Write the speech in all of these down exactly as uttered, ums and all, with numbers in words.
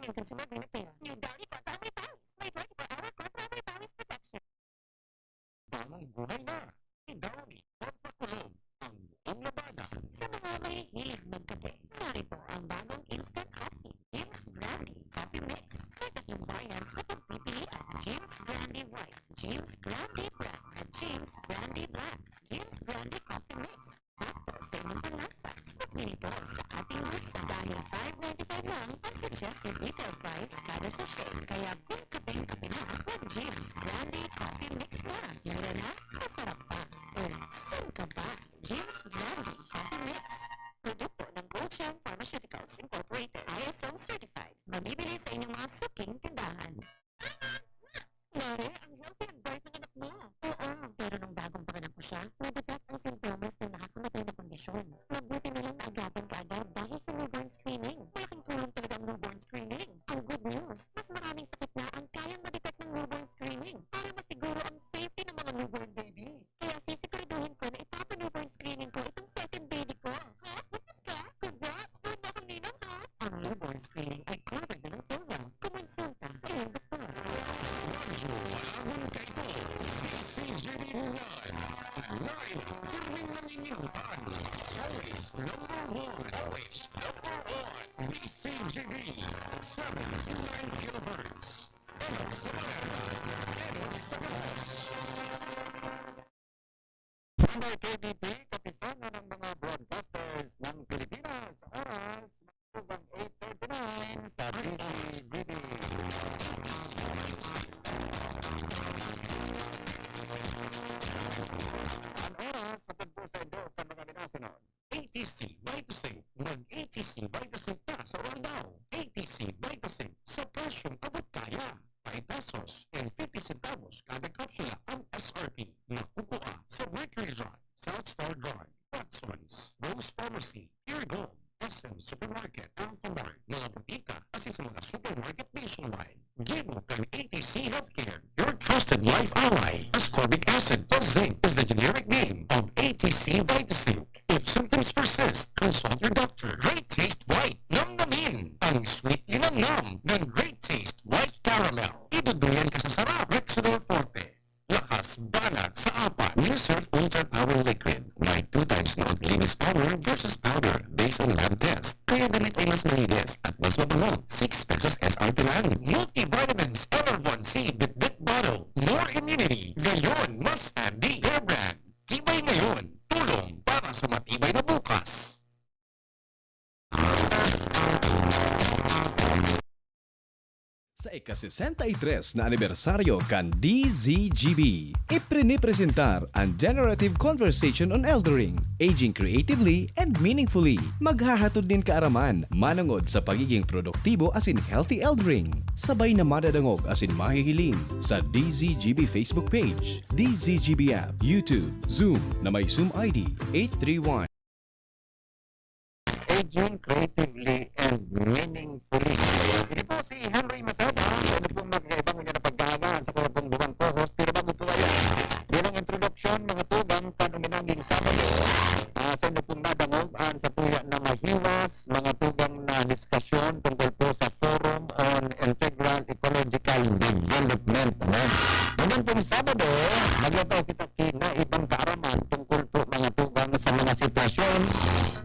Ang Consumer Agreement Payer. New Downy Contra Amoy Pawis. May twenty-four hour Contra Amoy Pawis protection. Damang gulay na. Indomie, kontra kulog, ang buong labanan. Sa mga mahihilig magkape, narito ang bagong instant coffee, James Grande Coffee Mix. May tatlong variants na pagpipilian, James Grande White, James Grande Brown, at James Grande Black. James Grande Coffee Mix. Sakto sa inyong panlasa. Sa pili ko sa ating lista, dahil five ninety-five lang ang suggested retail price kada sachet. Kaya kung kapeng-kape na, mag-James Grande Coffee Mix na. Mura na, masarap pa. O, saan ka ba? James Grande Coffee Mix. Produkto ng Gold Gem Pharmaceuticals Incorporated. I S O certified. Mabibili sa inyong mga suking tindahan. Mare, ang healthy and bright ng anak mo. Oo, pero nung bagong panganak ko siya, na-detect ang sintomas ng nakakamatay na kondisyon. Mabuti na lang na agad-agad dahil sa newborn screening. Malaking tulong talaga ang newborn screening. Ang good news, mas maraming sakit na ang kayang ma-detect ng newborn screening para masiguro ang safety ng mga newborn babies. Kaya sisiguraduhin ko na ipapa-newborn screening ko itong second baby ko. Ha? Buntis ka? Congrats! Doon na akong ninang, ha? Ang newborn screening ay covered na ng PhilHealth. Kumonsulta sa iyong doktor. Radyo Malabon Kaito, D C G B One. Live, pirming nangingirutan. Always number one. Always number one. D C G B, seventy-nine kilohertz. Enak sa bayan, enak sa Bangos. Ang K B P, kapisanan ng mga broadcasters ng Pilipinas, oras, mga tugang eight thirty-nine sa D C G B. Ang oras sa pagbusa indo kan mga minasunod. A T C Vitasin. Mag-A T C Vitasin ka sa Oral Daw. A T C Vitasin sa presyong abot kaya. Five pesos and fifty centavos kada kapsula ang S R P. Makukuha sa Mercury Drug, South Star Guard, Watson's, Rose Pharmacy, Pure Gold, S M Supermarket, Alphamart, mga butika, asin sa mga supermarket nationwide. Gibo kan A T C Healthcare, your trusted life ally. Ascorbic acid plus zinc is the generic name of A T C Vitazinc. If symptoms persist, consult your doctor. Great Taste White, namnamin ang sweet linamnam ng Great Taste White Caramel. Iduduyan ka sa sarap. Rexidor Forte. Lakas banat sa apat. New Surf Ultra Power Liquid. May two times na linis power versus powder based on lab test. Kaya damit ay mas malinis at mas mabango. Six pesos S R P lang. Multivitamins, Enervon C, Bitbit Bottle. More immunity. Ngayon, mas Andy. Bear Brand. Tibay ngayon. Tulong para sa matibay na bukas. Sa ika-sesenta y tres na anibersaryo kan D Z G B, iprinipresentar an Generative Conversation on Eldering, Aging Creatively and Meaningfully. Maghahatod nin kaaraman manongod sa pagiging produktibo asin healthy eldering. Sabay na madadangog asin mahihiling sa D Z G B Facebook page, D Z G B app, YouTube, Zoom na may Zoom I D eight three one. Aging creatively and meaningfully. Ini po si Henry Maceda, sa inyo pong magkakaibang unya na pagkahagaan sa mga pong duwang co-host. Pero bago po yan, bilang introduction, mga tugang, kan uminanging Sabado, ah, sa inyo pong nadangog, ang sa tuya na mahiwas, mga tugang na diskusyon tungkol po sa Forum on Integral Ecological Development, no? Ngunyan pong Sabado, maglataw kita kinaibang kaaraman tungkol po, mga tugang, sa mga sitwasyon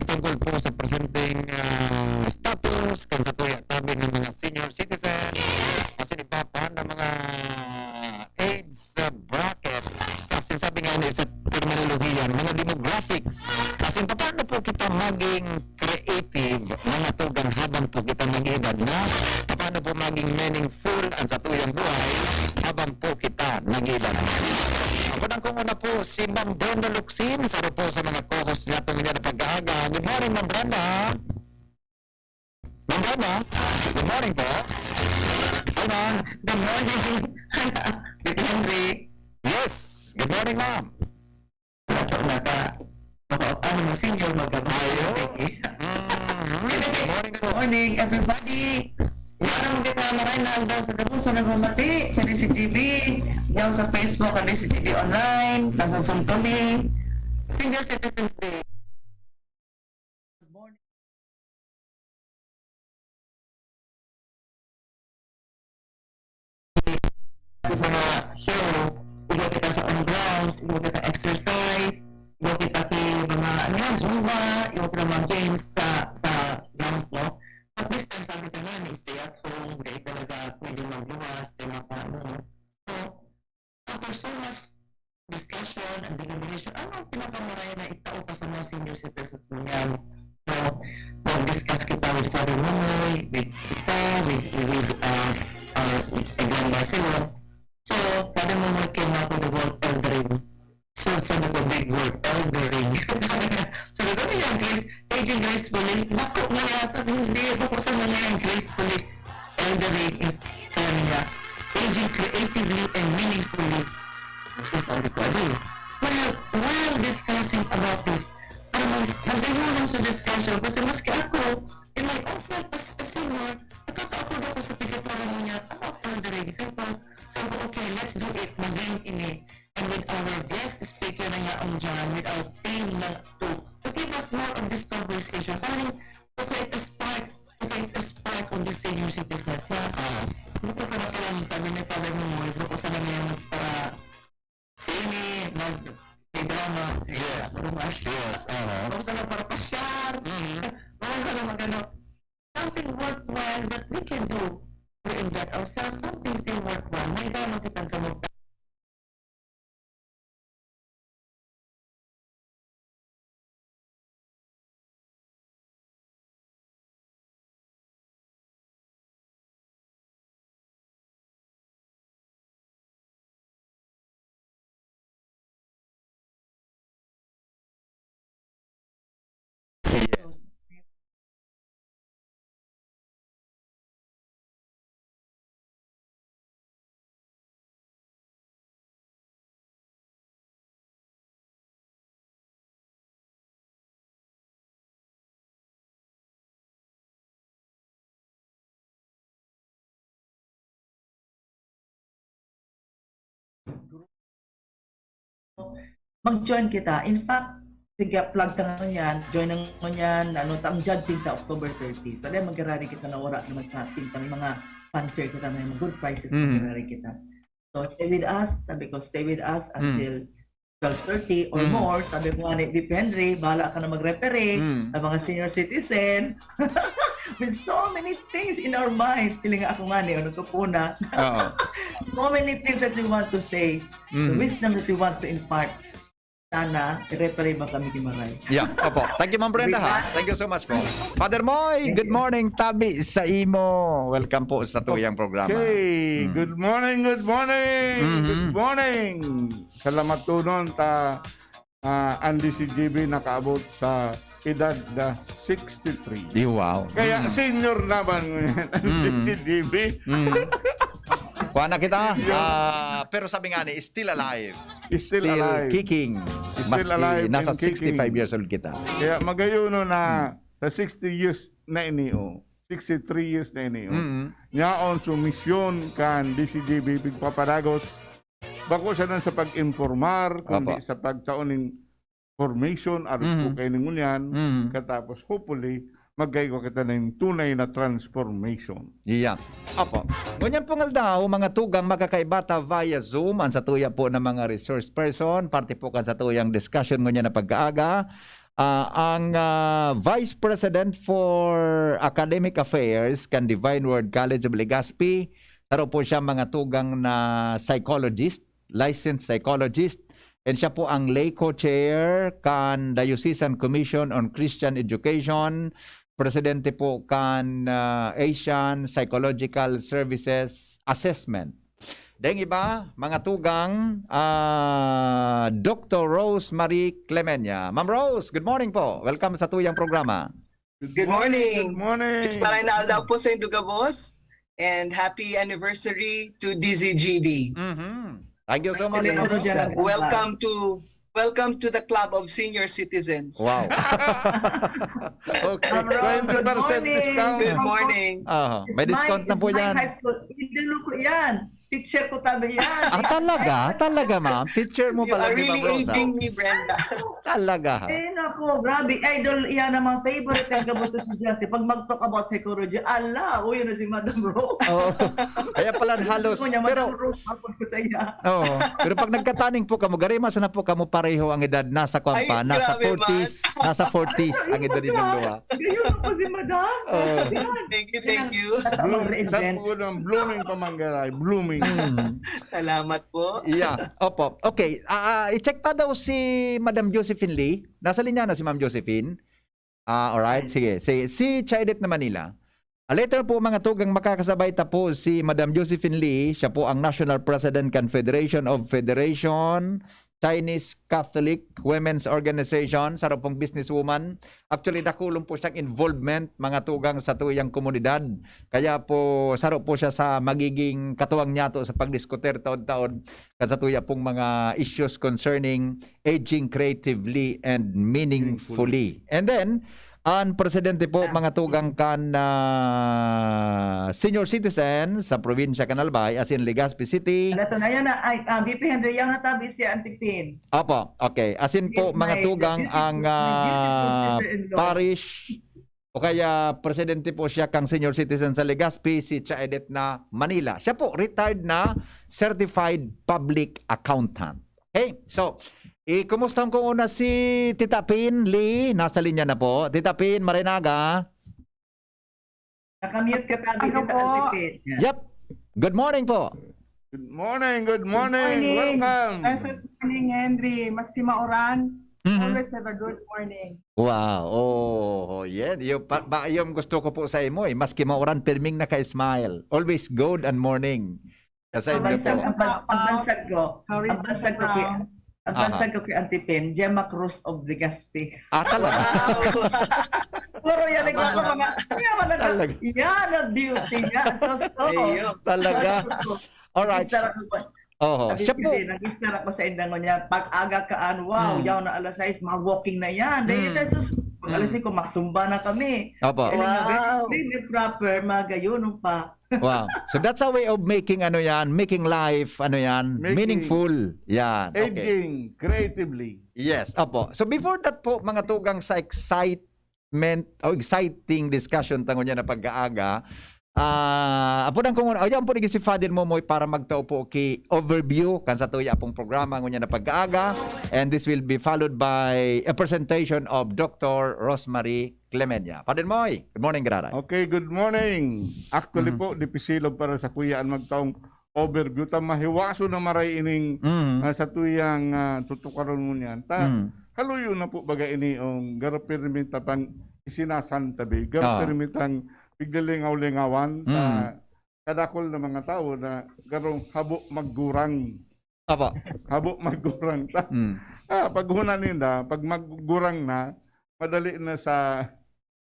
tungkol po sa presenteng, ah, status kan sa tuya tabi ng mga senior citizen, asin iba pa na mga age, ah, bracket, sa sinasabi nga ni sa terminolohiya, mga demographics. Asin paano po kita maging creative, mga tugang, habang po kita nag-edad na? Paano po maging meaningful ang satuyang buhay habang po kita nag-edad? Ako nang kung una po, si Ma'am Brenda Locsin, isa rin po sa mga co-host natin ngayon na pag-aaga. Good morning, Ma'am Brenda. Ma'am Brenda, good morning po. Hi, ma'am. Good morning. Good morning. Yes. Good morning, ma'am. Naka, naka, ano, senior magbabayo. Ayo. Mm, good morning po. Morning, everybody. Yan ang kita maray na aldaw sa gabos sa nagmamati sa D C G B. Yan sa Facebook, ang D C G B Online, nasa Zoom kami. Senior Citizens Day. Good morning. mga show, igwa kita sa on grounds, igwa kita exercise, igwa kita ki mga, ano yan, Zumba, igwa kita mga games sa, sa grounds, no? But this time, sabi ko nga, ni stay at home, dahil talaga pwede magluwas, sa mga, ano, no? So, after so much discussion and deliberation, ano ang pinakamaray na itao pa sa mga senior citizens mo yan? So, nag-discuss kita with Father Momoy, with kita, with, with, uh, uh, with Egan Marcelo. So, Father Momoy came up with the word eldering. So, sabi ko, "Big word, eldering." Sabi niya, sabi ko, "Ano yan, Grace? Aging gracefully?" Naku, maya, sabi, "Hindi, ako sa mga yan, gracefully." Eldering is, sabi niya, "Aging creatively and meaningfully." So, sabi ko, "Ano?" Well, while discussing about this, parang nag-, nag-, sa discussion, kasi maski ako, in my own self, as a senior, nakakaapod ako sa pagkakaroon niya about eldering. Sabi ko, sabi ko, "Okay, let's do it." Maging ini. And with our guest speaker na yaon dyan, with our theme na to, to give us more of this conversation, parang to create a spark, to create a spark on the senior citizens na, ah, hindi ko sana kailangan sabi ni Father Momoy, hindi ko sana ngayon magpa-sine, mag-, may drama, Yes. Rumash. Yes, uh-huh. Hindi ko sana para pasyar, Mhm. hindi ko sana mag-ano. Something worthwhile that we can do. We invent ourselves something still worthwhile. May drama kitang kamot Mag-join kita. In fact, tiga plug ta ngayon yan, join na ngayon yan, ano, ta, ang judging ta October thirty. So, dahil magarari kita na wala naman sa ating kami mga fanfare kita, may mga good prizes Mhm. magarari kita. So, stay with us. Sabi ko, stay with us Mm. until twelve thirty or Mm. more. Sabi ko nga ni V P Henry, bahala ka na mag-referee Mm. sa mga senior citizen. With so many things in our mind. Feeling ako nga ni, ano ko po na. Oo. So many things that we want to say. The Mhm. wisdom that we want to impart. Sana, i-referee ba kami ni Maray? Yeah, opo. Thank you, Ma'am Brenda, ha? Thank you so much po. Father Moy, good morning. Tabi sa imo. Welcome po sa tuyang programa. Okay. Mm. Good morning, good morning. Mhm. Good morning. Salamat tunon ta, ah, ang D C G B nakaabot sa edad na sixty-three. Di, wow. Kaya Mm. senior naman ngayon ang Mm. D C G B. Mm. Kuha na kita. Yeah. Ah, pero sabi nga ni, still alive. Still, Still alive. Kicking. Still Maski alive and nasa kicking. sixty-five years old kita. Kaya magayon na sa sixty years na ini, oh. Sixty-three years na ini, oh. Mm. Yaon, so misyon kan D C G B pigpapadagos. Bako siya nang sa pag-informar, kundi Apa. sa pagtaon ning formation, arog Mhm. po kayo ning ngunyan. Mm. Katapos, hopefully, magkaigwa kita ng tunay na transformation. Yeah. Apo. Ngunyan pong aldaw, mga tugang, makakaiba ta via Zoom ang satuya po ng mga resource person, parte po kan satuyang discussion ngunyan na pagkaaga. Ah, ang, ah, Vice President for Academic Affairs kan Divine Word College of Legazpi, saro po siya mga tugang na psychologist, licensed psychologist, and siya po ang lay co-chair kan Diocesan Commission on Christian Education, presidente po kan, ah, Asian Psychological Services Assessment. Daing iba, mga tugang, ah, Doctor Rosemary Clemenya. Ma'am Rose, good morning po. Welcome sa tuyang programa. Good morning. Good morning. Maray na aldaw po sa indo gabos, and happy anniversary to D Z G B. Mhm. Thank you so much. Yes. Ma'am Rose. Welcome to welcome to the Club of Senior Citizens. Wow. Okay. Ma'am Rose, good Twenty percent morning. Discount. Good morning. Ah, may Smile, discount na po Smile yan. High School. Hindi, luko yan. Teacher ko tabi yan. Ah, talaga? Talaga, ma'am? Teacher mo You pala, are di ba, really Rosa? Aging ni Brenda. Talaga, ha? Eh, nako, grabe. Idol, iyan ang mga favorite ang gabos sa estudyante. Pag mag-talk about psychology, ala, uy, yun na si Madam Rose. Oo. Kaya pala halos, Gusto niya, pero Madam Rose, ako ko sa iya. Oo. Pero pag nagkataning po kamo, garima sana po kamo pareho ang edad. Nasa kwan Ay, pa, nasa grabe man. forties, nasa forties ang edad ninyong duha. Gayon ako si Madam. Oo. Yan. Thank you, thank you. Yan ang tataong Bloom-, reinvent. Sa po ng blooming pa man garay, blooming. Mm. Salamat po. Yeah. Opo. Okay. Ah, ah, i-check ta daw si Madam Josephine Lee. Nasa linya na si Ma'am Josephine. Ah, alright. Sige. Si, si Chaidet na Manila. Ah, later po, mga tugang, makakasabay ta po si Madam Josephine Lee. Siya po ang National President kan Federation of Federation Chinese Catholic Women's Organization. Saro pong businesswoman. Actually, dakulon po siyang involvement, mga tugang, sa tuyang komunidad. Kaya po, saro po siya sa magiging katuwang niyato sa pagdiskutir taod-taod kan sa tuya pong mga issues concerning aging creatively and meaningfully. Meaningfully. And then, ang presidente po, Ah. mga tugang kan, ah, senior citizen sa probinsya kan Albay, as in Legazpi City. Ano to na yan? Ay, ah, V P Henry, yang natabi si Auntie Pin. Opo, okay. As in po, Yes, mga my tugang, beautiful, ang, my beautiful ah, sister-in-law. Parish o kaya presidente po siya kang senior citizen sa Legazpi, si Cha Edith na Manila. Siya po, retired na certified public accountant. Okay? So, i-, kumusta ko una si Tita Pin Lee? Nasa linya na po. Tita Pin, maray na aga. Nakamute ka tabi, Ano Tita po? Auntie Pin. Yan. Yep. Good morning po. Good morning, good Good morning. morning. Welcome. Blessed morning, Henry. Maski mauran, Mhm. always have a good morning. Wow. Oh, yan. Yung, pa, ba, yung gusto ko po sa imo eh. Maski mauran, pirming naka-smile. Always good and morning. Kasi Ang ito bansag, po. ang ban-, ang bansag ko, How is ang bansag ko kay, Brown? ang Aha. bansag ko kay Auntie Pin, Gemma Cruz of Legazpi. Ah, talaga? Wow. Puro yan, Tama, nagkakaroon tama. mga, kaya mga, Talaga. yan ang beauty niya. So, so. Ayun. Talaga? So, so. Alright. Nag-istar ako po. Oho. Sabi Siya ko po. din, nag-istar ako sa indang niya. Pag aga kaan, wow, Hmm. yaw na alas sais, mag-walking na yan. Dahil Hmm. na, sus, pag alas Hmm. singko, masumba na kami. Opo. Kaya nga, Wow. very, very proper, magayon pa. Wow. So that's a way of making, ano yan, making life, ano yan, Making meaningful. Yan. Okay. Aging creatively. Yes, opo. So before that po, mga tugang, sa excitement o exciting discussion ta ngunyan na pag-aaga, ah, apo nang kung, ayan po, naging si Father Momoy para magtao po ki overview kan sa tuya pong programa ngunyan na pag-aaga. And this will be followed by a presentation of Doctor Rosemary Clemenya. Father Moy, good morning, giraray. Okay, good morning. Actually Mhm. po, dipisil para sa kuya ang magtaong overview. Ta mahiwaso na maray ining, Mhm. ah, sa tuyang, ah, tutukaron mo niyan. Ta, Mhm. haluyo na po baga ini, ong garo pirmi ta pang isinasantabi. Garo Ah. pirmi tang piglalingaw-lingawan. Ta, Mhm. kadakol na mga tawo na garong habo maggurang. Apa? Habo maggurang ta. Mm. Ah, pag huna ninda, pag maggurang na, madali na sa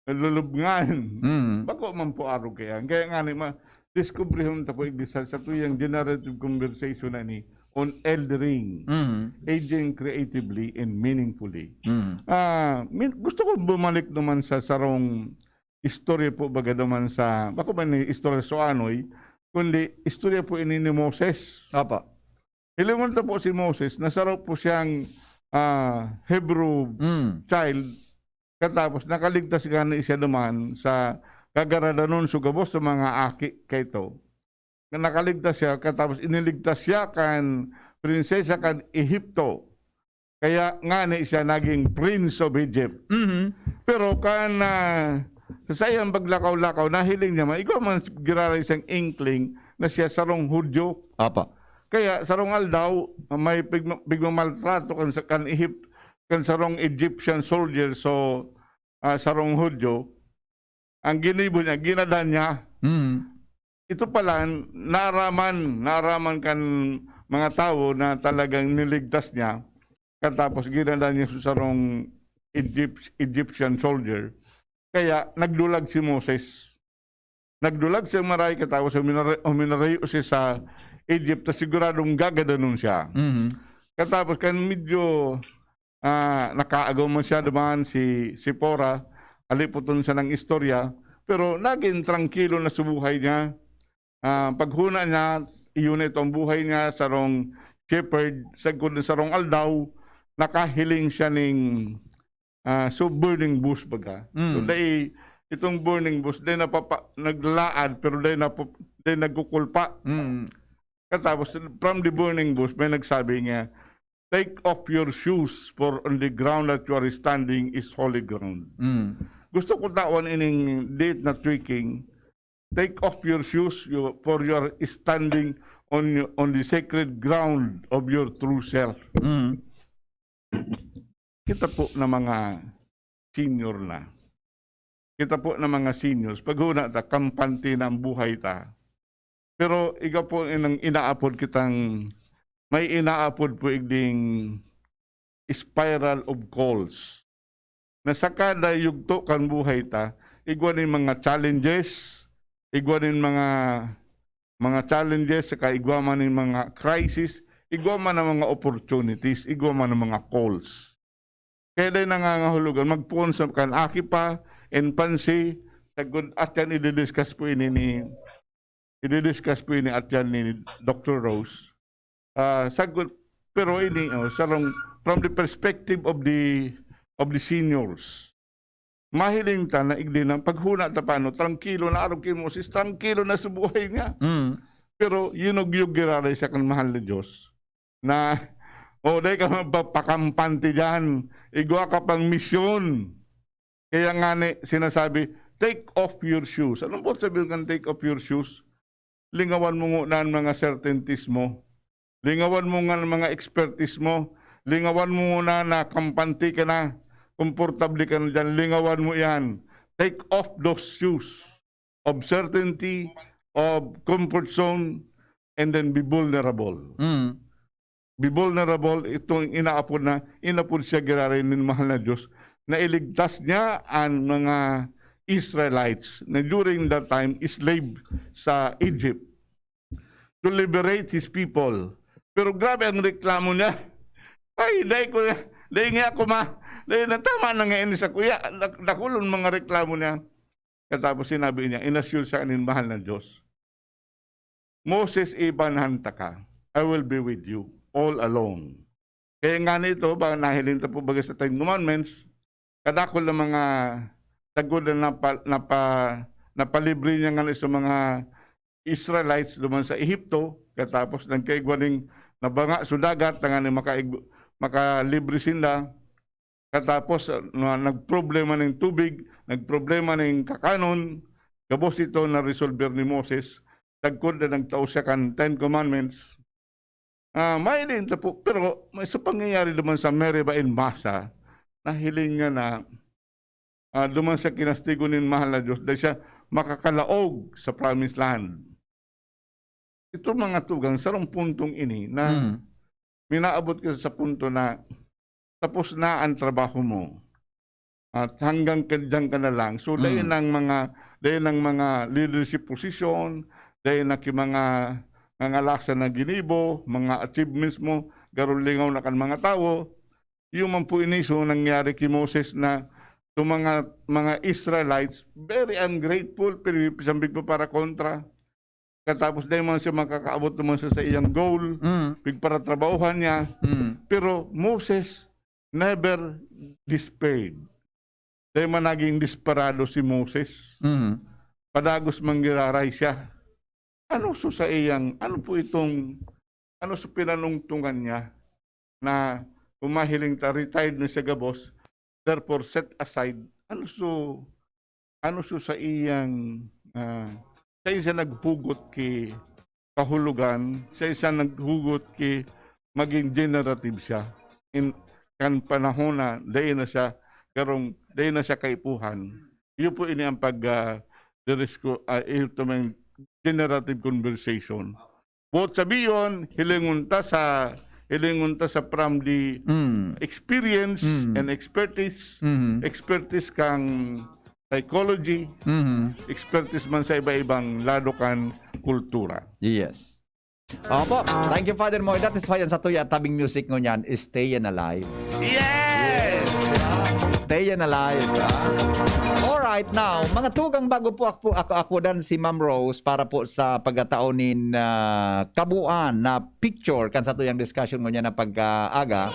lulubngan. Mm. Bako man po arog kaya. Kaya nga ni ma-, diskubrihon ta po igdi sa, sa tuyang generative conversation na ni on eldering, Mm. aging creatively and meaningfully. Mm. Ah, min-, gusto ko bumalik naman sa sarong istorya po baga naman sa, bako ba ni istorya sa anoy, kundi istorya po ini ni Moses. Apa. Hilingon ta po si Moses, na saro po siyang, ah, Hebrew Mm. child, katapos nakaligtas gani siya duman sa kagaradanon sa gabos sa mga aki kaito. Na nakaligtas siya, katapos iniligtas siya kan prinsesa kan Ehipto. Kaya ngani siya naging Prince of Egypt. Mhm. Pero kan, ah, sa saiyang paglakaw-lakaw, nahiling niya, maigwa man giraray siyang inkling na siya sarong Hudyo. Apa. Kaya sarong aldaw, ah, may pigma-, pigmamaltrato kan sa, kan Egypt, kan sarong Egyptian soldier, so, ah, sarong Hudyo, ang ginibo niya, ginadan niya. Mm. Ito pala, naaraman, naaraman kan mga tawo na talagang niligtas niya. Katapos ginadan niya sa sarong Egypt-, Egyptian soldier. Kaya nagdulag si Moses. Nagdulag siya maray, katapos huminara-, huminarayo siya sa Egypt, ta siguradong gagadanon siya. Mhm. Katapos kan medyo, ah, nakaagaw man siya duman si Sipora, alipoton siya ng istorya, pero naging trangkilo na sa buhay niya. Ah, paghuna niya, iyo na itong buhay niya, sarong shepherd, sagkod na sarong aldaw, nakahiling siya ning, ah, so burning bush baga. So, Mm. dai, itong burning bush, dai napapa-, naglaad, pero dai napu-, dai nagkukulpa. Mm. Katapos, from the burning bush, may nagsabi niya, "Take off your shoes, for on the ground that you are standing is holy ground." Mm. Gusto ko tawan ining date na tweaking, "Take off your shoes, you, for you are standing on, on the sacred ground of your true self." Mm. Kita po na mga senior na. Kita po na mga seniors, paghuna ta, kampante na ang buhay ta. Pero igwa po inang inaapod kitang, may inaapod po igding spiral of calls. Na sa kada yugto kan buhay ta, igwa nin mga challenges, igwa nin mga, mga challenges, saka igwa man nin mga crisis, igwa man ang mga opportunities, igwa man ang mga calls. Kaya dai nangangahulugan, magpoon sa kan aki pa, infancy, sagkod at yan, i-discuss po ini ni, i-discuss po ini at yan ni Doctor Rose. Ah, sagkod, pero ini, oh, sarong, from the perspective of the, of the seniors, mahiling ta na igdi na paghuna ta paano, trangkilo na arog ki Moses, trangkilo na sa buhay niya. Mm. Pero yinugyog giraray siya kan mahal na Diyos. Na, "O, dai ka magpapakampante diyan. Igwa ka pang misyon." Kaya nga ni, sinasabi, "Take off your shoes." Anong buot sabihin kan "take off your shoes"? Lingawan mo nguna an mga certainties mo. Lingawan mo nga an mga expertise mo. Lingawan mo nguna na kampante ka na, komportable ka na diyan. Lingawan mo iyan. Take off those shoes of certainty, of comfort zone, and then be vulnerable. Mm. Be vulnerable, itong inaapod na, inapod siya giraray nin mahal na Diyos, na iligtas niya an mga Israelites na during that time, slave sa Egypt, to liberate his people. Pero grabe ang reklamo niya. "Ay, dai ko na, dai nga ako ma, dai na, tama na nga ini sa kuya." Dak-, dakulon mga reklamo niya. Katapos sinabi niya, inassure sa kanin mahal na Diyos, "Moses, ibanhan taka. I will be with you all along." Kaya nga nito, ba, nahiling ta po baga sa Ten Commandments, kadakul na mga tagod na napa-, napa-, napalibre niya nga sa mga Israelites duman sa Ehipto, katapos nagkaigwa ning nabanga sa dagat, tanganing makaig-, makalibre sinda. Katapos, ah, na, nagproblema ning tubig, nagproblema ning kakanon, gabos ito na-resolver ni Moses, sagkod na nagtao siya kan Ten Commandments. Ah, mahiling ta po, pero may sa pangyayari duman sa Meribah in Masa, nahiling niya na, ah, duman sa kinastigo nin mahal na Diyos, dahil siya makakalaog sa promised land. Itong mga tugang, sarong puntong ini na Mm. minaabot ka sa punto na tapos na ang trabaho mo. At hanggang ka, diyan ka na lang. So, dai Mm. nang mga, dai nang mga leadership position, dai na ki mga ngangalasan na ginibo, mga achievements mo, garo lingaw na kan mga tawo. Iyo man po ini, so, nangyari ki Moses na itong mga, mga Israelites, very ungrateful, pero sambig pa para kontra. Katapos dai man siya makakaabot naman sa saiyang goal, Mm. pigparatrabahuhan niya. Mm. Pero Moses never despaired. Dai man naging desperado si Moses. Mm. Padagos man giraray siya. Ano so sa iyang, ano po itong, ano sa pinanungtungan niya na humahiling ta, retired na siya gabos, therefore set aside? Ano so, ano so sa iyang, ah, sa siya naghugot ki kahulogan, sa siya naghugot ki maging generative siya in kan panahon na dai na siya karong, dai na siya kaipuhan. Iyo po ini ang pag, ah, dirisku-, ah, ito may generative conversation. Buot sabiyon, hilingon ta sa, hilingon ta sa from the Mm. experience Mm. and expertise, Mm. expertise kang psychology, Mm. expertise man sa iba-ibang lado kan kultura. Yes. Opo. Thank you, Father Moy. That is why ang satuya at tabing music ngunyan is Staying Alive. Yes! Staying Alive, ah. Alright. Right now, mga tugang, bago po ako, ako, ako dan si Ma'am Rose para po sa pagkataon nin, ah, kabuuan na picture kan satuyang discussion ngunyan na pag-aaga.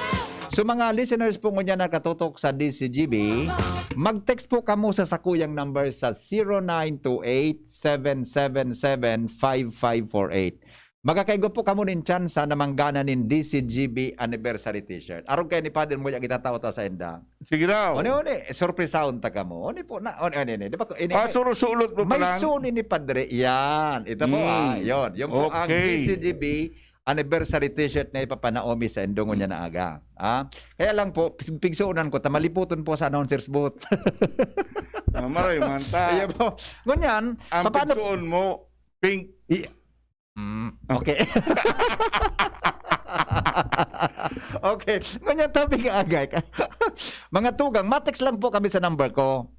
So, mga listeners po ngunyan na katutok sa D C G B, mag-text po kamo sa sakuyang number sa zero nine two eight, seven seven seven, five five four eight. Magkakaigo po kamo nin tsansa na manggana nin D C G B anniversary t-shirt. Arog kay ni Father Moy ang itatao ta sa inda. Sige daw. Oni, oni, surpresahon ta kamo. Oni po na, oni, oni, oni. Di ba ko, ini, Ah, may, surusulot mo pa may lang? Suni ni Padre. Yan. Ito po, ah, Mm. yon. Yun po ang Okay. D C G B anniversary t-shirt na ipapanaomi sa indongon niya na aga. Ah, kaya lang po, pig-, pigsuunan ko, ta maliputon po sa announcer's booth. Ah, maray man ta. Ayan po. Ngunyan, Ang papaano pigsuon mo, pink. I-, Mm, okay. Okay. Ngunyan, topic agay ka. Mga tugang, matext lang po kami sa number ko.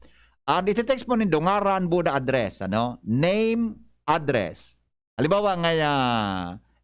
Ah, iti-text po nindo ngaran, buda, address, ano? Name, address. Halimbawa, ngaya,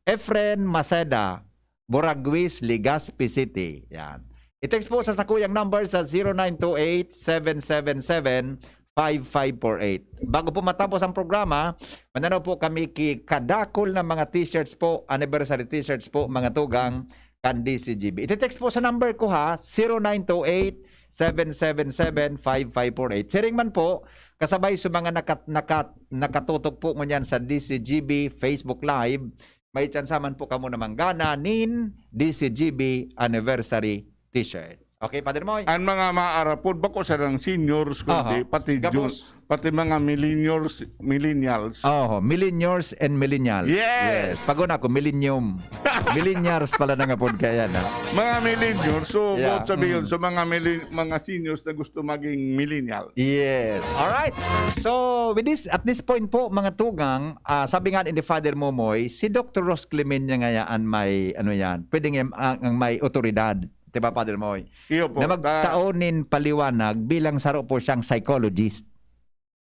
Efren Maceda, Boraguis, Legazpi City. Yan. I-text po sa sakuyang number sa zero nine two eight, seven seven seven, five five four eight. Bago po matapos ang programa, mananaw po kami ki kadakol na mga t-shirts po, anniversary t-shirts po, mga tugang, kan D C G B. Iti-text po sa number ko, ha, zero nine two eight, seven seven seven, five five four eight. Siring man po, kasabay sa mga nakat-, nakat-, nakatutok po ngunyan sa D C G B Facebook Live, may tsansa man po kamo na manggana nin D C G B anniversary t-shirt. Okay, Padre Moy? Ang mga maarapod, bako sa lang seniors, kundi Aha. pati Gabos. ju-, pati mga millennials, millennials. Oho, millennials and millennials. Yes. Pag-una ko, millennium. Millennials pala na nga pod kaya na. Mga millennials, so, Yeah. both sabihin, Mm. sa mga millen-, mga seniors na gusto maging millennial. Yes. All right. So, with this, at this point po, mga tugang, ah, sabi nga ni Father Momoy, si Doctor Ross Clemencia ngaya an may, ano yan, pwede nga ang, ang may otoridad. Di ba, Father Moy? Iyo po. Na magtao Ta- nin paliwanag bilang saro po siyang psychologist.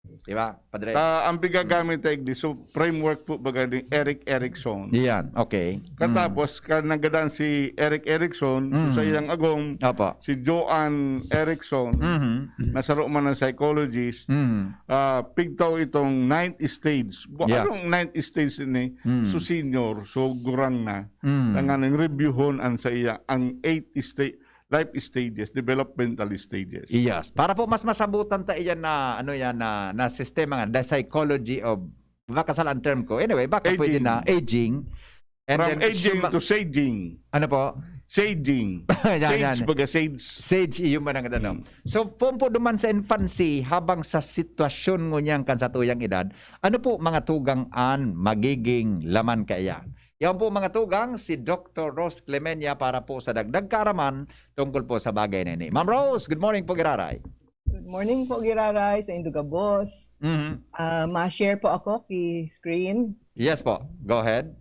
Di ba, Padre? Ta, ang pigagamit ta igdi, so, framework po baga ni Erik Erikson. Yan, okay. Katapos, Mm. ka nagadan si Erik Erikson, so, Mm. sa iyang agom, Opo. si Joan Erikson, Mhm. na saro man ang psychologist, Mhm. ah, pigtaw itong ninth stage. Bu-, Yeah. anong ninth stage ini? Mm. So, senior, so, gurang na. Mm. Tanganing reviewhon ang sa iya, ang eight sta-, life stages, developmental stages. Yes. Para po mas masabutan ta iyan na, ano yan, na, na sistema nga, the psychology of, baka sala ang term ko. Anyway, baka pwede Aging. na aging. And From then, aging suma- to saging. Ano po? Saging. Yan, Sage, yan. baga sage. Sage, iyo man ang ano. Hmm. So, po, po duman sa infancy, habang sa sitwasyon ngunyan kan satuyang edad, ano po mga tugang an magiging laman kaiyan? Yan po, mga tugang, si Doktor Rose Clemenia para po sa dagdag kaaraman tungkol po sa bagay na ini. Ma'am Rose, good morning po, giraray. Good morning po, giraray, sa indo gabos. Mhm. Ah, ma-share po ako ki screen. Yes po. Go ahead.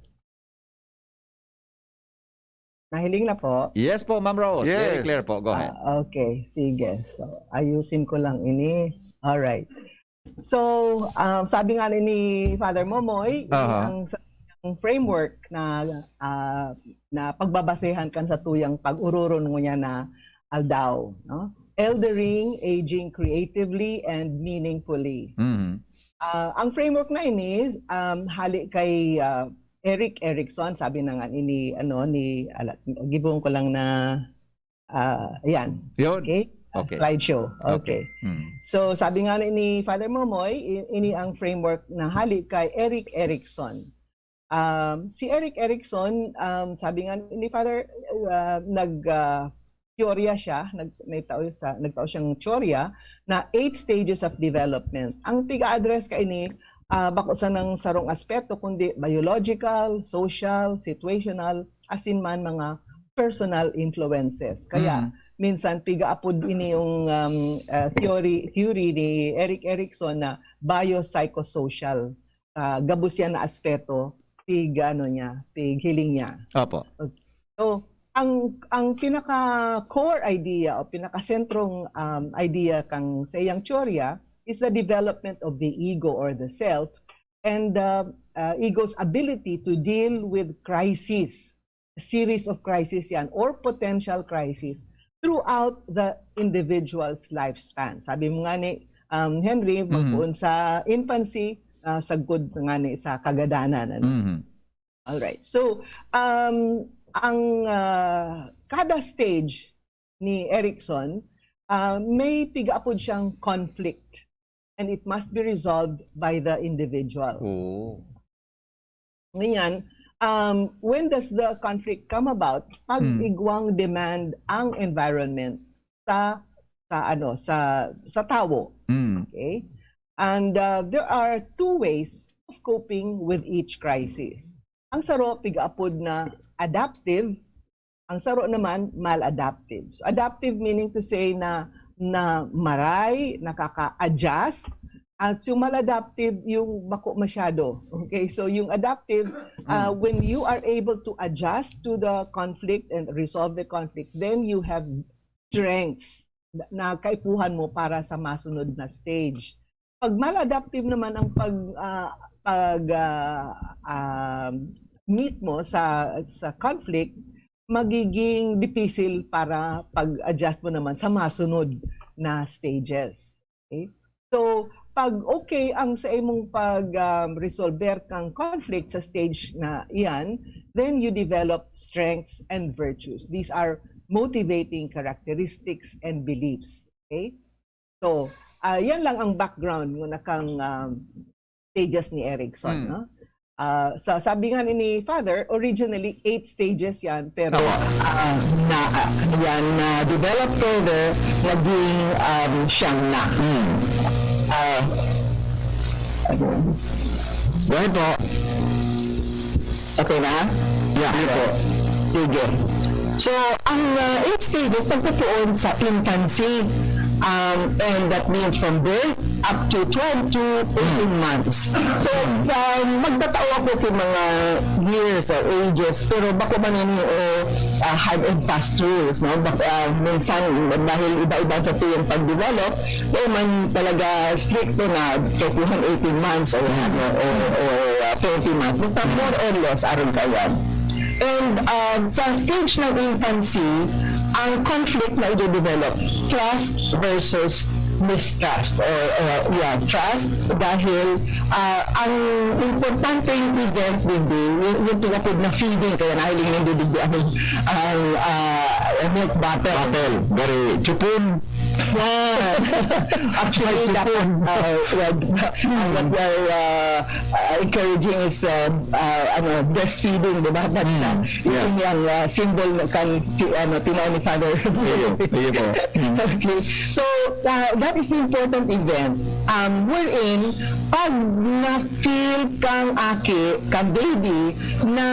Nahiling na po? Yes po, Ma'am Rose. Very Yes. clear po. Go ahead. Ah, okay. Sige. So, ayusin ko lang ini. All right. So, ah, sabi nga ni Father Momoy, ini Aha. ang, ang framework na, ah, na pagbabasehan kan satuyang pag-ororon ngunyan na aldaw, no? Eldering, aging creatively and meaningfully. Mhm. Ah, ang framework na ini, um, hali kay, ah, Erik Erikson, sabi na nga ini, ano, ni, ala, gibohon ko lang na, ah, ayan. Yun. Okay? Ah, Okay. slideshow. Okay. Okay. Mm. So, sabi nga ni Father Momoy, i-, ini ang framework na hali kay Erik Erikson. Um, si Erik Erikson, um, sabi nga ni Father, ah, nag, ah, teorya siya, nag-, nagtao sa, nagtao siyang teorya na eight stages of development. Ang piga-address kaini, ah, bako sanang sarong aspeto, kundi biological, social, situational, asin man mga personal influences. Kaya, Mm. minsan, piga-apod ini yung, um, ah, theory, theory ni Erik Erikson na biopsychosocial. Ah, gabos yan na aspeto, pig, ano niya, pig hiling niya. Opo. Okay. So, ang, ang pinaka-core idea o pinakasentrong, um, idea kang sa iyang teorya is the development of the ego or the self and the, uh, ego's ability to deal with crisis. Series of crisis yan or potential crisis throughout the individual's lifespan. Sabi mo nga ni, um, Henry, magpoon sa infancy, ah, sagkod ngani sa kagadanan, ano? Mhm. Alright. So, um, ang, ah, kada stage ni Erikson, ah, may pigaapod siyang conflict, and it must be resolved by the individual. Oo. Ngayon, um, when does the conflict come about? Pag Hmm. igwang demand ang environment sa, sa ano, sa sa tawo. Mm. Okay? And uh, there are two ways of coping with each crisis. Ang saro pigaapod na adaptive, ang saro naman maladaptive. So, adaptive meaning to say na na maray, nakaka-adjust, at yung maladaptive, yung bako masyado. Okay? So, yung adaptive, uh, when you are able to adjust to the conflict and resolve the conflict, then you have strengths na, na kaipuhan mo para sa masunod na stage. Pag maladaptive naman ang pag, ah, pag, ah, ah, meet mo sa sa conflict, magiging dipisil para pag-adjust mo naman sa masunod na stages. Okay? So, pag okay ang sa imong pag, um, resolver kang conflict sa stage na iyan, then you develop strengths and virtues. These are motivating characteristics and beliefs. Okay? So, ah, yan lang ang background ng nakang, um, stages ni Erikson, Hmm. no? Ah, sa sabi nga ni Father, originally eight stages yan, pero Awa. ah, na ah, yan na develop further, naging um, siyam na. Mm. Ah, ano? Go ahead po. Okay na? Yeah, Ano yeah. po? Sige. So, ang uh, eight stages nagpupuon sa infancy, um, and that means from birth up to twelve to eighteen months. So, um, magtatao ako sa mga years or ages, pero bako man ini o uh, hard and fast rules, no? Bak- uh, minsan, dahil iba-iba sa tuyong pag-develop, o man talaga stricto na kaipuhan eighteen months or, ano, or, or uh, twenty months. Basta more or less, aron kaiyan. And um, sa stage ng infancy, ang conflict na i-develop, trust versus mistrust. Or, uh, yeah, trust dahil uh, ang importanteng event din, yung, yung tinatawag na feeding, kaya nahiling nang bibigyan ang, ang uh, milk bottle. Bottle. Very chupon. Yan. Actually, Ay, dapat, chupon. uh, what, uh, what we're uh, uh, encouraging is uh, uh, ano, breastfeeding, di ba? But, Mm, uh, yeah. Yun yung uh, symbol na kan si, ano, tinao ni Father. Iyo, iyo po. Mm. Okay. So, uh, that is the important event. Um, wherein, pag na-feel kang aki, kang baby, na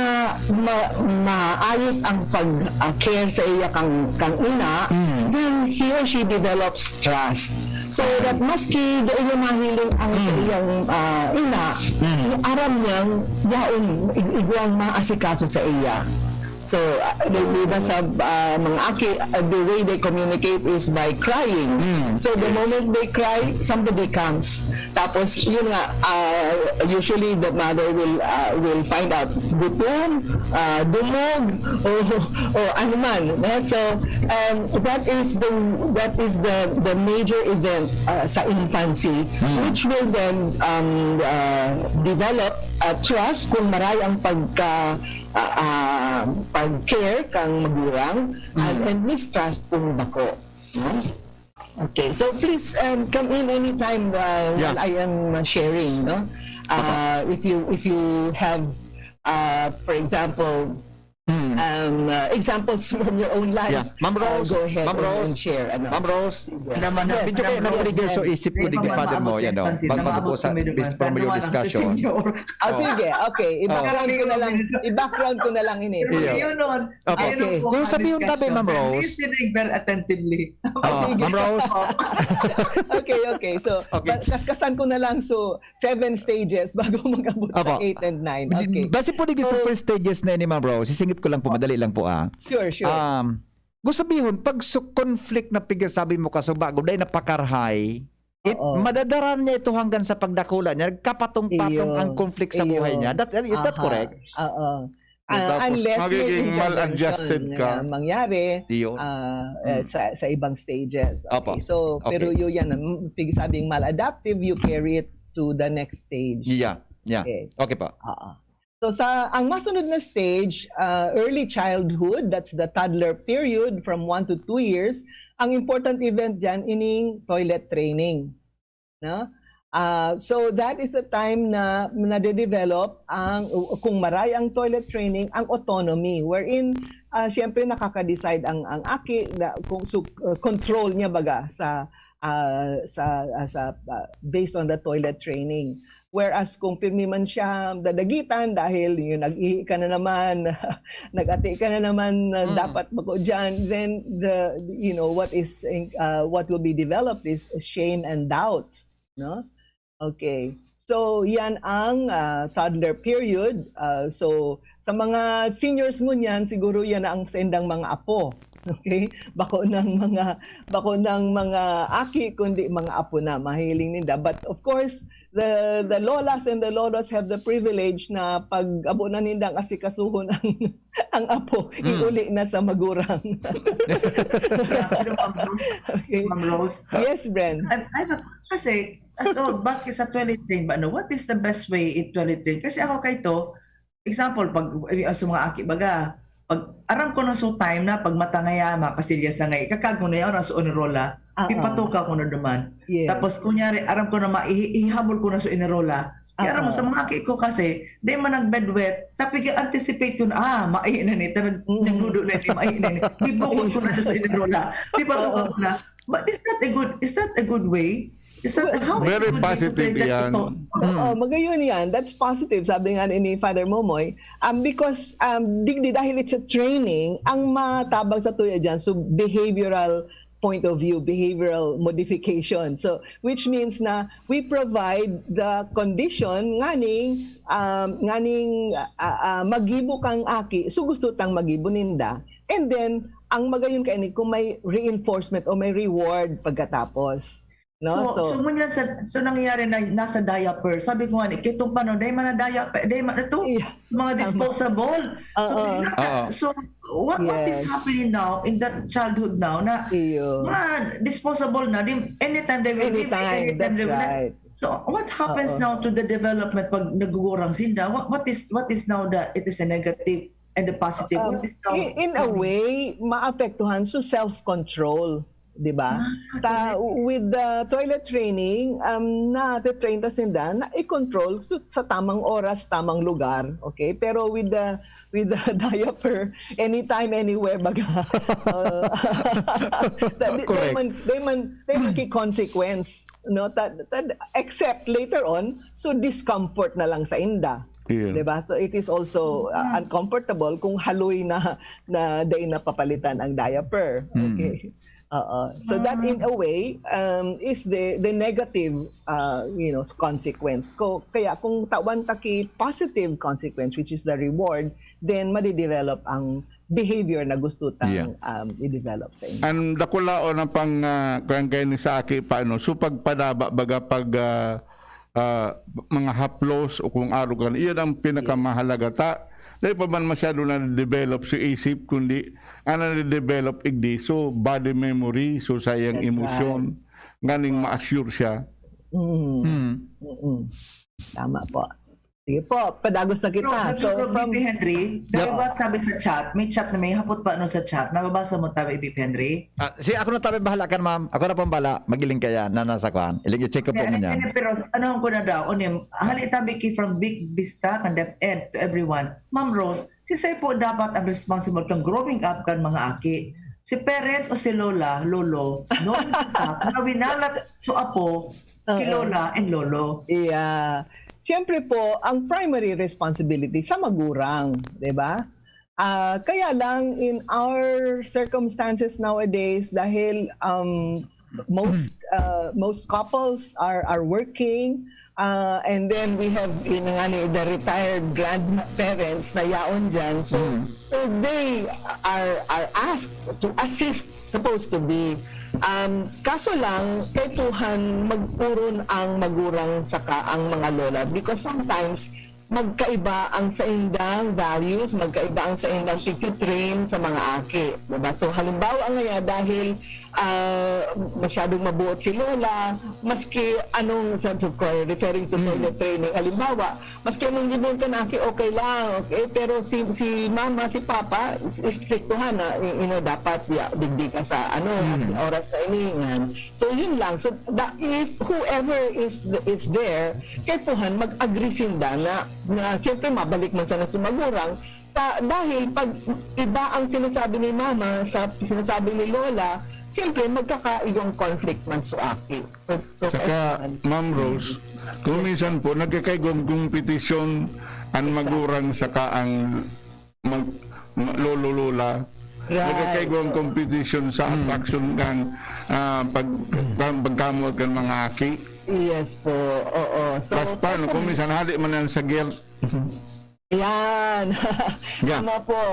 ma- maayos ang pag-care sa iya kang, kang ina, Mm. then he or she develops trust. So that maski doon yung mahiling ang sa Mm. iyang ah, ina, Mm. aram niyang yaon, ig- igwang maasikaso sa iya. So, uh, di ba sa uh, mga aki, uh, the way they communicate is by crying. Mm. So, the Yeah. moment they cry, somebody comes. Tapos, yun nga, uh, usually the mother will uh, will find out gutom, uh, dumog, o, o ano man. No? So, um, that is the that is the the major event uh, sa infancy, Mm. which will then um, uh, develop uh, trust kung maray ang pagka uh, uh, pag-care kang magulang and, Mm. and mistrust kung bako. No? Okay, so please um, come in anytime uh, while Yeah. I am uh, sharing, no? Uh, if you if you have uh, for example, Mm. um, uh, examples from your own lives, Yeah. Ma'am uh, Rose, go ahead Ma'am and, Rose, and share. Ano? Ma'am Rose, Hindi naman na- medyo hindi kayo naman nag-trigger ako sa isip ko, hindi digdi, naman Father ako Mo, sa yan, oh. pansin, Pag naman mabuko ako sa sa medyo bis-, mas- from your naman ako sa discussion. senior. Ah, sige, okay. I-background ko na lang, i-background ko na lang ini. Pero Iyo. yun nun. Opo. Ayun Okay. po, Kung sabihin tabi, discussion. Ma'am Rose. Listening very attentively. Oh, Sige. Ma'am Rose. Okay, okay. So, Okay. ba- kaskasan ko na lang, so, seven stages bago mag-abot sa Opo. eight and nine. Okay. Base po digdi sa So- first stages na ini, Ma'am Rose, sisingit ko lang po, madali lang po ah. Sure, sure. Um, gusto sabihon, pag su conflict na pigasabi mo kasubago, dahil napakarhay, it, Oo. madadara niya ito hanggang sa pagdakula niya, nagkapatong-patong Iyo. ang conflict sa Iyo. buhay niya. That, is that Aha. Correct? Oo. Ah, Tapos unless may magiging intervention maladjusted na ka. mangyari Yun. ah, eh, Mm. sa, sa ibang stages. Okay. Apo. So, Okay. pero yun yan, ang pigsabing maladaptive, you carry it to the next stage. Yeah, yeah. Okay. Okay po. Oo. So sa ang masunod na stage, uh, early childhood, that's the toddler period from one to two years, ang important event diyan ining toilet training. No? Uh, so that is the time na nade-develop ang kung maray ang toilet training, ang autonomy wherein uh, siyempre nakaka-decide ang ang aki na, kung so, uh, control niya baga sa uh, sa uh, sa uh, based on the toilet training. Whereas kung pirmi man siya dadagitan dahil yung nag-ihi ka na naman, nag-ati ka na naman na Mm. dapat bako dyan, then the, you know, what is, uh, what will be developed is shame and doubt, no? Okay. So, yan ang uh, toddler period. Uh, so, sa mga seniors ngunyan, siguro yan ang saindang mga apo. Okay? Bako ng mga bako ng mga aki kundi mga apo na mahiling ninda. But of course, the the lolas and the lolos have the privilege na pag abo na nindang asikasuhon ang ang apo, Mm. iuli na sa magurang. Yeah, ano, Ma'am Rose? Okay. Ma'am Rose? Yes, Bren. I'm, I'm a, kasi, so, bakit sa toilet train ba? Ano, what is the best way in toilet train? Kasi ako kay to, example, pag uh, sa mga aki baga, pag aram ko na so time na, pag matangaya, mga kasilyas na ngayon, ikakag ko na yan, so unirola, Ah, ah. Ipatoka ko na duman. Yes. Tapos, kunyari, aram ko na ma, ihi- ihabol ko na so unirola. Kaya aram mo, Ah, sa mga aki ko kasi, di man nag-bedwet, tapi anticipate ko na, ah, mai na ni, tanag, Mm. nagludo na ni, mai na ni. Di bukod ko na siya sa unirola. Di patoka Oo. ko na. But is that a good, is that a good way? Is that, Well, how is Very it good way to positive train that yan. ito? Oo, magayon yan. That's positive, sabi nga ni Father Momoy. Um, because um, digdi, dahil it's a training, ang matabang sa tuya dyan, so behavioral point of view, behavioral modification. So, which means na we provide the condition nganing um, nganing ah, ah, magibo kang aki, so gusto tang magibo ninda. And then, ang magayon kaini kung may reinforcement o may reward pagkatapos. No? So, so, ngunyan sa, so nangyayari na nasa diaper. Sabi ko nga, ni, kitong panon, dahil man na diaper, dahil man ito, Yeah. mga Tama. Disposable. So, Oo. bigla ka- Oo. so what, what is Yes. happening now in that childhood now na Iyo. mga disposable na, di, anytime they will give it, Anytime, anytime that's they will right. So, what happens Oo. Now to the development pag nagugurang sinda? What, what is what is now the, it is a negative and the positive? Um, What is now in, in a way, maapektuhan so self-control, di ba? Ah, Ta, with the toilet training, um, na-train ta sinda na i-control so, sa tamang oras, tamang lugar, okay? Pero with the with the diaper, anytime, anywhere, baga. Uh, ta- di- Correct. Di man, di man, di man ki consequence, no? Ta, ta, except later on, so discomfort na lang sa inda. Yeah. Diba? So it is also uh, uncomfortable kung haloy na na dai na papalitan ang diaper. Mm. Okay. Oo. So that in a way um, is the the negative uh, you know consequence. Ko kaya kung tawan ta ki positive consequence, which is the reward, then madidevelop ang behavior na gusto tang Yeah. um, i-develop sa inyo. Ang dakulaon ang pang uh, kaya ni sa aki pa ano, so pagpadaba baga pag ah, ah, mga haplos o kung arog kan, iyan ang pinakamahalaga ta. Dahil pa man masyado na develop si isip, kundi ang na-develop igdi, so body memory, so sa iyang That's emosyon, nganing ma-assure siya. Mm. Hmm. Mm-mm. Tama po. Sige po, padagos na Pero, kita. So, pero from, B P Henry, Yeah. ano ba sabi sa chat? May chat na may hapot pa ano sa chat? Nababasa mo tabi, B P Henry? Ah, si ako na tabi bahala kan, ma'am. Ako na pong bahala. Magiling kaya na nasa kwan. Iling i-check ko po Kaya, niya. kaya, pero ano ko na daw, unim, hali tabi ki from Big Vista, kan DepEd to everyone. Ma'am Rose, si Saipo dapat ang responsible kang growing up kan mga aki. Si parents o si lola, lolo, no, na winalat so apo, ki Oo. lola and lolo. Yeah. Siyempre po, ang primary responsibility sa magurang, di ba? Ah, kaya lang in our circumstances nowadays, dahil um, most uh, most couples are are working, uh, and then we have in nga ni the retired grandparents na yaon dyan. So, so they are are asked to assist, supposed to be. Um, kaso lang, kaipuhan magpuron ang magurang saka ang mga lola because sometimes magkaiba ang saindang values, magkaiba ang saindang pagtitrain sa mga aki, di ba? So, halimbawa ngaya, dahil, ah, masyadong mabuot si Lola, maski anong, sa, sa, referring to Mm. toilet training, halimbawa, maski anong gibohon kan aki, okay lang, okay? Pero si, si mama, si papa, is-, istriktuhan na, y-, you know, dapat, ya, digdi ka sa, ano, Mm. oras na ini, yan. So, yun lang. So, the, if whoever is, is there, kaipuhan mag-agree sinda na, na siyempre mabalik man sana sa magurang, sa, dahil pag iba ang sinasabi ni mama sa sinasabi ni lola, siyempre magkakaigong conflict man sa aki. So, so, Saka, kaipuhan. Ma'am Rose, kung minsan po, nagkakaigong kompetisyon ang magurang saka ang mag, ma- lolo-lola. Right. Nagkakaigong competition sa attraction kang ah, pag, pag, pagkamuot kan mga aki. Yes po, oo. So, Mas paano kung minsan hali man yan sa guilt? Yan. Yeah. Tama po.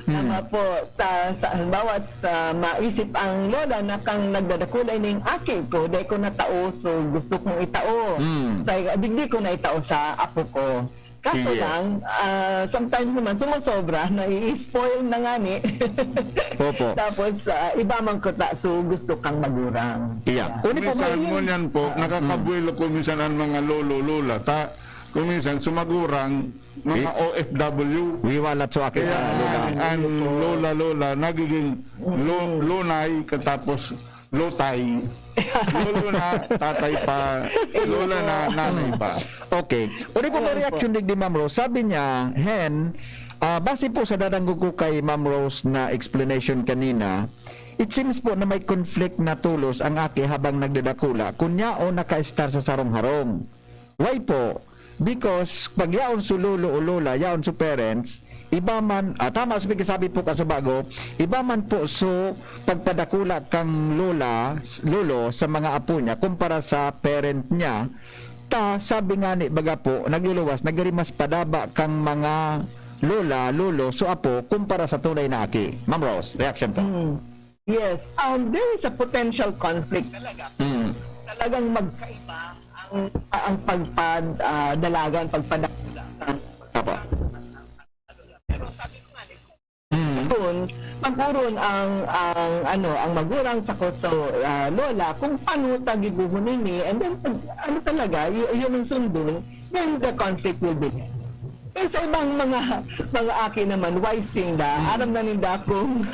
Tama po. Sa, sa halimbawa, sa maisip ang lola na kang nagdadakula ining aki ko, dai ko natao, so gusto kong itao. Mm. Sa digdi ko na itao sa apo ko. Kaso Yes. lang, ah, sometimes naman sumosobra, nai-spoil na nga ni. Opo. Tapos, ah, iba man ko ta, so gusto kang magurang. Yeah. Yeah. Kung minsan, ngunyan po, nakakabuelo kung minsan ang mga lolo-lola. Ta, kung minsan, sumagurang, mga O F W. Wiwalat so aki sa Kaya lugar. ang, ang lola-lola, nagiging lo, lonay, katapos lotay. Lolo na, tatay pa. Lola na, nanay pa. Okay. Uri po may reaction digdi, Ma'am Rose. Sabi niya, Hen, ah, base po sa dadangog ko kay Ma'am Rose na explanation kanina, it seems po na may conflict na tulos ang aki habang nagdadakula, kun yaon naka-estar sa sarong harong. Why po? Because pag yaon so lolo o lola, yaon so parents, iba man, ah, tama sa pagkasabi po ka sa bago, iba man po so pagpadakula kang lola, lolo sa mga apo niya kumpara sa parent niya. Ta, sabi nga ni baga po, nagluluwas, nagirimas padaba kang mga lola, lolo, so apo, kumpara sa tunay na aki. Ma'am Rose, reaction po. Yes, um, there is a potential conflict talaga. Mm. Talagang magkaiba ang ang pagpad ah, dalagan, pagpadakula ng Apo. Pero sabi ko nga, Mm. kung pag-uron ang ang ano ang magurang sa koso ah, lola kung paano ta gibuhon ini, and then pag, ano talaga y- yun ang sundon, then the conflict will be less. Pero sa ibang mga mga aki naman, wise sinda, aram na ninda kung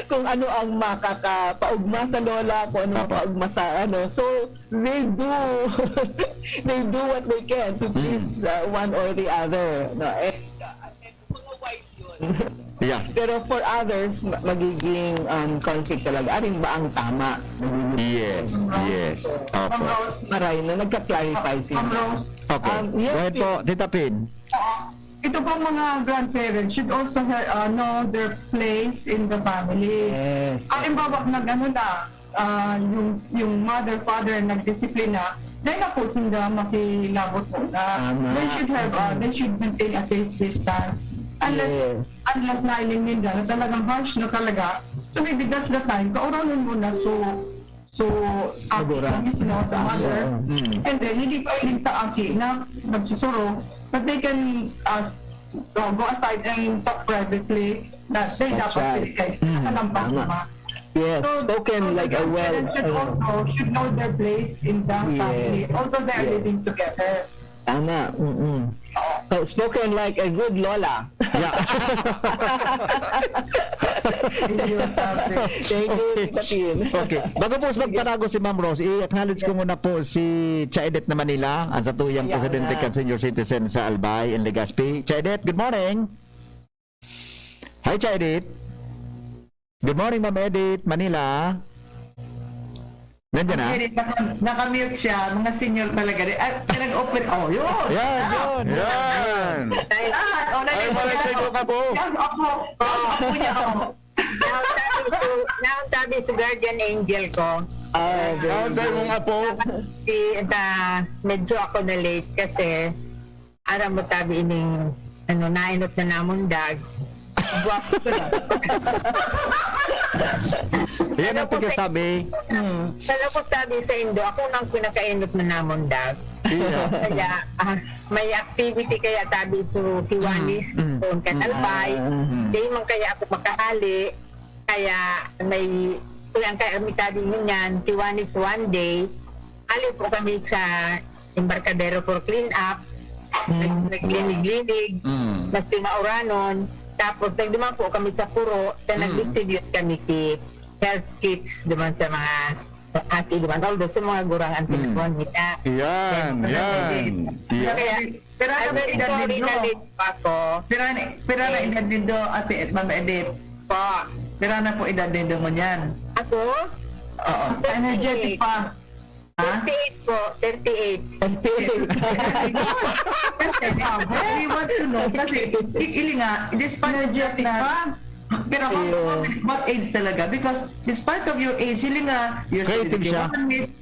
kung ano ang makakapaugma sa lola, kung ano Tama. Mapaugma sa ano. So they do they do what they can to please uh, one or the other, no? And, uh, and mga wise yun. Yeah. Pero for others, ma- magiging um, conflict talaga. Aring ba ang tama? Yes, yes. Opo. Maray na nagka-clarify sila. Ma'am Rose, Okay. Um, yes, Go ahead po, Tita Pin. uh, ito pong mga grandparents should also ha- uh, know their place in the family. Yes. Halimbawa, nag-ano na, uh, yung, yung mother, father nagdisiplina, dahil na po sinda makilabot muna. Tama. They should have, uh, they should maintain a safe distance. Unless, Yes. unless nailing ninda na talagang harsh na talaga, so maybe that's the time, kauranon muna, so, so, Magura. you know, the mother, Oo. Mm. and then hindi pa iling sa aki na nagsusuro, but they can uh, go, go aside and talk privately na they That's dapat right. sila kay Mm. nakalampas Tama. naman. Yes, So, spoken so like the a well. grandparents should Ano, also should know their place in the Yes. family, although they're Yes. living together. Tama. Mm-mm. So, spoken like a good lola. Yeah. Yun, sabi. Thank you, Tita Pin. Okay. Bago po sa magpanago si Ma'am Rose, i-acknowledge ko muna po si Cha Edith na Manila, ang satuyang Ayan presidente na. kan senior citizen sa Albay in Legazpi. Cha Edith, good morning. Hi, Cha Edith. Good morning, Ma'am Edith, Manila. Nandiyan na? Hindi, naka, naka-mute siya. Mga senior talaga rin. Ah, pinag-open. Oh, yun. Yan, yun. Yan! Ah, oh, Ay, maray kayo ka po! Yes, opo. Yes, opo niya, oh. Nauntabi si, nauntabi si guardian angel ko. Ah, Yan sa imong apo! Si, na, medyo ako na late kasi aram mo tabi ining ano, nainot na namundag. Guwapo ko na. Yan ang pagkasabi. Pero ko sabi sa Indo, ako nang pinakainot na namundag. Iya. Kaya, ah, may activity kaya tabi so Kiwanis Mm, mm, kung mm. Katalbay. Ah. Mm. Di man kaya ako makahali. Kaya may, kaya kaya may tabi ngunyan, Kiwanis one day, ali po kami sa Embarcadero for clean up. Nag- Naglinig-linig, Mm. maski mauranon. Tapos nagduman po kami sa Puro, na Mm. nag-distribute kami ki health kits duman sa mga aki duman. Although sa mga gurang ang Mm. tinawan nila. Yan, yan. Yeah. Kaya, pira na Ano ba rin edad po, nindo? Rinalyn po ako. Pira na, pira na edad nindo, Ate Ma'am Edith? Po. Pira na po edad nindo ngunyan? Ako? Oo. Energetic pa. Ha? thirty-eight po. thirty-eight. We want to know kasi i- ili nga, despite of that na, pero how, how many- what age talaga? Because despite of your age, ili nga, you're still Creative siya.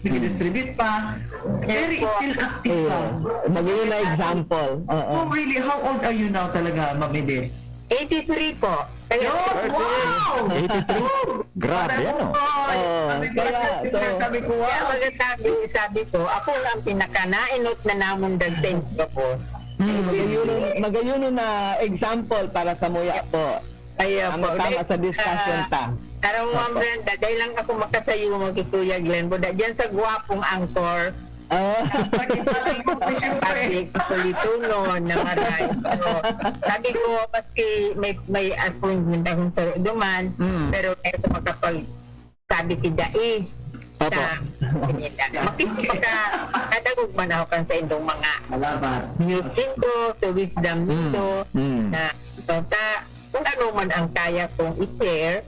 Nag-distribute pa. Very Yes po. Still active pa. Ayun. Magayon na example. Oo. Oh, really? How old are you now talaga, Ma'am Ede? eighty-three po. Yes, wow! eighty-three. Grabe, ano? Ay, Oo, sabi ko, kaya, sabi, so, sabi ko, Kaya wow! Magsasabi, sabi ko, ako ang pinakanainot na namundag sa inyo, boss. Magayon, magayon na example para sa muya po. Kaya po, Tama-tama sa discussion ta. Parang Ma'am Brenda, dahil lang ako makasayo mo kay Kuya Glenn, buda dyan sa gwapong anchor, Oh. Pag-ipatay ko, siyempre. Sabi ko, tulitunon na maray. So, sabi ko, maski may, may appointment akong sa duman, Mm. pero kaya ko makapag sabi ti Dai. Opo. Na, makis maka, kadangog man ako kan sa indong mga Salamat. news nindo, sa wisdom nindo, Mm. na, so, ta, kung ano man ang kaya kong i-share,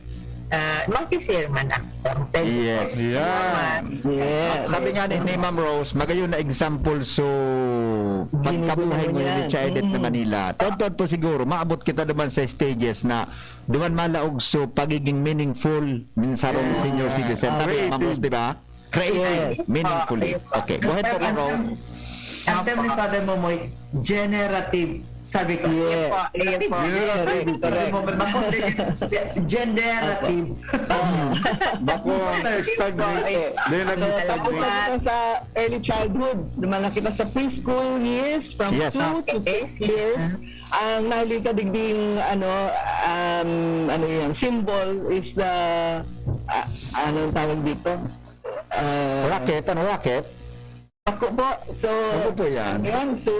ah, mag-share man ako. Thank you Yes. po. Yeah. Salamat. Yes. Sabi nga ni, ni Ma'am Rose, magayon na example so pagkabuhay Ginibo mo niya. ni Child Death na Mm. Manila. Todtod po siguro, maabot kita naman sa stages na duman malaog so pagiging meaningful min sarong senior citizen. Tama, Ma'am Rose, di ba? Creative, Yes. meaningfully. Okay, go ahead po, Ma'am Rose. Ang term ni Father Momoy, generative. Sabi ko, Yes. Ayun po. Correct, correct. Sabi mo, bako, generative. Bako, stagnate. Then, So, tapos na nag-stagnate. kita sa early childhood, duman na kita sa preschool years, from Yes. two to six years. Ang mahiling ka digding, ano, um, ano yan, symbol is the, ah, anong tawag dito? Ah, Rocket, ano rocket? Ako po, so, Ano po yan? Ayan, so,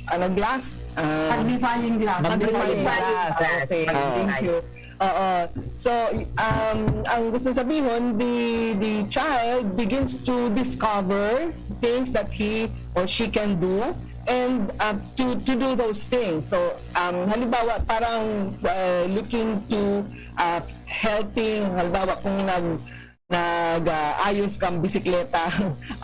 ano, glass? Ah, Magnifying glass. Magnifying glass. Okay, Ah. thank you. Oo. So, um, ang gusto sabihon, the, the child begins to discover things that he or she can do and uh, to to do those things. So, um, halimbawa, parang uh, looking to uh, helping, halimbawa, kung nag nag-aayos kang bisikleta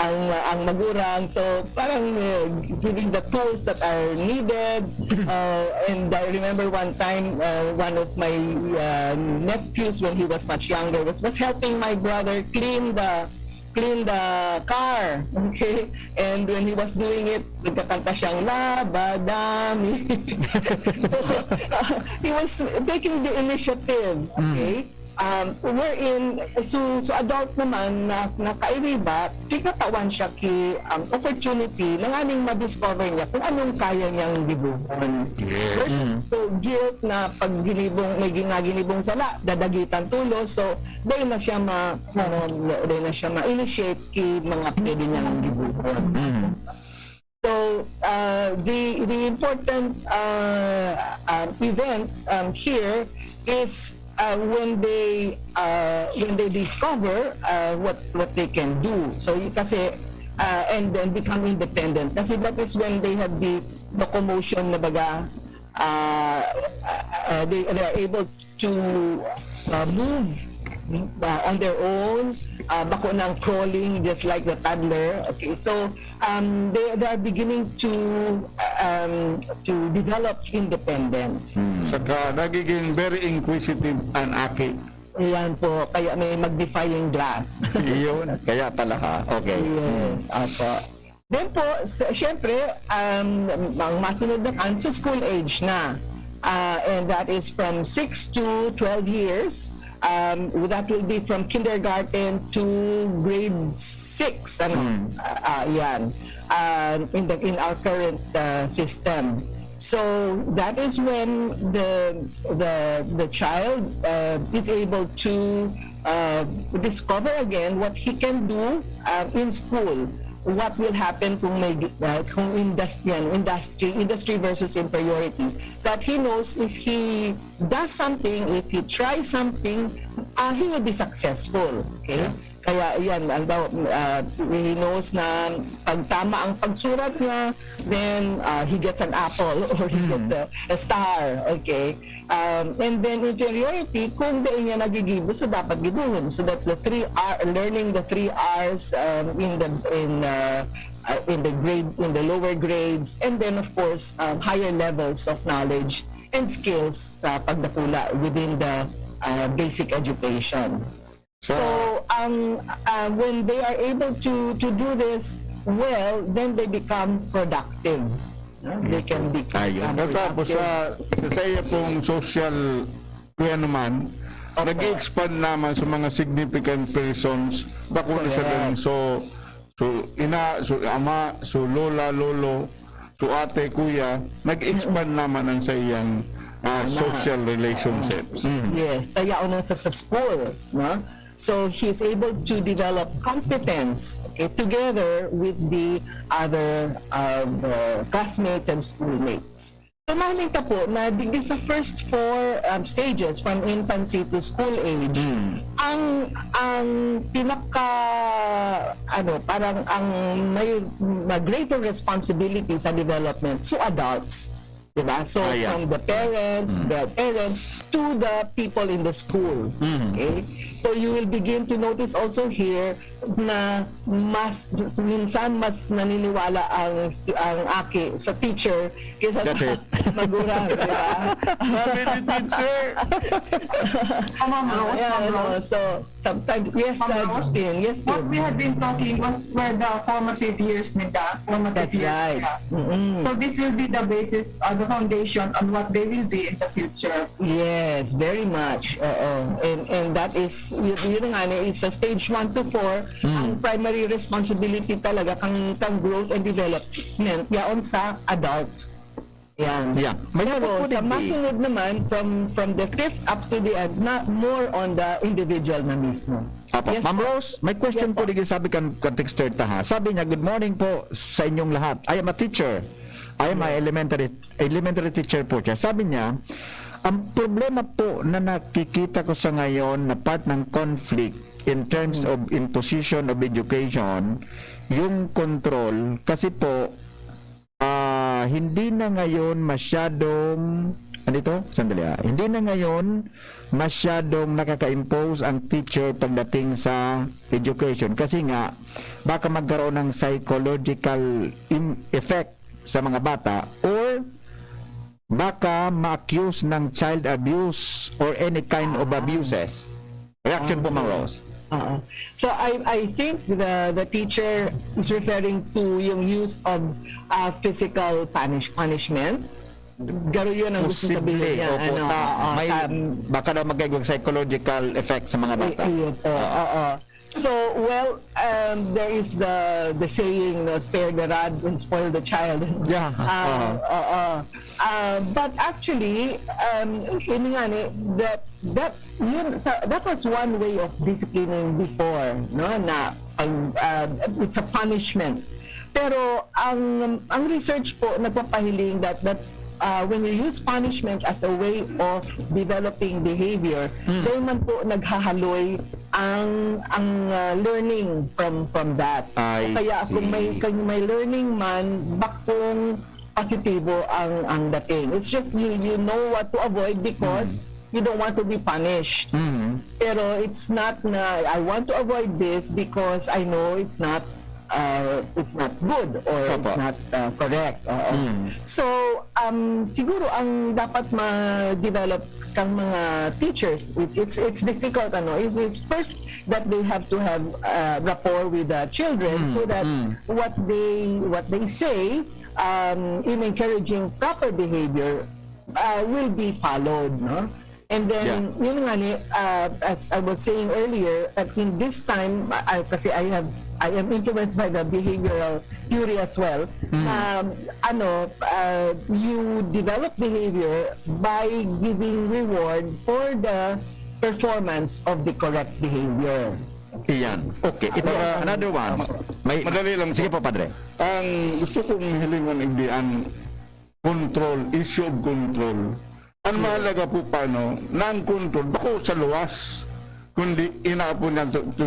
ang ang magurang. So, parang uh, giving the tools that are needed. Uh, and I remember one time, uh, one of my uh, nephews, when he was much younger, was, was helping my brother clean the clean the car. Okay? And when he was doing it, nagkakanta siyang Labadami. He was taking the initiative. Okay? Um, wherein, so, so adult naman na nakairiba, tinatawan siya ki um, opportunity na nganing ma-discover niya kung anong kaya niyang dibuhon. Versus so guilt na pag ginibong, may ginaginibong sala, dadagitan tulos. So, dahil na siya ma, ano, dahil na siya ma-initiate ki mga pwede niyang dibuhon. So, uh, the the important uh, um, event um, here is uh, when they uh, when they discover uh, what what they can do. So, y- kasi uh, and then become independent. Kasi that is when they have the locomotion na baga uh, uh, they, they are able to uh, move uh, on their own, uh, bako ng crawling just like the toddler. Okay, so um, they, they are beginning to um, to develop independence. Saka nagiging very inquisitive ang aki. Ayan po, kaya may magnifying glass. Yun, kaya pala ha. Okay. Yes, apo. Then po, s- syempre, um, ang masunod na kan, so school age na. Uh, and that is from six to twelve years. Um, that will be from kindergarten to grade six. Ano? Mm. Ah, ah, yan. uh, in the in our current uh, system. So that is when the the the child uh, is able to uh, discover again what he can do uh, in school. What will happen kung may uh, kung industry, industry industry versus inferiority? That he knows if he does something, if he tries something, uh, he will be successful. Okay. Kaya yan, ang daw, ah, he knows na pag tama ang pagsurat niya, then ah, he gets an apple or he gets a, a star. Okay. Um, and then inferiority, kung dai niya nagigibo, so dapat gibohon. So that's the three R, learning the three R's um, in the in uh, uh, in the grade in the lower grades, and then of course um, higher levels of knowledge and skills sa pagdakula within the uh, basic education. So, ang ah, when they are able to to do this well, then they become productive. No? They can become Ayun. Tapos productive. Sa, sa saya pong social, kuya naman, nag-expand naman sa mga significant persons, bako na sa Correct. So, so ina, so ama, so lola, lolo, so ate, kuya, nag-expand naman ang sa iyang ah, social relationships. Yes, tayaon na sa, sa school, no? So he's able to develop competence, okay, together with the other uh, classmates and schoolmates. So mahiling ka po na digdi sa first four um, stages, from infancy to school age, ang ang pinaka ano, parang ang may, may greater responsibility sa development, so adults. Diba? So Ah, yeah. From the parents, their parents, to the people in the school. Okay? So you will begin to notice also here na mas minsan mas naniniwala ang stu- ang aki sa teacher kaysa That's sa it. magulang, di ba? Sabi ni teacher, Ma'am Rose, Ayan, Ma'am ano, Rose, so sometimes yes, Ma'am uh, Rose, Tin, yes, what Tin. we have been talking was were the formative years nila. Formative That's years right. nila. Mm-mm. So this will be the basis, uh, the foundation on what they will be in the future. Yes, very much. Oo. And and that is yun, yun nga ni sa stage one to four, ang primary responsibility talaga kang kang growth and development yaon sa adult. Yan. Yeah. May Tapos, hapon po sa digdi. Masunod naman, from from the fifth up to the end, na more on the individual na mismo. Apo. Yes, Ma'am po. Rose, may question Yes, po po. Digdi, sabi kan, kan texter ta ha. Sabi niya, "Good morning po sa inyong lahat. I am a teacher. I am a elementary elementary teacher po siya." Sabi niya, "Ang problema po na nakikita ko sa ngayon na part ng conflict in terms of imposition of education, yung control, kasi po ah, hindi na ngayon masyadong, ano ito? Sandali ah. Hindi na ngayon masyadong nakaka-impose ang teacher pagdating sa education. Kasi nga, baka magkaroon ng psychological im- effect sa mga bata or baka ma-accuse ng child abuse or any kind of abuses." Reaction po, Ma'am Rose. Oo. So I I think the the teacher is referring to yung use of uh, physical punish punishment. Garo yun ang gusto Posible. Sabihin niya. Opo, Ano, ta, oo, may, tam- baka daw magkaigwang psychological effect sa mga bata. Ay, ayun po. Ah. Oo. So, well, um, there is the the saying, no, "Spare the rod and spoil the child." Yeah. Ah, Oo. Oo. Ah, but actually, um, yun nga ni, that, that, yun, sa, that was one way of disciplining before, no, na pag, ah, it's a punishment. Pero ang ang research po nagpapahiling that that uh, when you use punishment as a way of developing behavior, dahil man po naghahaloy ang ang uh, learning from from that. I Kaya kung may see. kung may learning man, bakong positibo ang ang dating. It's just you you know what to avoid because you don't want to be punished. Mhm. Pero it's not na I want to avoid this because I know it's not uh, it's not good or Opo. It's not uh, correct. Oo. Mm. So, um, siguro ang dapat ma-develop kang mga teachers, it, it's it's difficult ano, is is first that they have to have uh, rapport with the children Mm, so that mm. what they what they say um, in encouraging proper behavior uh, will be followed, no? And then, yun nga ni, uh, as I was saying earlier, I think this time, I, kasi I have, I am influenced by the behavioral theory as well, na, ano, uh, you develop behavior by giving reward for the performance of the correct behavior. Iyan. Okay. Ito, Yeah. Another one. May, Madali lang Sige po. po, Padre. Ang gusto kong hilingon, hindi ang control, issue of control. Ang mahalaga po paano, na ang control, bako sa luwas, kundi inaapon niya to, to,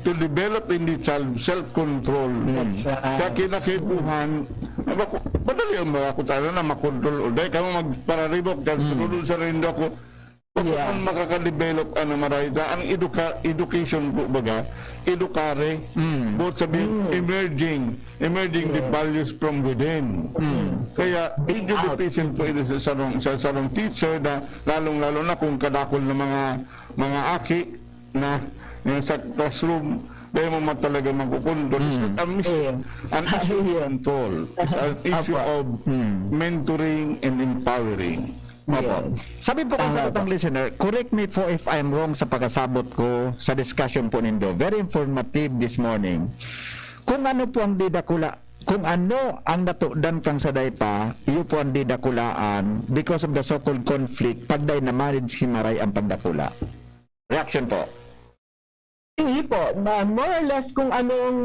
to develop in the child self-control. That's right. Kaya kinakaipuhan, bako, madali ang mga kutana na makontrol. O dahil kamo magpararibok, dahil sunod sa rindo ako, Yeah. Kung makakadevelop, ano, maray na, ang educa- education po baga, educare, Mm. both sabihin, emerging, emerging the values from within. Kaya, Bring out. Education po ito sa sarong, sa sarong teacher na, lalong-lalo na kung kadakol na mga, mga aki na, na sa classroom, dahil mo man talaga magkukontrol. It's not a mis- Yeah. an issue of Yeah. control. It's an issue Apa. of mentoring and empowering. Opo. Yes. Sabi po kan Tama sa po. Listener, correct me po if I'm wrong sa pagkasabot ko sa discussion po nindo. Very informative this morning. Kung ano po ang didakula, kung ano ang natudan kang saday pa, iyo po ang didakulaan because of the so-called conflict, pag dai na-manage ni Maray ang pagdakula. Reaction po. Hindi po. Ma- More or less kung anong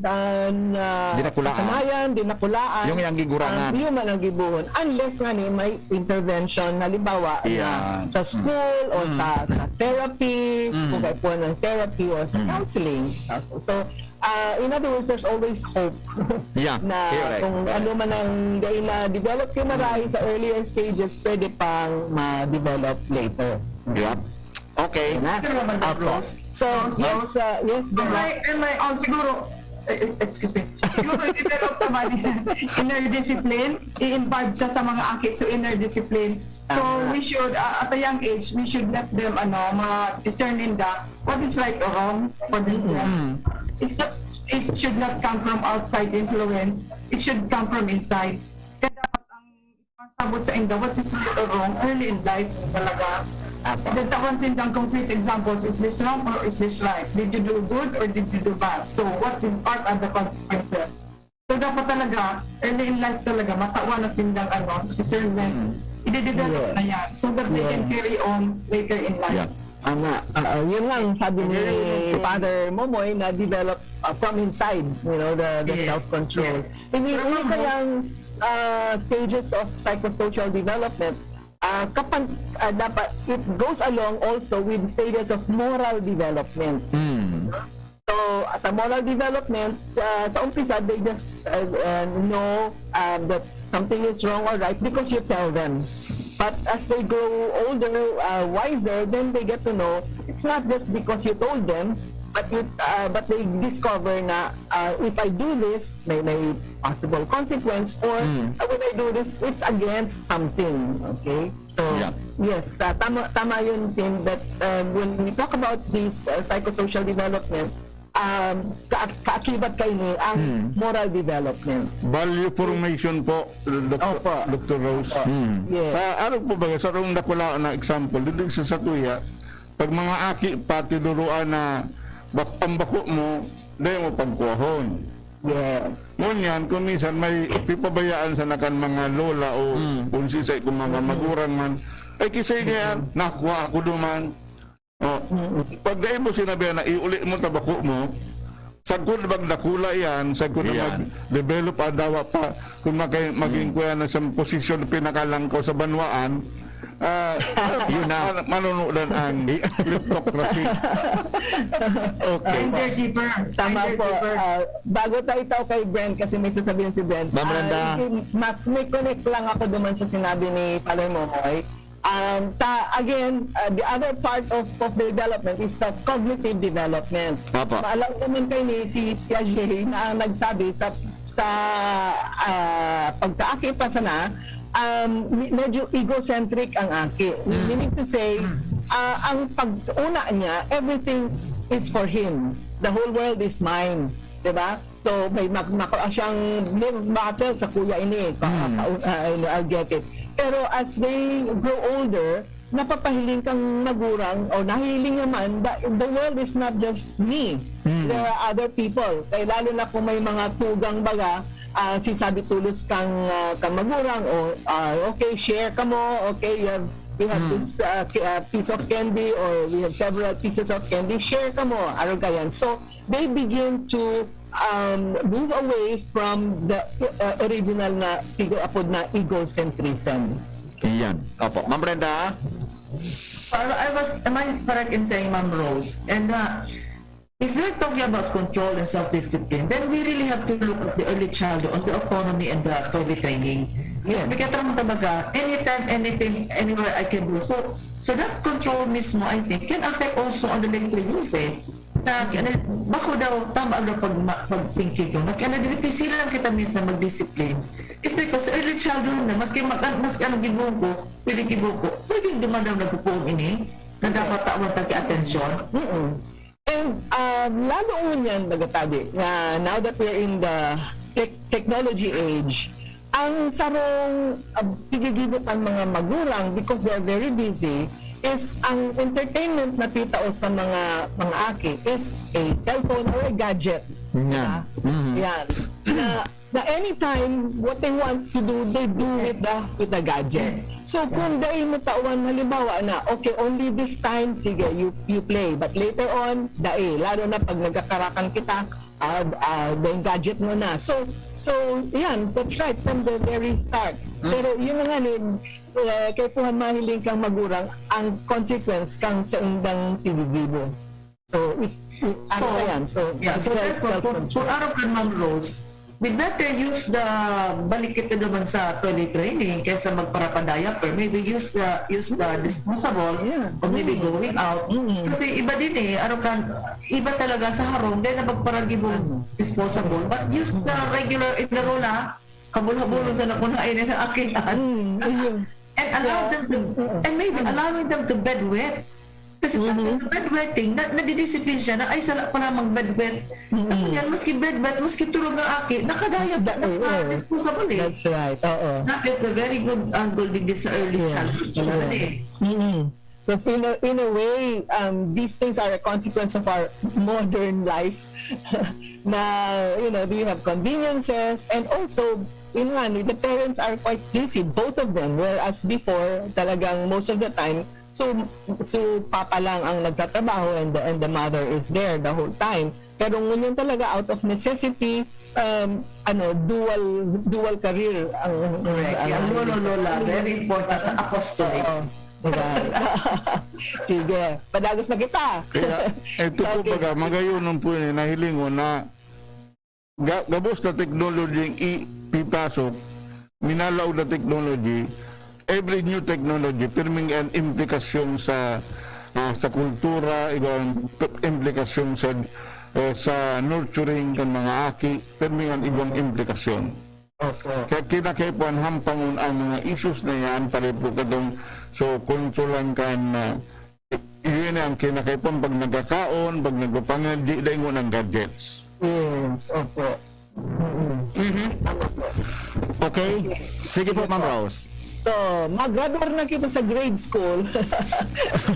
uh, na Dinakulaan. Kasanayan, dinakulaan. Yung yang gigurangan. Ang iyo man ang gibuhon. Unless nga ni may intervention, halimbawa, Yeah. na sa school o sa, sa therapy, Mm. kung kaya po ng therapy o sa Mm. counseling. So, uh, in other words, there's always hope Yeah, na correct. kung ano man ang dahil na-develop kay Maray sa earlier stages, pwede pang ma-develop later. Yep. Okay. Na? Pero naman, Apo. Rose. So, yes, uh, yes, May, Doc. may, oh, siguro, eh, excuse me. Siguro, i-develop naman yung inner discipline, i-imbibe ka sa mga aki, so inner discipline. So, Tama. We should, uh, at a young age, we should let them, ano, ma-discern in the, what is right or wrong for themselves. It's not, it should not come from outside influence. It should come from inside. Kaya dapat ang pasabot sa inda, what is right or wrong, early in life talaga. Apo. Then, tawan sa indang concrete examples, is this wrong or is this right? Did you do good or did you do bad? So, what, what are the consequences? So, dapat talaga, early in life talaga, matawan na sindang ano, discernment. I-develop Yeah. na yan so that they can Yeah. carry on later in life. Yeah. Tama. Ah, ah, yun lang sabi ni Father Momoy na develop uh, from inside, you know, the, the Yes. self-control. Yes. Ini, Pero ini ma'am, kayang uh, stages of psychosocial development, uh, kapag uh, dapat it goes along also with stages of moral development. Mm. So, sa moral development, uh, sa umpisa, they just uh, uh, know uh, that something is wrong or right because you tell them. But as they grow older, uh, wiser, then they get to know it's not just because you told them, but you, uh, but they discover na uh, if I do this, may may possible consequence, or Mm. uh, when I do this, it's against something. Okay? So, Yeah. yes, uh, tama, tama yun, Tim, that um, when we talk about this uh, psychosocial development, um, ka- kaakibat kaini ang Hmm. moral development. Value formation po, Doctor, Opo. Doctor Rose. Mm. Yes. Ah, ano po ba, sa rong dakula na example, dito sa satuya, pag mga aki, pati duruan na bak ang bako mo, dahil mo pagkuhahon. Yes. Ngunyan, kung minsan may pipabayaan sa nakan mga lola o Mm. kung sisay kung mga magurang man, ay kisay niya, nakuha ako duman. Oh, pag dahil mo sinabihan na iuli mo tabako mo, sagkod bang dakula yan, sagkod na Yan. mag-develop ang dawa pa, kung makay, maging kuya na sa posisyon pinakalangkaw sa banwaan, ah, Yun na. man- manunudan ang Y- kleptocracy. Okay. Gender differ. Tama Gender po. differ. Ah, bago tayo tao kay Brent, kasi may sasabihin si Brent. Ma'am Brenda. Ah, hindi, ma- may connect lang ako duman sa sinabi ni Father Momoy. Um, ta, again, uh, the other part of, of the development is the cognitive development. Apo. Maalam naman kayo ni si Piaget na ang nagsabi sa sa ah, pagkaaki pa sana, um, me- medyo egocentric ang aki. Meaning to say, ah, ang pag-una niya, everything is for him. The whole world is mine. Diba? So, may mak- maka- siyang milk bottle sa kuya ini. Ka- Hmm. ka- ah, I'll get it. Pero as they grow older, napapahiling kang magurang o nahihiling naman, the, the world is not just me. Mm. There are other people. Kaya lalo na kung may mga tugang baga, ah, sisabi tulos kang, ah, kang magurang o, ah, okay, share ka mo, okay, you have, we have Mm. this ah, ki- ah, piece of candy or we have several pieces of candy, share ka mo, arog ka yan. So, they begin to um, move away from the uh, original na tigo apod na egocentrism. Iyan. Opo. Ma'am Brenda? Well, I was, am I correct in saying, Ma'am Rose? And uh, if we're talking about control and self-discipline, then we really have to look at the early childhood on the autonomy and the toilet training. Yes, Yeah. May katarang talaga, anytime, anything, anywhere I can do. So, so that control mismo, I think, can affect also on the later years eh. Na, na, bako daw, tama daw pag, ma- pag thinking ko. Nag, ano, dipisilan kita minsan mag-discipline. It's because early childhood na, maski, mag, maski anong gibuko, pwede gibuko, pwede duman daw nagpupuong ini, na dapat tawan tagi atensyon. Mm-mm. And um, lalo ngunyan, Dagatadi, na now that we're in the tech- technology age, ang sarong uh, pigigibot ang mga magurang because they're very busy is ang entertainment na titao sa mga mga aki is a cellphone or a gadget. Yan. Diba? Yan. Na, na anytime, what they want to do, they do with the with the gadgets. So kung dai mo tawan, halimbawa na, okay, only this time, sige, you you play. But later on, dai. Lalo na pag nagkakarakan kita, ah, ah, then gadget mo na. So, so yan, that's right, from the very start. Pero yun na nga, ni, uh, kaipuhan mahiling kang magurang ang consequence kang sa indang pinigibo. So, if, if ano So, yan? So, Yeah, so self- therefore, kung, self-control. Kung araw ka, Ma'am Rose, we better use the balik kita naman sa toilet training kaysa magparapa-diaper. Maybe use the use the disposable Yeah. or maybe going out. Mm. Kasi iba din eh, araw ka, iba talaga sa harong, then na magparagibong disposable. But use the regular in the roll ah, habol-habulon sa nakunain na akin. Mm, ayun. And allow them to, and maybe allowing them to bedwet. Kasi sa sa bedwetting, na, nadidisiplin siya na, "Ay, sala pala mag-bedwet." Ako yan, maski bedwet, maski tulog ang aki, nakadaya, Da- oo. naka-disposable eh. That's right. Oo. That is a very good angle din sa early Yeah. childhood. Ano Yeah. eh. Mm-mm. Because in a, in a way, um, these things are a consequence of our modern life. Na, you know, we have conveniences and also, yun nga, the parents are quite busy, both of them. Whereas before, talagang most of the time, so, so papa lang ang nagtatrabaho and the, and the mother is there the whole time. Pero ngunyan talaga, out of necessity, um, ano, dual dual career ang Correct. ang Yung lolo, lola, very important. Apostolic. Oo. Diba? Sige, padagos na kita. Kaya ito po Okay. Baga, magayon po yun, nahilingon na ga- gabos na technology ang ipipasok, minalaog na technology, every new technology, pirming an implikasyon sa ah, sa kultura, igwang implikasyon sa eh, sa nurturing kan mga aki, pirming an igwang implikasyon. Opo. Kaya kinakaipuhan hampangon ang mga issues na yan, pare po katong, so, kontrolan kan, ah, yun ang kinakaipuhan pag nagkakaon, pag nagpapangan, di daingon ang gadgets. Yes, opo. Mm-mm. Mhm. Okay? Sige po, Ma'am Rose. So, mag-graduate na kita sa grade school.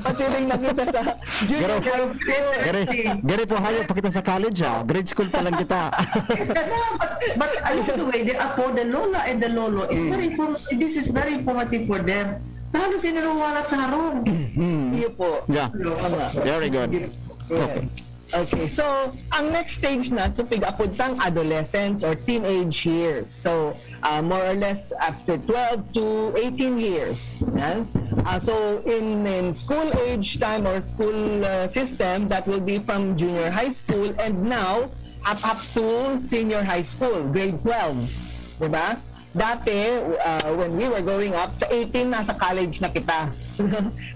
Pasiring na kita sa junior Garo- high school. Gari, gari po, hayo pa kita sa college, ah. Grade school pa lang kita. Yes, ano, but, but along the way, the apo, the lola and the lolo, is very inform- this is very informative for them. Na halos iniruwalat sa harong. Hmm. Iyo po. Yeah. Tama. Very good. Yes. Okay, so ang next stage na, so pig-apod tang adolescence or teenage years. So, uh, more or less after twelve to eighteen years. Yan. Uh, so, in, in school age time or school uh, system, that will be from junior high school and now up, up to senior high school, grade twelve. Diba? Dati, uh, when we were growing up, sa eighteen, nasa college na kita.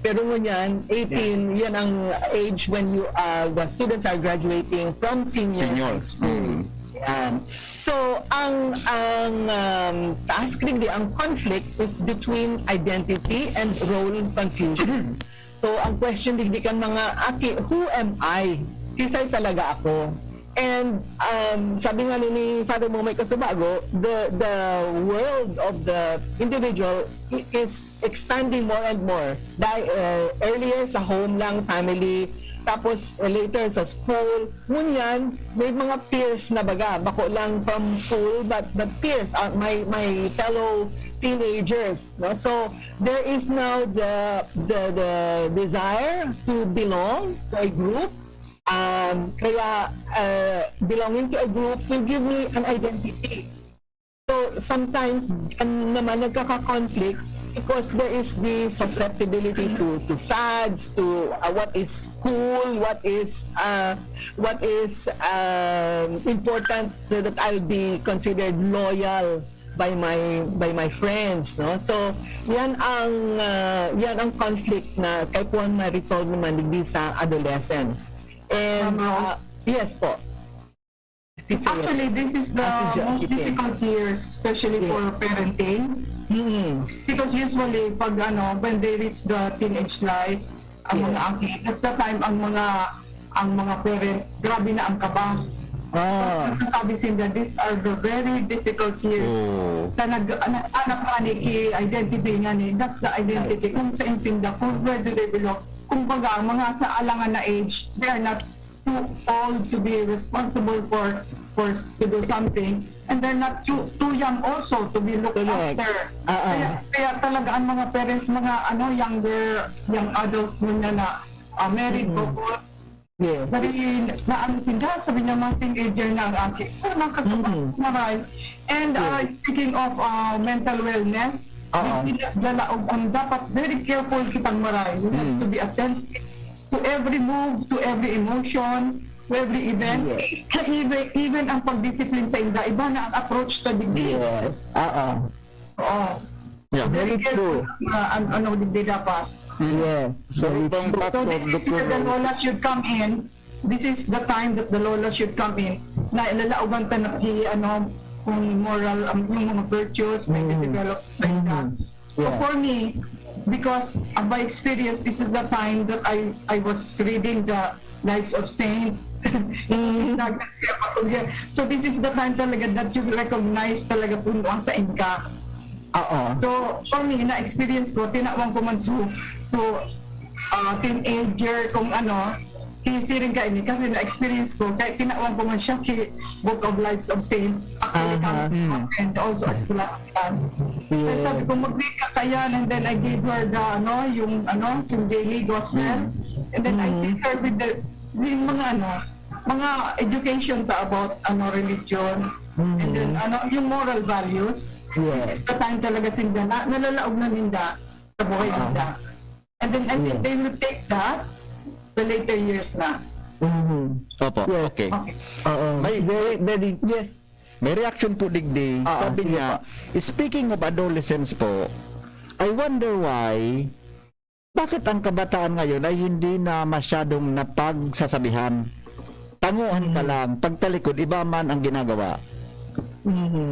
Pero ngunyan, eighteen, yan ang age when you uh, the students are graduating from senior Senior. High school. Mm. Yan. So, ang ang um, task digdi, ang conflict is between identity and role confusion. So, ang question digdi kan mga aki, who am I? Sisay talaga ako? And, um, sabi nga ni, ni Father Momay Casubago, the, the world of the individual i- is expanding more and more. Dahil, uh, earlier sa home lang, family, tapos, uh, later sa school. Ngunyan, may mga peers na baga, bako lang from school, but, but peers, uh, my, my fellow teenagers, no? So, there is now the, the, the desire to belong to a group. Um, kaya, uh, belonging to a group will give me an identity. So, sometimes, diyan naman nagkaka-conflict because there is the susceptibility to, to fads, to, uh, what is cool, what is, uh, what is, um, important, so that I'll be considered loyal by my, by my friends, no? So, yan ang, uh, yan ang conflict na kaipuhan ma-resolve naman digdi sa adolescence. And, Ma'am Rose? Uh, yes po. Si Sir. Actually, this is the Ah, si Jo- most si Pin. Difficult years, especially for Yes. Parenting. Mm. Because usually, pag ano, when they reach the teenage life, ang Yes. Mga aki, that's the time ang mga ang mga parents, grabe na ang kaba. Ah. Nagsasabi sinda, these are the very difficult years. Oh. Na nag-anak-anak nga ni ki-identity nga ni, that's the identity. Kung sa insinda, kung where do they belong? Kumbaga, ang mga sa alangan na age, they are not too old to be responsible for for to do something, and they're not too too young also to be looked Correct. After. Ah, ah. Kaya, kaya talaga ang mga parents, mga ano, younger, young adults mo niya na ah, married couples, Yes. Dahil na ang tinda, sabi niya, mga teenager na ang aki. Oh, nakakaba, Mm. maray. And uh, speaking of uh, mental wellness, Oo. yung pinaglalaog ang dapat very careful kitang maray. You have to be attentive to every move, to every emotion, to every event. Yes. Even, even ang pagdisiplin sa inda, iba na ang approach sa digdi. Yes. Oo. Oo. Yeah. Very true. Uh, an- ano digdi dapat. Yes. So, Very ibang true. factor, So this is Doktor where the Rose. Lola should come in. This is the time that the Lola should come in. Na ilalaogan ta na pi, ano, kung moral, ang yung mga virtues na Mm. develop sa inda. Mm. So Yeah. for me, because uh, by experience, this is the time that I I was reading the lives of saints. Mm. Douglas Kaya Patugya. So this is the time talaga that you recognize talaga kung ano sa inka. Oo. So, for me, na-experience ko, tinawan ko man so, so, ah, teenager, kung ano, kisiring ka ini, kasi na-experience ko, kahit tinawan ko man siya, ki Book of Lives of Saints, actually, Aha. kami, Mm. and also as Protestant. Kaya Yes. sabi ko, mag-read ka kayan, and then I gave her the, ano, yung, ano, yung daily gospel, Mm. and then I Mm. teach her with the, yung mga, ano, mga education pa about, ano, religion, and then, Mm. ano, yung moral values. Yes. This is the time talaga sinda na nalalaog na ninda sa buhay Ah. ninda. And then I think Yeah. They will take that the later years na. Mhm. Opo, Yes. okay. Okay. Oo. May- Very, very, yes. May reaction po digdi. Ah, Sabi sige niya, speaking of adolescence po, I wonder why, bakit ang kabataan ngayon ay hindi na masyadong napagsasabihan? Tanguhan ka lang, pagtalikod, iba man ang ginagawa. Mhm.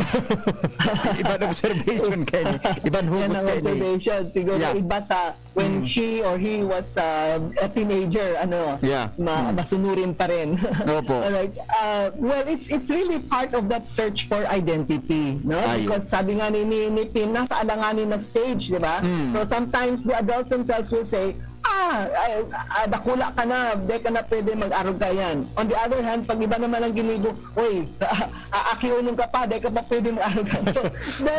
Iban observation kayo ni, iban Yan hugot ang kayo ni. Observation. Siguro Yeah. Iba sa when she or he was uh, a teenager, ano, Yeah. ma- Mm. masunurin pa rin. Opo. Alright. Uh, well, it's it's really part of that search for identity, no? Ayun. Because sabi nga ni, ni, ni Pin, nasa alanganin na stage, di ba? Mm. So sometimes the adults themselves will say, ah, ay, ah, dakula ka na, di ka na pwede mag-arog ka yan. On the other hand, pag iba naman ang ginibo, oy, sa, aaki unong ka pa, di ka pa pwede mag-arog ka. So, the,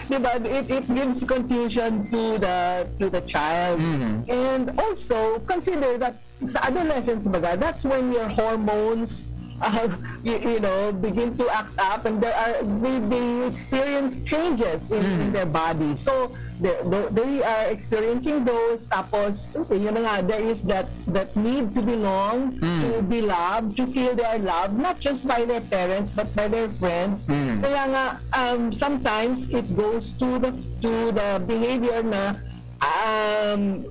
di ba, it, it gives confusion to the to the child. Mhm. And also, consider that sa adolescence, baga, that's when your hormones uh, you, you know, begin to act up, and there are they, they experience changes in, in their body. So they, they, they are experiencing those. Tapos, okay, yun na nga, there is that that need to belong, Mm. to be loved, to feel they are loved, not just by their parents but by their friends. Mm. Kaya nga, um, sometimes it goes to the to the behavior na um,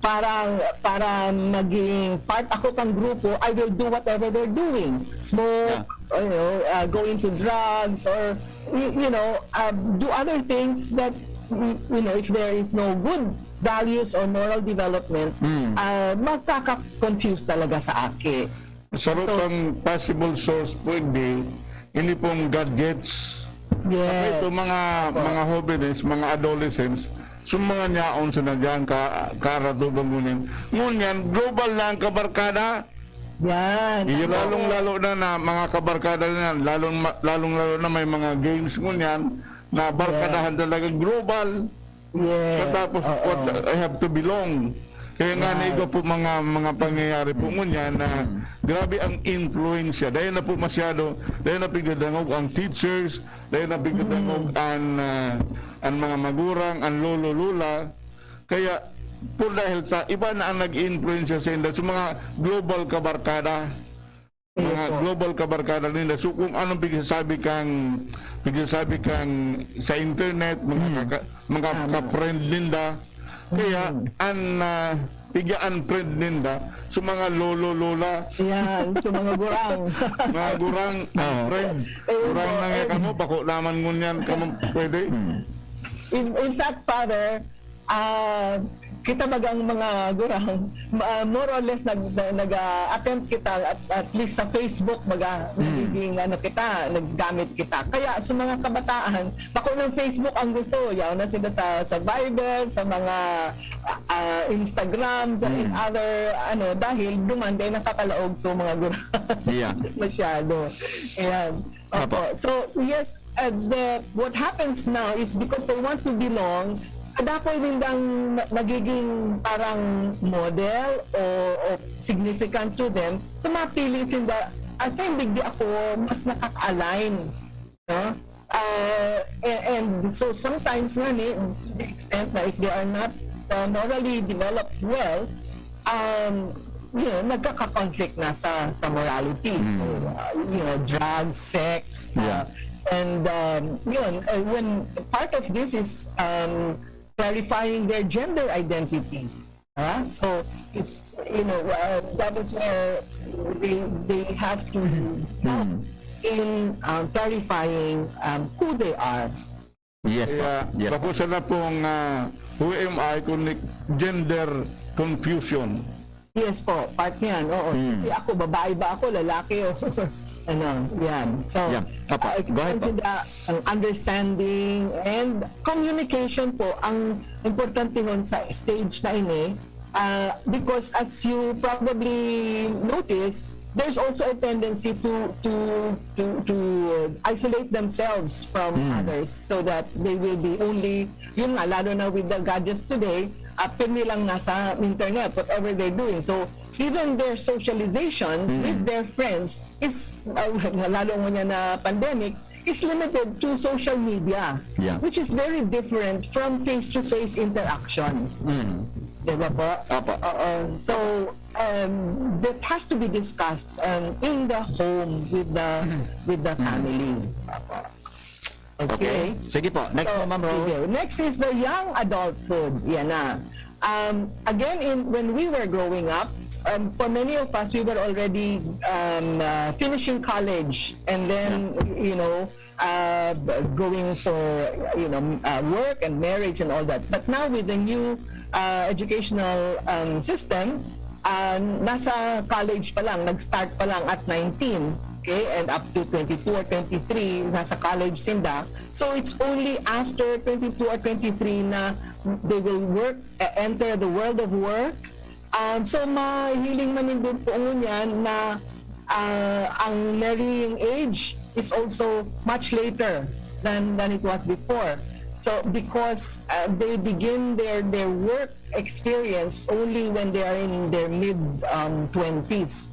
para para maging part ako kang grupo, I will do whatever they're doing. Smoke, Yeah. you know, uh, go into drugs, or you, you know, uh, do other things that, you know, if there is no good values or moral development, Mm. uh, magkaka-confuse talaga sa aki. Saro So, pang possible source pwede, ini pong gadgets. Yes. Ito, mga, Opo. mga hobenes, mga adolescents, so mga nyaon sa nagyan ka, karatuban ngunyan. Ngunyan, global na ang kabarkada. Yan. Iyo, Tama. lalong-lalo na, na mga kabarkada na yan, lalong ma-, lalong-lalo na may mga games ngunyan na barkadahan Yes. talaga global. Yes. Tapos, Oo. what, I have to belong. Kaya nga, Right. naiga po mga, mga pangyayari po ngunyan na Mm. grabe ang influensya. Dahil na po masyado, dahil na pigdadangog ang teachers, dahil na pigdadangog Mm. ang, ah, ang mga magurang, ang lolo, lola. Kaya, po dahil ta, iba na ang nag-influensya sa inda. So, mga global kabarkada, mga Yes po. global kabarkada ninda. So, kung anong pigsasabi kang, pigsasabi kang sa internet, mga Hmm. kaka-, mga Tama. ka-friend ninda. Kaya, Hmm. an, ah, piga-unfriend ninda. So, mga lolo, lola, Yan, so mga gurang. mga gurang, Oo. friend. Ayun Gurang po, na nga ayun. kamo, bako naman ngunyan kamo, pwede? Hmm. In, in fact, Father, ah, kita bagang mga gurang, ma-, more or less nag-, na-, nag-a-attempt kita at, at least sa Facebook, baga, Mm. nagiging ano kita, naggamit kita. Kaya sa mga kabataan, bako ng Facebook ang gusto, yaw na sila sa, sa Viber, sa mga, ah, Instagram, sa in Mm. other, ano, dahil duman din nakakalaog sa mga gurang. Yeah. Masyado. Ayan. Opo. Opo. So, yes, uh, the, what happens now is because they want to belong, kadakol nindang na-, nagiging parang model o, o significant to them. So, mapili sinda, ah, sa hindi ako mas nakaka-align, no? Ah, a-, and so sometimes nga ni, to the extent na if they are not, uh, morally developed well, um, you know, nagkaka-conflict na sa, sa morality. Mm. So, uh, you know, drugs, sex, uh, Yeah. and, um, yun, uh, when part of this is, um, clarifying their gender identity. Ha? So, it's, you know, uh, that is where they, they have to help Mm. in, um, clarifying, um, who they are. Yes po. Kaya, Yes po. bako sana pong, ah, who am I kung ni-, gender confusion. Yes po, part niyan, oo. Hmm. Kasi ako, babae ba ako, lalaki o ano, yan. So, Yeah. Opo. ah, Go ahead po. consider ang understanding and communication po ang importante hon sa stage na ini. Ah, because as you probably notice, there's also a tendency to, to, to, to isolate themselves from Hmm. others so that they will be only, yun nga, lalo na with the gadgets today, ah, pirmi lang nasa internet, whatever they're doing. So, even their socialization Hmm. with their friends is, ah, lalo ngunyan na pandemic, is limited to social media, Yeah. which is very different from face-to-face interaction. Mm. Di ba po? Opo. Oo. So, um, that has to be discussed, um, in the home with the, Mm. with the Mm. family. Opo. Okay. Okay. Sige po. Next So, po, Ma'am Rose. sige. Next is the young adulthood. Yan na. Um, again, in, when we were growing up, um, for many of us, we were already, um, uh, finishing college and then, Yeah. you know, uh, b-, going for, you know, uh, work and marriage and all that. But now with the new, uh, educational, um, system, uh, nasa college pa lang, nag-start pa lang at nineteen, okay, and up to twenty-two or twenty-three, nasa college sinda. So it's only after twenty-two or twenty-three na they will work, uh, enter the world of work. Um, so mahiling man nindot po ngunyan na, uh, ang marrying age is also much later than, than it was before. So because, uh, they begin their, their work experience only when they are in their mid, um, twenties.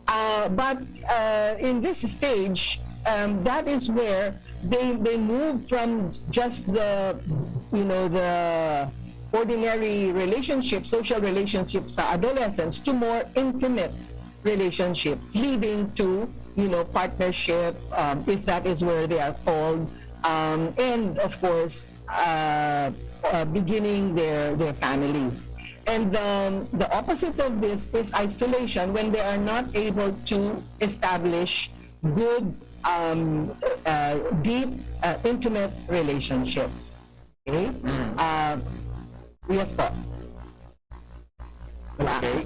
Uh, but, uh, in this stage, um, that is where they, they move from just the, you know, the ordinary relationship, social relationship sa adolescence to more intimate relationships, leading to, you know, partnership, um, if that is where they are called, um, and of course, uh, uh, beginning their, their families. And, um, the opposite of this is isolation, when they are not able to establish good, um, uh, deep, uh, intimate relationships. Okay? Mm. Uh, yes po. Wala. Okay.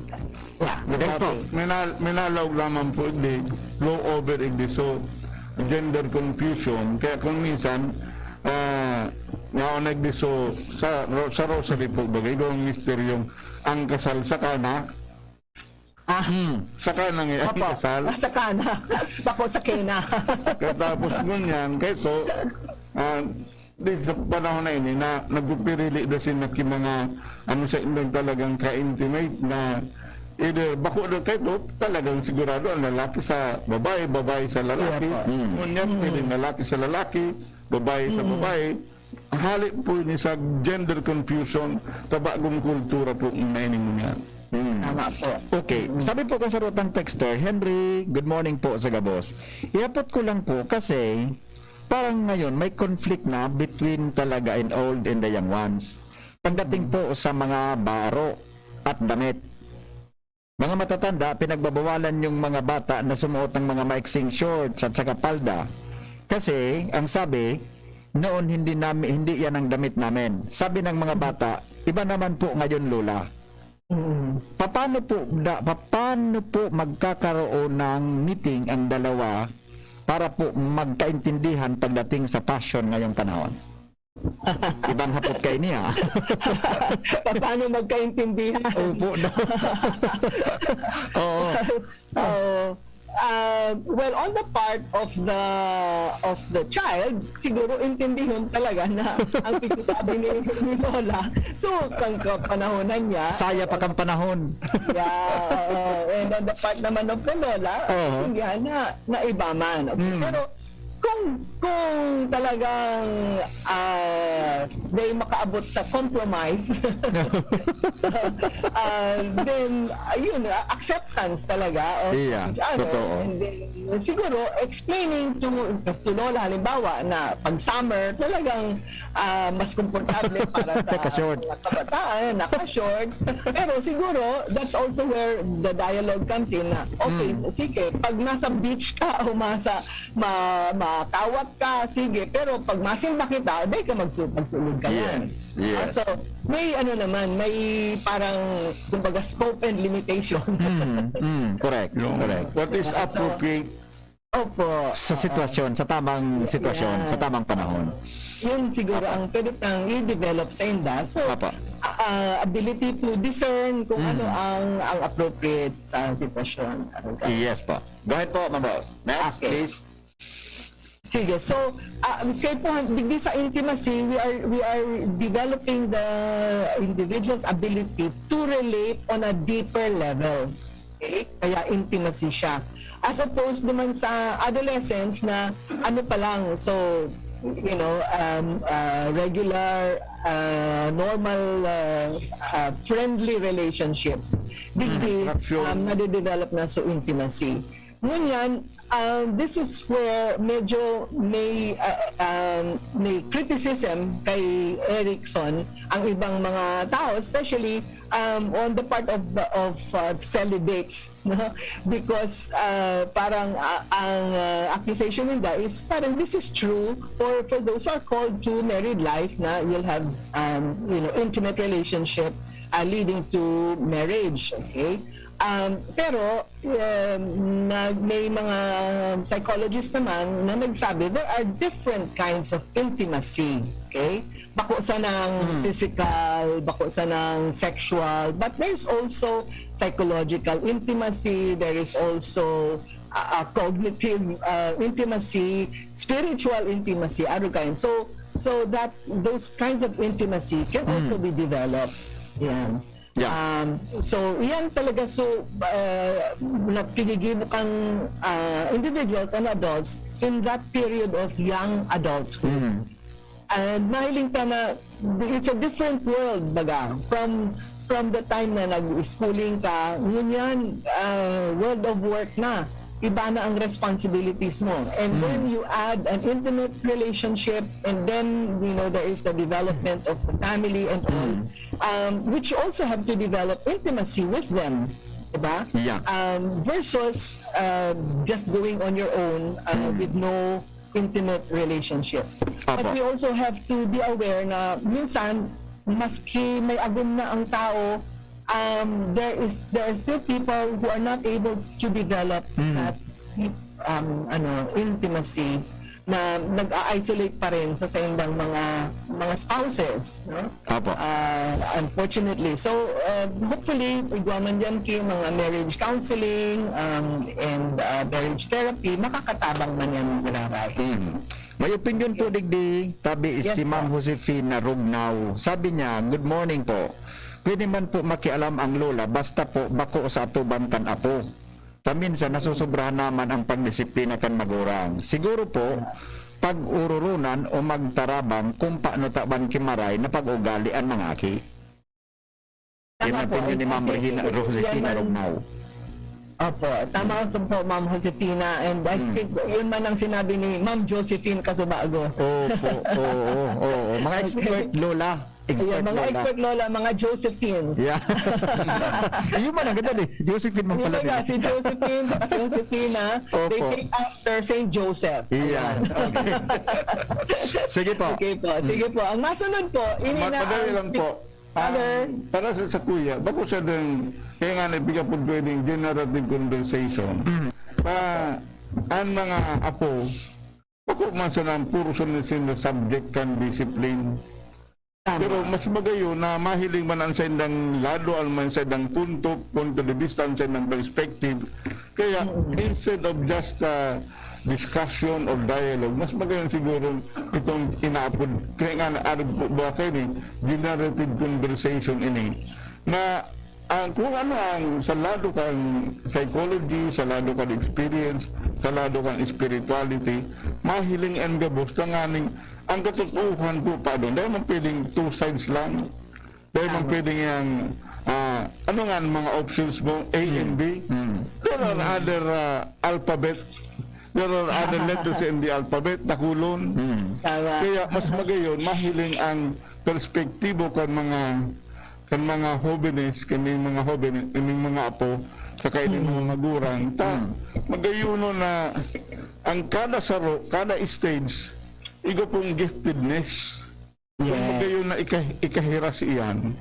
Wala. Thanks po. Minal, minalaog lamang po, di, blow over, di, so, gender confusion. Kaya kung minsan, ah, naunag di, so, sa, ro- sa rosary po, bagay, doon misteryong ang kasal sa kana, Ah, sa kana nga ang Opo. kasal. Sa kana. Bako sa kena. Katapos ngunyan, kay so, ah, di sa panahon na ini na nagpipirili na sila ki mga ano sa indang talagang ka-intimate na either bako na kay to, talagang sigurado ang lalaki sa babae, babae sa lalaki. Yeah po. Ngunyan, pwedeng lalaki sa lalaki, babae sa babae. Hali po ini sa gender confusion, sa bagong kultura po na ini ngunyan. Hmm. Tama po. Okay. Sabi po kan sarutang texter, Henry, good morning po sa gabos. Ihapot ko lang po kasi parang ngayon may conflict na between talaga and old and the young ones. Pagdating po sa mga baro at damit. Mga matatanda, pinagbabawalan yung mga bata na sumuot ng mga maiksing shorts at saka palda. Kasi, ang sabi, noon hindi namin, hindi yan ang damit namin. Sabi ng mga bata, iba naman po ngayon, Lola. Mm. Paano po, da, paano po magkakaroon ng meeting ang dalawa para po magkaintindihan pagdating sa fashion ngayong panahon? Ibang hapot kaini, ah. Paano magkaintindihan? Opo, no? Oo. Oo. Ah, well, on the part of the of the child, siguro intindihon talaga na ang pagsasabi ni, ni Lola. So, kang kapanahonan niya, Saya pa kang panahon. Yeah, oo. And on the part naman of the Lola, Oo. intindihan na, na iba man. Okay? Mm. Pero kung kung talagang ah, may makaabot sa compromise, ah, then, ayun, ah, acceptance talaga. Of, Yeah, ano, totoo. And then, siguro, explaining to, to Lola, halimbawa, na pag summer, talagang ah, mas komportable para sa Naka-short. mga kabataan, naka-shorts. Pero siguro, that's also where the dialogue comes in na, okay, Mm. sige, pag nasa beach ka o masa, ma, makawat ka, sige, pero pag masimba kita, dai ka magsu, magsulod ka lang. Yes, yes. Ah, so, may ano naman, may parang, kumbaga, scope and limitation. Mm, mm, correct, Yung correct. What is Yeah, so- appropriate Opo. Sa sitwasyon, sa tamang sitwasyon, Yeah. sa tamang panahon. Yun siguro ang pwede pang i-develop sa inda. So, Apa. ah, ability to discern kung Mm. ano ang ang appropriate sa sitwasyon. Yes po. Go ahead po, Ma'am Rose. Next, Okay. please. Sige, so, ah, kay po, digdi sa intimacy, we are, we are developing the individual's ability to relate on a deeper level. Okay? Kaya intimacy siya. As opposed naman sa adolescence na ano pa lang, so, you know, um, uh, regular, uh, normal, uh, uh, friendly relationships. Digdi, Attraction. um, nade-develop na so intimacy. Ngunyan, um, this is where medyo may, uh, um, may criticism kay Erickson ang ibang mga tao, especially um, on the part of of uh, celibates, no? Because uh, parang uh, ang uh, accusation nila is parang this is true for for those who are called to married life na you'll have um, you know, intimate relationship uh, leading to marriage, okay? Um, pero um, na, may mga psychologists naman na nagsabi there are different kinds of intimacy, okay? Bako sa ng Mm. physical, bako sa ng sexual, but there's also psychological intimacy, there is also uh, uh, cognitive uh, intimacy, spiritual intimacy, arog kayan. So, so that those kinds of intimacy can Mm. also be developed. Yan. Yeah. Um, so, yan talaga. So, uh, nagkigigibo kang uh, individuals and adults in that period of young adulthood. Mm. And mahiling ka na it's a different world, baga, from from the time na nag-schooling ka, ngunyan, uh, world of work na, iba na ang responsibilities mo. And Mm. then you add an intimate relationship, and then, you know, there is the development of the family and all, Mm. um, which you also have to develop intimacy with them. Diba? Yeah. Um, versus uh, just going on your own uh, Mm. with no intimate relationship. But Apo. We also have to be aware na minsan, maski may agom na ang tao, um, there is, there are still people who are not able to develop Mm. that deep, um, ano, intimacy na nag-a-isolate pa rin sa saindang mga, mga spouses, no? Opo. Ah, unfortunately. So, uh, hopefully, igwa man diyan ki mga marriage counseling, um, and, uh, marriage therapy, makakatabang man yan, giraray. Mm. May opinyon po, Yes. digdi, tabi is Yes si Ma'am po. Josefina Rugnaw. Sabi niya, "Good morning po. Pwede man po makialam ang lola, basta po bako sa atuban kan apo. Paminsan, nasusobrahan naman ang pagdisiplina kan magurang. Siguro po, pag-ururunan o magtarabang kung paano taban kimaray na pag-ugali ang mga aki." Yan Tama ang po. opinion ni Ma'am Regina, Yan Josefina ang Rugnaw. Opo, tama po, Ma'am Josefina. And I Hmm. think yun man ang sinabi ni Ma'am Josephine Casubago. Opo, oo, oo. Mga Okay. expert lola. Expert Ayan, mga lola. expert lola, mga Josephines. Yeah. Yun man, ang ganda ni Josephine man Yun pala nga, nila. si Josephine, saka si Josefina, they Opo. take after Saint Joseph. Ayan. Ayan. Okay. Sige po. Okay po. Sige po. Ang masunod po, ini Ma-, na madali ang lang po. Father. Ah, para sa, sa kuya, bako sa dang, kaya nga naipiga po pwedeng generative conversation. Mm. Pa, ang mga apo, bako man sa nang puro sa na subject kan discipline. Tama. Pero mas magayon na mahiling man ang saindang lado, ang man saindang punto, punto de vista, ang saindang perspective. Kaya, Mm. instead of just, ah, discussion or dialogue, mas magayon siguro itong inaapod. Kaya nga, naarog po ba kayo ni generative conversation ini? Na ang, kung ano ang sa lado kang psychology, sa lado kang experience, sa lado kang spirituality, mahiling and gabos tanganing ang katotohanan po pa doon. Dahil man pwedeng two sides lang. Dahil man Tama. pwedeng yang, ah, ano nga ang mga options mo, A and Mm. B? Mm. There are Mm. other, ah, alphabet. There are other letters in the alphabet, dakulon. Mm. Tama. Kaya mas magayon, mahiling ang perspektibo kan mga, kan mga hobenes, kan mga hobenes, kan mga apo, saka ini mga Mm. magurang. Ta, Mm. magayuno na ang kada saro, kada stage, igo pong giftedness. Kung Yes. magayon na ika-, ikahiras iyan.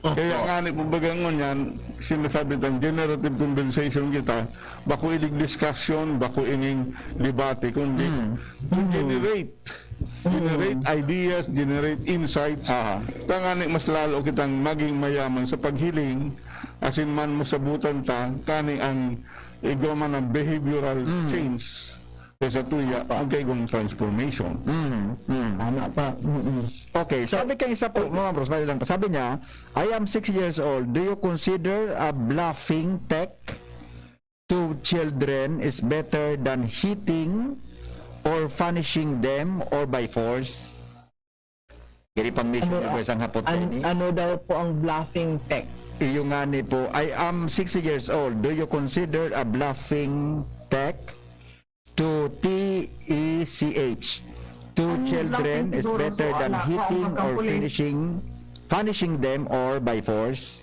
Opo. Kaya nga ni, kumbaga ngunyan, sinasabi tang generative conversation kita, bako ining discussion, bako ining debate, kundi Mm. to Mm. generate, Mm. generate ideas, generate insights. Aha. Tangani mas lalo kitang maging mayaman sa paghiling, asin man masabutan ta, kani ang igwa man ang behavioral Mm. change. Kaya sa tuya, Apa. magkaigwang transformation. Mm, mm. Tama pa. Mm-mm. Okay, So, sabi kang isa po, oh, mga bros, mali lang pa. Sabi niya, "I am six years old. Do you consider a bluffing tech to children is better than hitting or punishing them or by force?" Kini pang Miss Ano, Universe ang hapot an-, kaini. Ano daw po ang bluffing tech? Iyo nga ni po, "I am sixty years old. Do you consider a bluffing tech to T E C H? To Ang children bluffing is siguro better sa than anak, hitting or punishing, punishing them or by force?"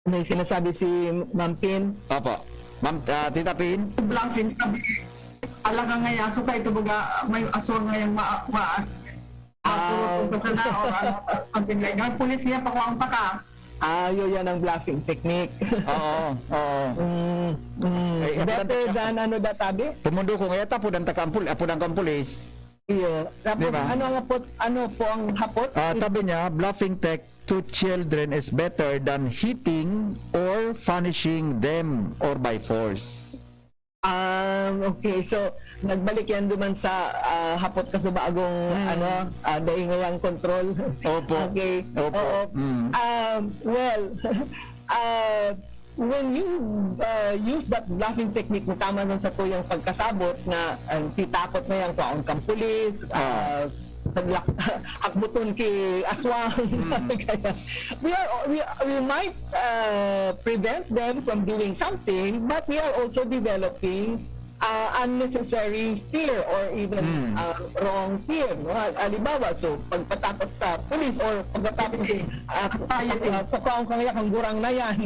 May sinasabi si Ma'am Pin? Opo. Ma'am, ah, Tita Pin? Bluffing, sabi, "Ala ka ngaya, so ka ito baga, may aswang ngayang ma-, ma-, Ah. mapurot ka na," or ano, something like that. Pulis niya, pakuha ang taka. Ah, yun, yan ang bluffing technique. Oo, oo. Mm, mm. Eh, ako lang Better taka- than ano, databi? Pumundo ko ngaya, tapod ang taka ang pul-, apod ang kang pulis. Iyo. Tapos, Di ba? ano ang hapot? Ano po ang hapot? Ah, It- tabi niya, bluffing tech to children is better than hitting or punishing them or by force. Um, okay. So, nagbalik yan duman sa, ah, hapot ka sa bagong, Hmm. ano, ah, daing ngayang control. Opo. Okay. Opo. Oo. Hmm. Um, well, ah, when you, ah, use that bluffing technique na tama nun sa tuyang pagkasabot na, ah, titakot na yan, kwaon kang pulis, Ah. ah, paglak-, hakbuton ki aswang. Mm. Kaya, we are, we, we might, ah, prevent them from doing something, but we are also developing, ah, unnecessary fear or even, Mm. ah, wrong fear, no? Halimbawa, so, pagpatakot sa pulis or pagpatakot sa, ah, Society. ah, pagkaon ka ngayon, kang gurang na yan.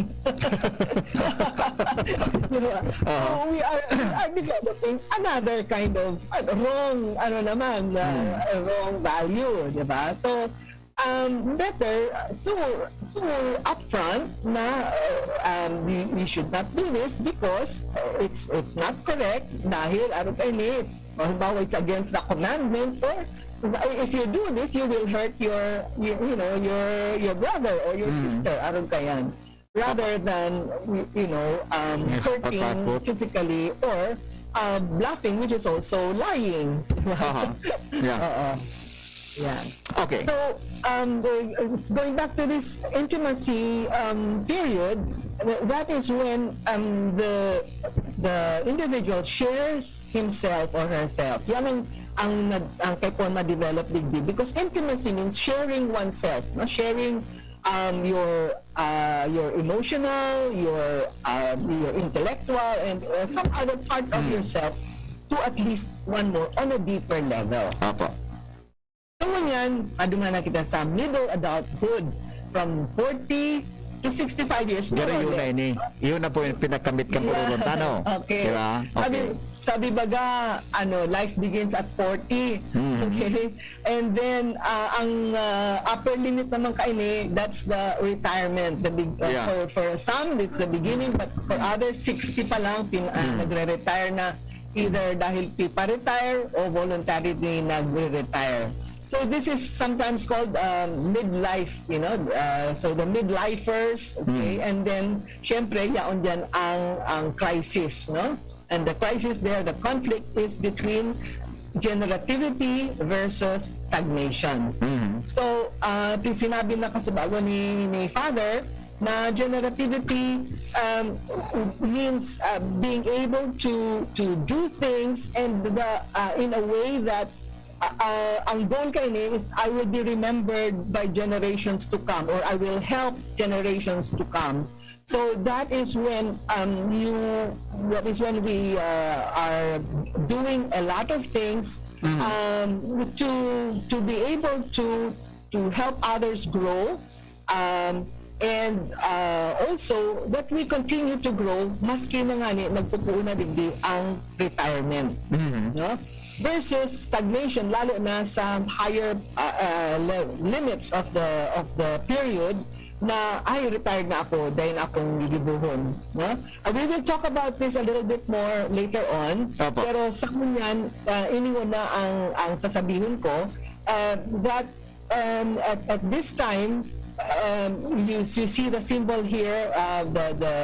Di ba? Oo. So, we are, we are developing another kind of, ano, wrong, ano naman, ah, Hmm. wrong value, di ba? So, Um, better, uh, so, so upfront na, uh, um, we, we should not do this because, uh, it's, it's not correct dahil arog kaini, it's, halimbawa, it's against the commandment, or if you do this, you will hurt your, you, you know, your, your brother or your Mm. sister, arog kayan. Rather than, you, you know, um, Yes, hurting patakot. physically or, uh, bluffing, which is also lying. Aha. Yeah. Oo. Yan. Okay. So, um, the- going back to this intimacy, um, period, th- that is when, um, the the individual shares himself or herself. Yan ang, ang, nag- ang kaipuhan ma-develop digdi. Because intimacy means sharing oneself, no? Sharing, um, your, uh, your emotional, your, uh, your intellectual, and, uh, some other part of Mm. yourself to at least one more on a deeper level. Apo. So, ngunyan, paduman na kita sa middle adulthood, from forty to sixty-five years. Pero more or yun na less. ini. Yun na po yung pinakamit kang Yeah. purulong tano. Okay. Diba? Sabi, Okay. sabi baga, ano, life begins at forty. Mm. Okay? And then, ah, ang, ah, upper limit naman kaini, that's the retirement. The big, ah, Yeah. for, for some, it's the beginning, but for others, sixty pa lang, pin, ah, Mm. nagre-retire na, either dahil pipa-retire o voluntarily nagre-retire. So this is sometimes called, um, midlife, you know, uh, so the midlifers, okay, Mm. and then, syempre, yaon dyan ang, ang crisis, no? And the crisis there, the conflict is between generativity versus stagnation. Mhm. So, uh, sinabi na kasubago ni, ni Father na generativity, um, means, uh, being able to to do things and the, uh, in a way that, uh, uh, ang goal kaini is I will be remembered by generations to come, or I will help generations to come. So that is when, um, you, that is when we, uh, are doing a lot of things, Mm. um, to to be able to to help others grow, um, and, uh, also that we continue to grow maski na ngani nagpupuon na digdi ang retirement, Mhm. no? Versus stagnation, lalo na sa higher, uh, uh, le- limits of the of the period na, "Ay, retired na ako, dahil na akong gigibuhon." No? Uh, we will talk about this a little bit more later on. Opo. Pero sa ngunyan, uh, ini nguna ang, ang sasabihon ko, uh, that, um, at, at this time, um, you, you see the symbol here, uh, the, the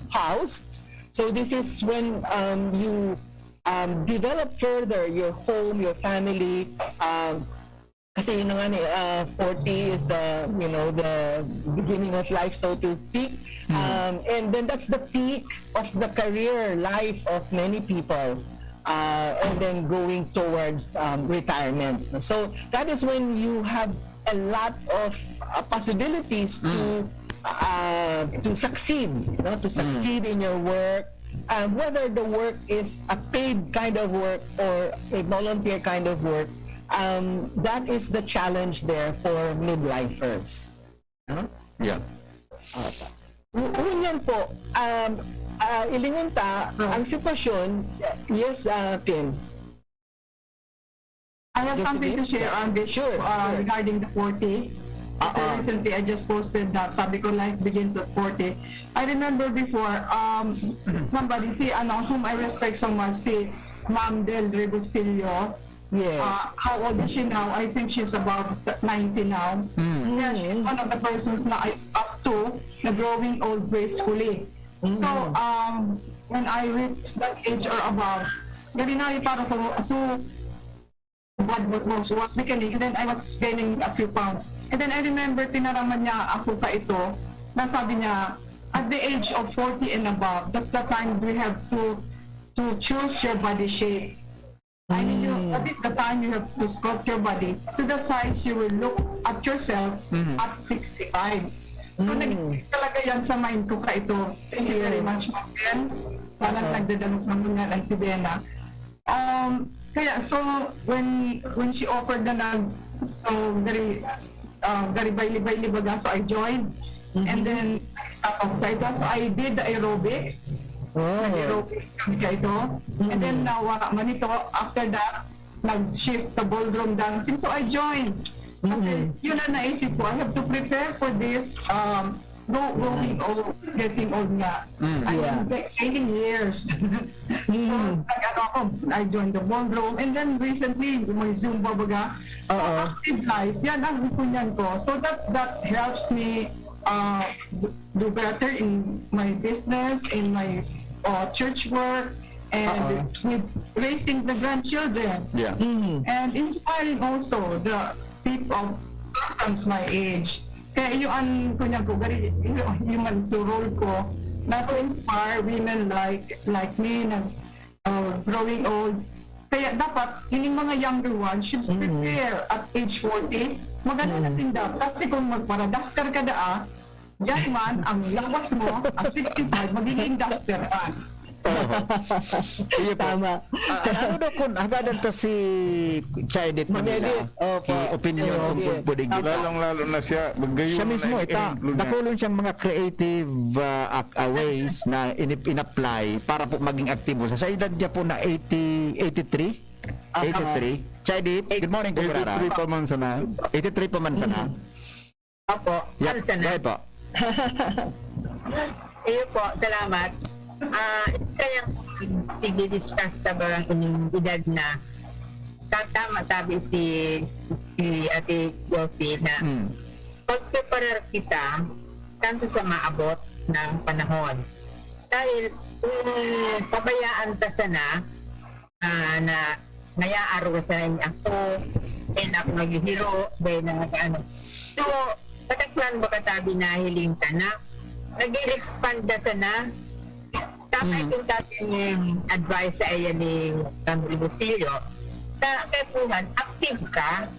house. So this is when, um, you, um, develop further your home, your family, um, kasi yun na nga ni, ah, forty is the, you know, the beginning of life, so to speak. Um, and then that's the peak of the career life of many people. Uh, and then going towards, um, retirement. So that is when you have a lot of, uh, possibilities to, uh, to succeed, no? To succeed in your work, um, whether the work is a paid kind of work or a volunteer kind of work, um, that is the challenge there for midlifers. No? Yeah. Ngunyan po, um, ah, ilingon ta, ang sitwasyon, yes, uh, Tin. I have something to share on this, Sure, uh, sure. Regarding the forty. Kasi Ah, ah. Recently, I just posted that, sabi ko, "Life begins at forty." I remember before, um, somebody, si, ano, whom I respect so much, si Ma'am Del Rebustillo. Yes. Uh, how old is she now? I think she's about s- ninety now. Mm. Yeah, she's one of the persons na I look up to na growing old gracefully. So, um, when I reached that age or above, gari na parang ko, so, bad was, was weakening, and then I was gaining a few pounds. And then I remember, tinaraman niya ako ka ito, na sabi niya, "At the age of forty and above, that's the time we have to to choose your body shape. I mean, you, that is the time you have to sculpt your body to the size you will look at yourself at sixty-five." So, nag-click talaga yan sa mind ko ka ito. Thank you very much, Ma'am Ken. Sana nagdadalog na muna lang si Bena. Um, kaya, so, when when she offered na nag, so, very, uh, very baili-baili baga, so I joined. And then, I stopped ako. Kaya ito, so I did the aerobics. Nag-aerobics kami kaya ito. And then, nawala man ito. After that, nag-shift sa ballroom dancing. So, I joined. Kasi yun ang naisip ko, I have to prepare for this, um, go, growing old, getting old nga. Mm. I Yeah. mean, ge- gaining years. So, nag-ano ako, I joined the ballroom, and then recently, may Zumba baga, Oo. active life, yan ang kunyan ko. So that that helps me uh, do- do better in my business, in my uh, church work, and Oo. with raising the grandchildren. Yeah. Mm. And inspiring also the people of persons my age. Kaya yun ang kunyang ko, gari, yun, yun man so role ko, na to inspire women like like me na uh, growing old. Kaya dapat, yung mga younger ones should prepare at age forty. Maganda na sinda. Kasi kung magpara-duster ka daa, diyan man, ang lawas mo, ang sixty-five, magiging duster man. Iyo po. Tama. Ah, ano daw kun hagadan ta si Chai Edith Ma'am Manila? Edith, opo. Ki opinion Opo. kung pwede gid. Lalong-lalo na siya, magayon Siya mismo, na ita, i-include niya. dakulon siyang mga creative uh, ac- uh, ways na in- in-apply para po maging aktibo siya. Sa edad niya po na eighty, eighty-three? eighty-three? Chai Edith, good morning po, Brara. eighty-three pa man sana. eighty-three pa man sana. Opo, Yep, ano sana? Go ahead po. Iyo po, salamat. Ah, kaya sige discuss ta ba ang ining edad na ta- tama sabi si si Ate Josie na Mm. pagpreparar kita kanso sa maabot ng panahon. Dahil kung pabayaan ta sana ah, na nayaaro sa ako, then ako naghihiro, then nag-ano. So, kataklan ba katabi nahiling ka na nag-expand na sana. Tama Mm. itong dati yung advice sa iya ni Ma'am Bustillo. Sa kaipuhan, active ka.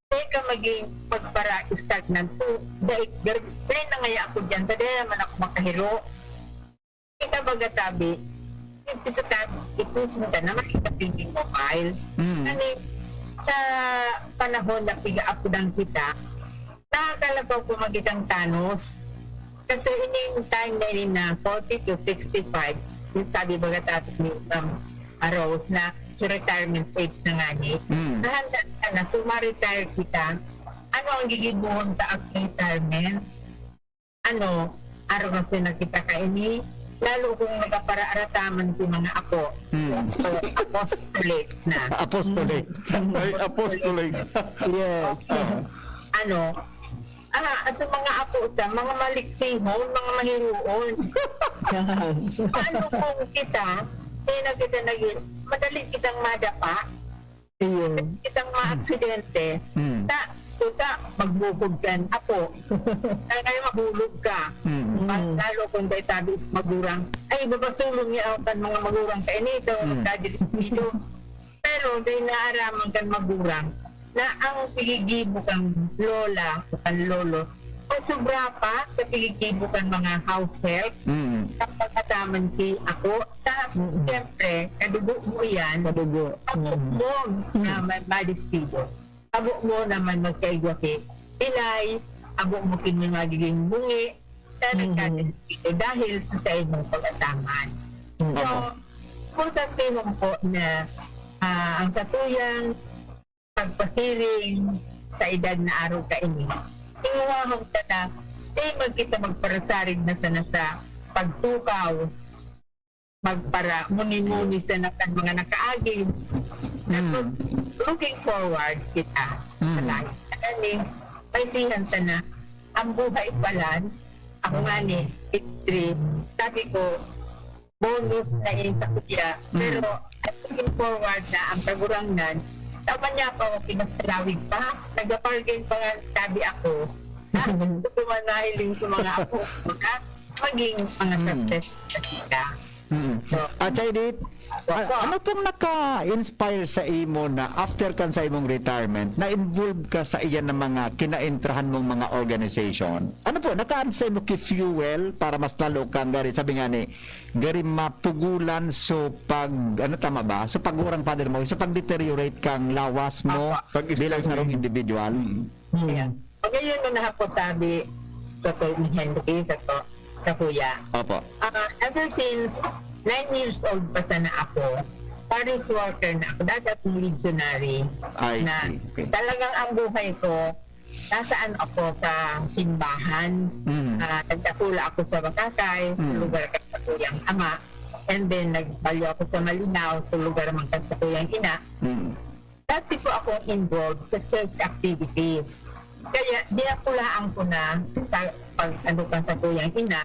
Di ka maging pagpara-stagnant. So, dahil, dahil na ngaya ako dyan, sa dahil naman ako makahiro. Kita baga tabi, ipuso ta, ipuso ta na makikapiging mobile. Mm. Ani, sa panahon na piga-apudan kita, nakakalakaw ko magitang tanos. Kasi ining time na ini na forty to sixty-five, yung sabi baga tapos ni Ma'am Rose na sa retirement age na nga ni, Mm. nahanda ka na, so ma-retire kita. Ano ang gigibuhon ta after retirement? Ano, araw na siya nakita ka ini, lalo kung nagaparaarataman si mga apo. Mm. So, apostolate na. Apostolate. Ay, apostolate. Yes. Ano, ah, sa mga apo ta, mga maliksihon, mga mahiruon. Yan. Paano kung kita, eh, na kita naging, madali kitang madapa, Ayun. kitang maaksidente, Mm. ta, kita, magbukod kan apo. Kaya mahulog ka. Mm. Pag lalo kung dahil sabi is magurang, ay, babasulong niya ako kan mga magurang kainito, Mm. magdadilipido. Pero dahil naaraman kan magurang, na ang pigigibo kan lola o kan lolo, masubra pa sa pigigibo kan mga house help, Mm. kapag ataman ki ako, ta, Mm. siyempre, kadugo mo yan, Kadugo. abo Mm. mo na may madistigo. Abo mo naman magkaigwa ki pilay, abo mo kin magiging bungi, na Mm. nagkadistigo dahil sa, sa imong pag-ataman. Mm. So, importante po na ah, ang satuyang pagpasiring sa edad na araw kaini, inguwahon ta na, di man kita magparasarig na sana sa pagtukaw, magpara muni-muni sana kan mga nakaagi. Tapos, looking forward kita sa Mm. life. Kani, may sihan ta na, ang buhay pala, ako nga ni, history, sabi ko, bonus na yun sa kuya. Mm. Pero, I'm looking forward na ang kagurangnan, tama niya pa, okay, mas kalawig pa. Nag-bargain pa nga, sabi ako, ah, gusto ko man mahiling sa mga apo ko na maging mga Mm. success sa kanila. Mm. So, At Chai Edith, a- ano pong naka-inspire sa imo na after kan sa imong retirement, na-involve ka sa iyan ng mga kinaentrahan mong mga organization? Ano po, nakaan sa imo ki-fuel para mas lalo kang gari, sabi nga ni, gari mapugulan so pag, ano tama ba? So pagurang, Father Mo, so pag-deteriorate kang lawas mo Pag-, bilang sarong individual? Ayan. Pag ayun mo nahapot sabi sa Kuya ni Henry, sa, ko, sa kuya. Opo. Ah, ever since nine years old pa sana ako, parish worker na ako. Dati akong missionary I na see. Okay. Talagang ang buhay ko, nasaan ako sa simbahan. Mm. Ah, nagdakula ako sa Bakakay, sa Mm. lugar kan sakuyang ama. And then, nagbalyo ako sa Malinao, sa lugar man kan sakuyang ina. Mm. Dati po akong involved sa church activities. Kaya dinakulaan ko na sa pag ano kan sakuyang ina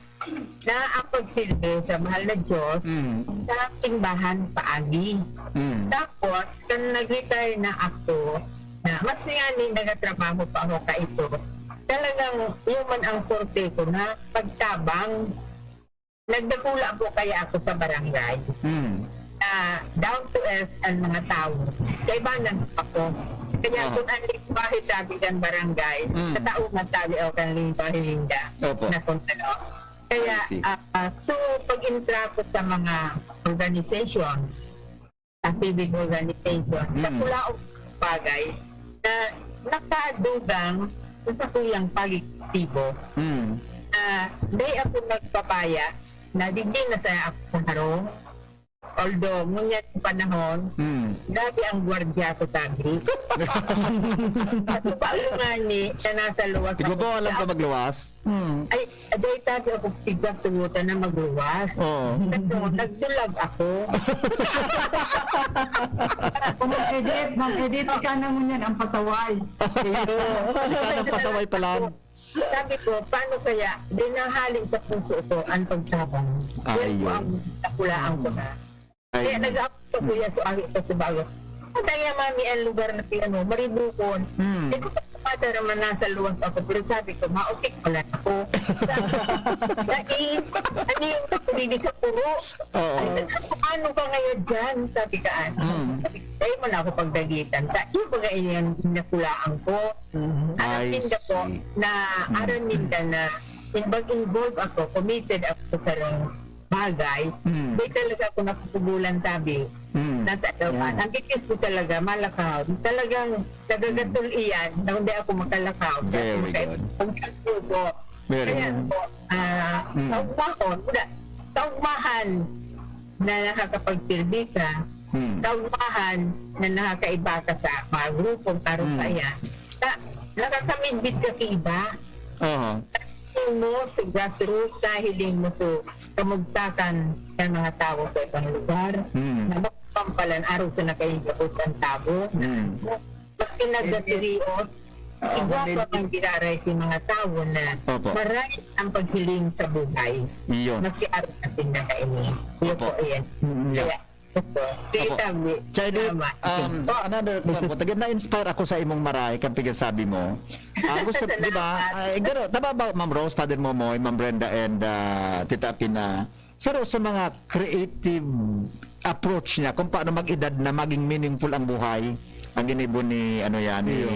na ang pagsilbi sa mahal na Diyos Mm. sa simbahan paagi. Mm. Tapos, kan nag-retire na ako, na mas ngani nagatrabaho pa ako kaito, talagang yun man ang forte ko na pagtabang. Nagdakula po kaya ako sa barangay. Mm. Na down to earth ang mga tao. Kaibanan ako. Kaya Ah. kung ang lingwahe sabi kan barangay, Mm. katauhan sabi o kan lingwahe ninda. Opo. Na kung ano. Kaya, I see. ah, ah, so, pag-intra ko sa mga organizations, sa civic organizations, Mm. sa kulaong bagay na nakadugang sa sakuyang pag-epektibo. Mm. Na dai ako nagpapaya na digdi na saya ako sa harong. Although, ngunyan sa panahon, Mm. grabe ang gwardiya ko sabi. Kasi bago nga ni, na nasa luwas ako. Tigbabawalan ka magluwas? Hmm. Ay, aday tabi ako tigwag tugutan na magluwas. Oo. Pero nagdulag ako. Kung mag-edit, mag-edit, ika na mo niyan ang pasaway. Ika ng pasaway pala. Sabi ko, paano kaya? Di nahali sa puso ko ang pagtabang. Yan Ayun. po ang nakulaan ko na. Kaya Ayun. nag-aapos ko kuya sa aking pasibago. Ang kaya mami ang lugar na pinano, Maribukon. Hmm. Eh, kung mata naman nasa luwas ako, pero sabi ko, maotik pala ako. Sabi ko, "Dai, ano yung pagpili sa puro? Oo. Ano ka ngayon dyan?" Sabi ka, ano? Mm. Sabi ko, "Dai man ako pagdagitan. Dai yung mga iyan nakulaan ko." Aram I ninda po see. na, Mm. aram ninda na, in, pag involved ako, committed ako sa sarong bagay, Mm. di talaga ako napupugulan tabi. Mm. Natatawa. Yeah. Ang gigis ko talaga, malakaw. Talagang nagagatol iyan na hindi ako makalakaw. Very good. Kung sa grupo. Very Kaya good. po, ah, Mm. kaugmahon, wala, kaugmahan na nakakapagsilbi ka, Mm. kaugmahan na nakakaiba ka sa mga grupong karong Mm. kaya, na, nakakamidbid ka sa iba. Aha. Hiling mo sa grassroots, nahiling mo sa kamugtakan ng mga tawo sa ibang lugar, Mm. na makapampalan araw sa nakahiling sa tabo. Mm. Mas pinagdadirios, Oo, igwa pa maybe. Ang giraray sa mga tawo na Opo. maray ang paghiling sa buhay. Iyon. Maski araw na pinakaini. Yun Opo. Po, yan. Mm, Yeah. Kaya, ito. Sige, Opo. tabi. Chai, di, Salamat. um, Opo. another, Misis Taga na-inspire ako sa imong maray, kan pigasabi mo. Ah, gusto, di ba? Salamat. Ay, gano, tama ba, Ma'am Rose, Father Momoy, Ma'am Brenda, and ah, Tita Pina? Saro sa mga creative approach niya kung paano mag-edad na maging meaningful ang buhay, ang ginibo ni, ano yan, ni, Iyo.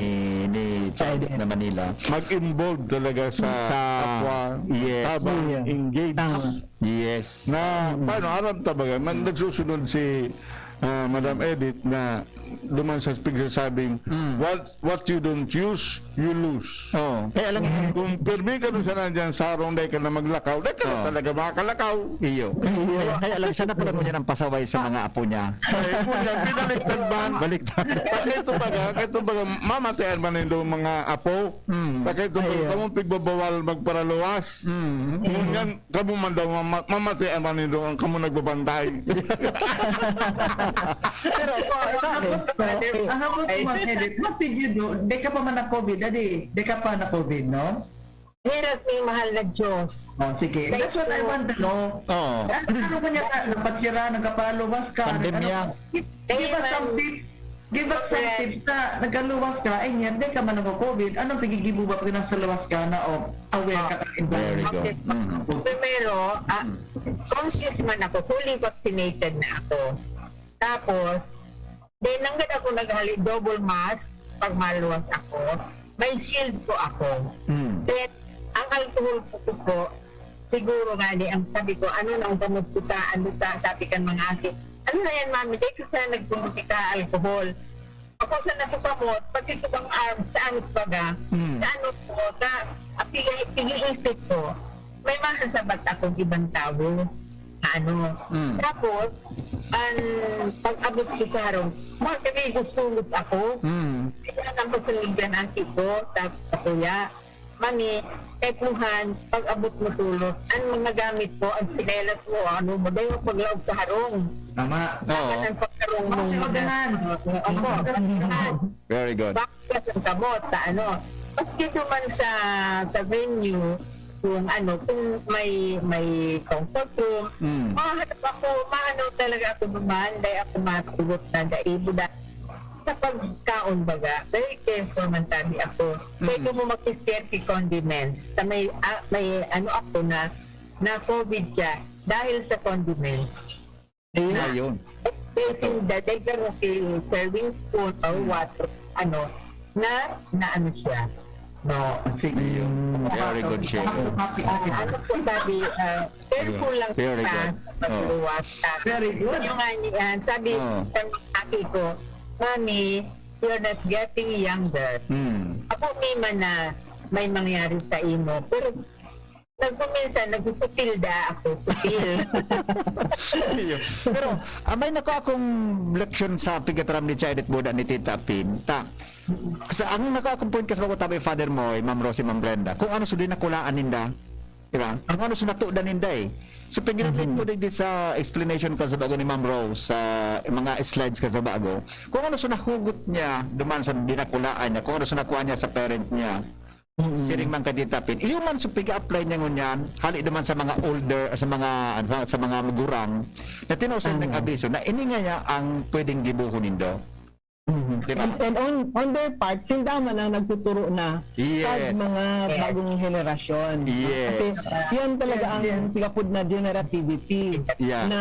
ni Chai Di na Manila. Mag-involve talaga sa, Sa, kapwa, yes. tabang, Iya. engage. Tama. Yes. Na, paano, aram ta baga, man, nagsusunod si ah, Madam Edith na duman sa pigsasabing, Mm. what, what you don't use, you lose. Oh, kaya lang, Kung pirmi ka dun sa nandiyan sarong, dai ka na maglakaw, dai ka na Oh. talaga makakalakaw. Iyo. Kaya, kaya lang siya na pala niya ng pasaway sa mga apo niya. Ay, kung yan, binaliktad man. Baliktad. Kaya ito baga, kaya ito baga, mamatayan man nindong mga apo. Mm. Kaya ito baga, Ayun. kamong pigbabawal magparaluwas. Mm. Ngunyan, kamo man daw mama-, mamatayan man nindo ang kamo nagbabantay. Pero, sa akin, Ang abot ko, Ma'am Edith, what did you do? Di ka pa man na-COVID, dadi. Di ka pa na-COVID, no? Hirap ni mahal na Diyos. Oh, sige. That's what I want to know. Oo. Ano, ano mo niya ka, napatsira, nagkapaluwas ka, Pandemya. nag-, ano, give, give us some tips. Give us some Correct. Tips na nagkaluwas ka, and yet, di ka man nagko-COVID. Anong pigigibo ba pag nasa luwas ka na, o aware ka ka Very good. Mm. Primero, ah, conscious man ako, fully vaccinated na ako. Tapos, then, nanggad ako naghali, double mask, pag maluwas ako, may shield po ako. Mm. Then, ang alcohol po ko po, siguro nga ni, ang sabi ko, ano nang gamot kita, ano ta, sabi kan mga aki, ano na yan, mami, dahil ka sa nagpumiti ka, alcohol. Ako sa nasukamot, pati sa bang arms, sa arms baga, Mm. sa ano po, sa, ang pili-, pili-isip ko, may masasabat akong ibang tao. Ano. Mm. Tapos, ang pag-abot ko sa harong, mga kami gusto ako. Mm. Kaya ang pasalugyan ang ko sa, sa kuya. Mami, kay Kuhan, pag-abot mo tulos, ang mga gamit ko, ang tsinelas mo, ano mo, dahil mo paglaog sa harong. Tama. Oo. Ang pagkarong mo. Mas ordinance. Opo. Very good. Bakit ang kamot sa ano? Maski duman sa, sa venue, kung ano, kung may, may comfort room, Mm. mahanap ako, maano talaga ako duman, dahil ako matulog na daibo na sa pagkaon baga, very careful man tabi ako. Pwede Mm. mo mag-share ki condiments. Sa may, ah, may ano ako na, na COVID siya dahil sa condiments. Ayun. Ayun. Facing the, dahil ka okay, serving spoon or Mm. what, ano, na, na ano siya. No. Sige. Ayun. Very good share. Ah, ano po sabi, ah, careful lang Very sa good. pagluwas. Very good. Yung nga ni, ah, sabi Oo. sa mga aki ko, "Mami, you're not getting younger." Hmm. Ako, may man na may mangyari sa imo. Pero nagkuminsan, nagsusutil da ako. Sutil. Iyo. Pero, amay nako akong leksyon sa pigataram ni Chai Edit Buda ni Tita Pin. Ta, sa, ang nako akong point kasi bago tabi Father Moy, Ma'am Rosie, Ma'am Brenda, kung ano sa dinakulaan ninda, di ba? Ang ano sa natudan ninda eh. So, pag-relate mo din sa explanation ko sa bago ni Ma'am Rose, sa mga slides ka sa bago, kung ano sa nahugot niya, duman sa dinakulaan niya, kung ano sa nakuha niya sa parent niya, siring man ka Tita Pin. Iyo man sa pag-apply niya ngunyan, hali naman sa mga older, sa mga, ano, sa mga magurang, na tinusan ng abiso, na ini nga niya ang pwedeng gibuhon nindo. Di ba? And, and on, on their part, sinda man ang nagtuturo na sa Yes. mga bagong henerasyon. Yes. Kasi yan talaga ang Yes. sigapod na generativity Yeah. na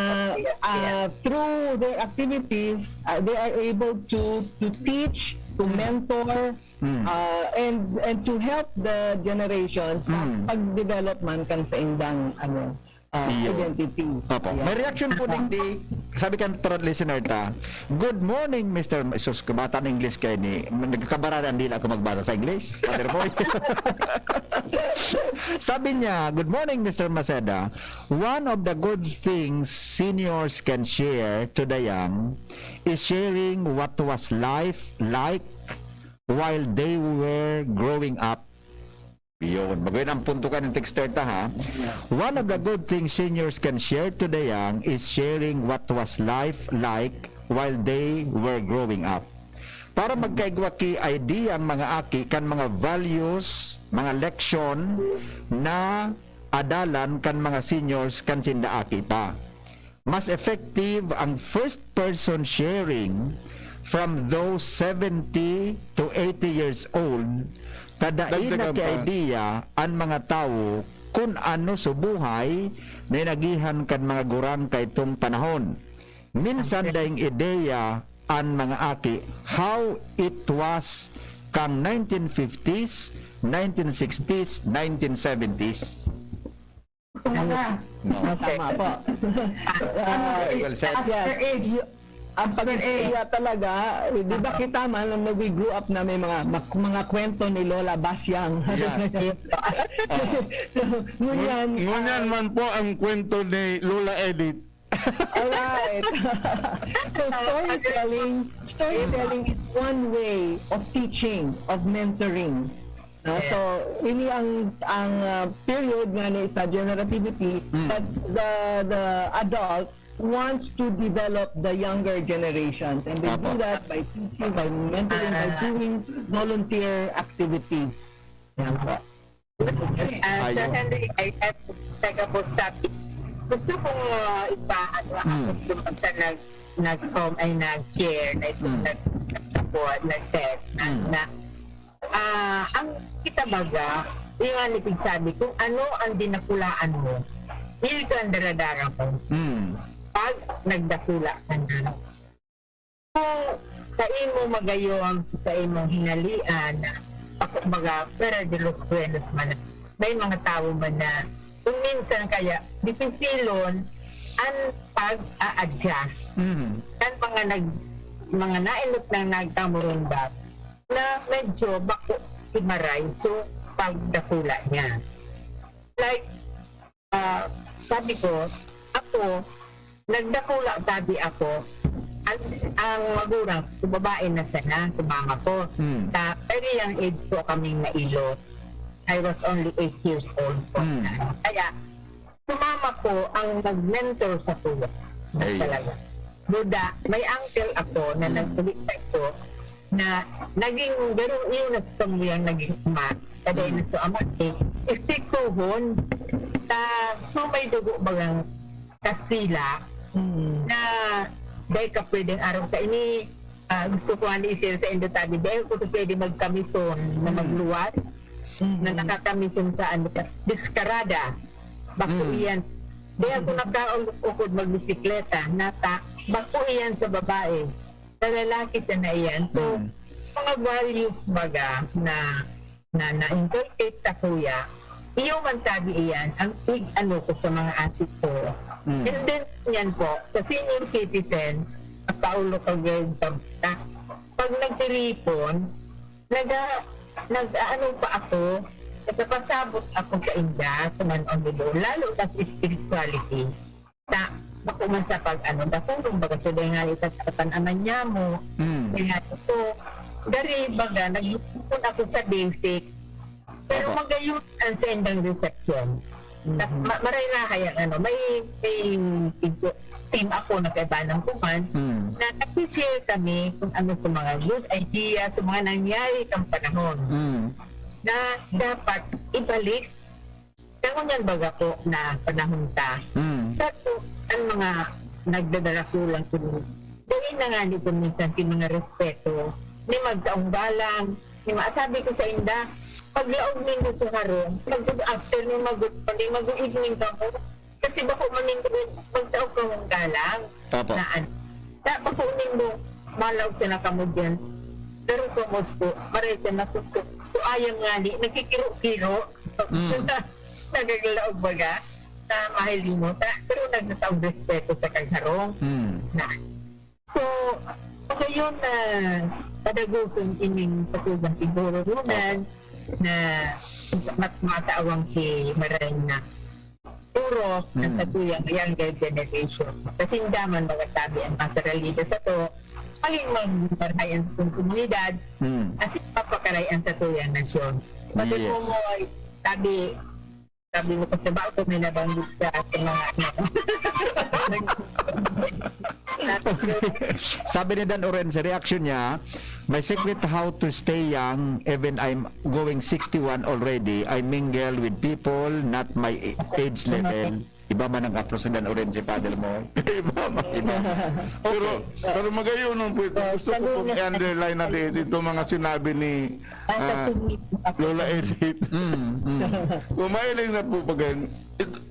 ah, through their activities, ah, they are able to to teach, to mentor, Mm. ah, and and to help the generations sa Mm. pag-development kan sa indang ano, ah, Iyo. identity. Opo. Yeah. May reaction po din di, sabi kan third listener ta, "Good morning, Mister Ma-," sus, kabata ng English kayo ni, nagkabarara ang dila ako magbasa sa English, Father Boy. Sabi niya, "Good morning, Mister Maceda. One of the good things seniors can share to the young is sharing what was life like while they were growing up." Yun. Magayon ang punto ka ng texter ta, ha? "One of the good things seniors can share to the young is sharing what was life like while they were growing up." Para magkaigwa ki idea ang mga aki kan mga values, mga leksyon na adalan kan mga seniors kan sinda aki pa. Mas effective ang first person sharing from those seventy to eighty years old, ta dai na Dagdagan ki pa. idea an mga tawo kun ano so buhay na inagihan kan mga gurang kaitong panahon. Minsan daing ideya an mga aki how it was kang nineteen fifties, nineteen sixties, nineteen seventies. Talaga. No. Tama po. Very well said. As per age. Ang As per pag-istorya talaga, eh, di ba kita man, nung we grew up na may mga mak- mga kwento ni Lola Basyang. Yeah. So, ngunyan, Ngunyan ah, man po ang kwento ni Lola Edith. Alright. So storytelling, storytelling is one way of teaching, of mentoring. No? So ini ang ang uh, period nga ni sa generativity Mm. that the the adult wants to develop the younger generations, and they do Apo. that by teaching, by mentoring, by doing volunteer activities. Yan po. Ah, Sir Ayun. Henry, I have to take a post topic. Gusto kong uh, ipa, ano, Hmm. ako yung pagka nag, nag, um, ay nag-share, na itong Hmm. nag, nag-support, nag-text, na, Hmm. na ah, ang kita baga, yung nga nipigsabi, kung ano ang dinakulaan mo, yun ito ang daradara mo. Mm. Pag nagdakula ka na. Kung sa imo magayom, sa imong hinalian, kumbaga, pero de los buenos man, may mga tawo man na kung minsan kaya dipisilon ang pag-a-adjust. Mm. Kan mga nag mga nainot na nagkamurundag na medyo bako si Maray, so pagdakula niya. Like, ah, sabi ko, ako ko, nagdakula tabi ako. Ang, ang magurang ko, babae na sana, si mama ko. Hmm. Sa very young age po kaming nailo. I was only eight years old po. Hmm. Kaya, si mama ko ang nag-mentor sa kuya. Ay. Talaga. Buda, may uncle ako na Hmm. nagsulit sa ito na naging garong iyo na sa samuyang naging ama. Kada Hmm. na sa ama, eh, istriktuhon. Ta, so may dugo bagang Kastila Hmm. na dahil ka pwedeng araw sa ini, ah, gusto ko ani i-share sa indo tabi, dahil ko pwede magkamison na Hmm. magluwas, Hmm. na nakakamison sa ano, deskarada. Bako Hmm. iyan. Dahil ako nakaukod magbisikleta, nata, bako iyan sa babae. Sa lalaki sana iyan. So, Hmm. mga values baga na, na na-inculcate sa kuya, iyo man tabi iyan ang tig-ano ko sa mga atik ko. Hmm. And then, yan po, sa senior citizen, at Paulo Cagayan Tabata, pag nagtiripon, naga-, nag-aano pa ako, nagpapasabot ako sa inda, kung ano ang lalo na sa spirituality. Ta, bako man sa pag-ano, bakulong baga sa dengali, tatapatan aman niya mo. Mm. Kaya, so, dari baga, nagpupun ako sa basic. Pero Opo. magayon ang sa indang reception. Mhm. Ta-, ma-, maray-rahay ang ano, may, may team ako na kaibanan ko man, Mm. na nag-share kami kung ano sa mga good idea, sa mga nangyari kang panahon. Mm. Na dapat ibalik Sa ngunyan baga po na panahon ta, Mm. sa ang mga nagdadarakulang kini, dai na ngani kun minsan ki mga respeto, ni magtaong galang, ni ma-, sabi ko sa inda, "Paglaog nindo sa harong, mag-good afternoon, mag-good morning, mag-good evening kamo. Kasi bako man nindo magtao kamong galang." Opo. Na an-, na bako nindo malaog sa nakamudyan. Pero kumusto, maray ka na kung su-, suayam ngani, nagkikiro-kiro. Mm. Nagaglaog baga, na mahiling mo, ta-, pero nagtataong respeto sa kagharong. Mm. Na, so, ngayon na padaguson ining patugang siguro runan Opo. na mat-, matawang si Maray na puro ang Mm. katuyang younger generation. Kasi daman magatabi ang mga saralida sa to, maging magmarahay ang satong komunidad, Mm. kasi papakaray ang satuyang nasyon. Pati Yes. po mo, sabi, sabi mo kasi ba ako may nabanggit ka sa mga ano. Sabi ni Dan Oren, sa reaction niya, "My secret how to stay young, even I'm going sixty-one already, I mingle with people not my age level." Iba man ang approach ni Dan Oren, si Father mo. Iba man. Iba man. Pero, pero magayon po ito. Gusto ko pong i-underline na dito itong mga sinabi ni ah, Lola Edith. Mm, mm. Kung mahiling na po pag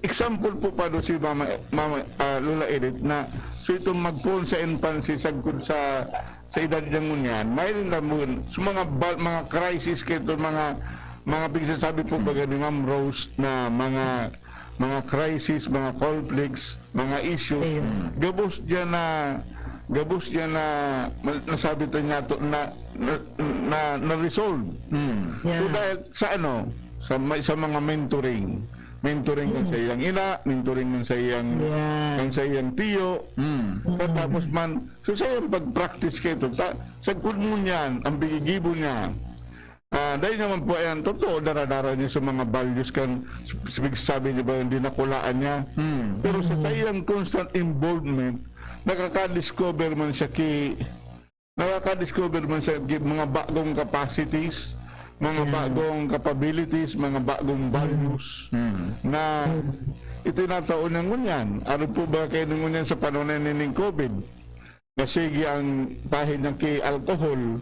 example po pa do si Mama, Mama ah, Lola Edith na so itong magpoon sa infancy sagkod sa sa edad niya ngunyan, mahiling na po yun. So mga bal, mga crisis kito, mga mga pigsasabi po baga ni Ma'am Rose na mga mga crisis, mga conflicts, mga issues, Ayun. gabos diyan na gabos diyan na ma- nasabi ta niya to na na, na, na resolve. Mm. Yeah. So dahil sa ano, sa may sa mga mentoring, mentoring ng sa iyang ina, mentoring ng sa iyang Yeah. ng sa iyang tiyo. Mm. Tapos man, so sa iyang pag-practice kito, sa, sa good mo niyan, ang bigigibo niya, ah, dahil naman po yan, totoo, daradara niya sa mga values kan, sabi niya ba, yung dinakulaan niya. Mm. Pero sa, sa iyang constant involvement, nakaka-discover man siya ki, nakaka-discover man siya ki mga bagong capacities, mga Mm. bagong capabilities, mga bagong values Mm. na itinatao niya ngunyan. Ano po ba kayo ngunyan sa panahon na nining COVID? Nasigi ang tahin niya ki alcohol.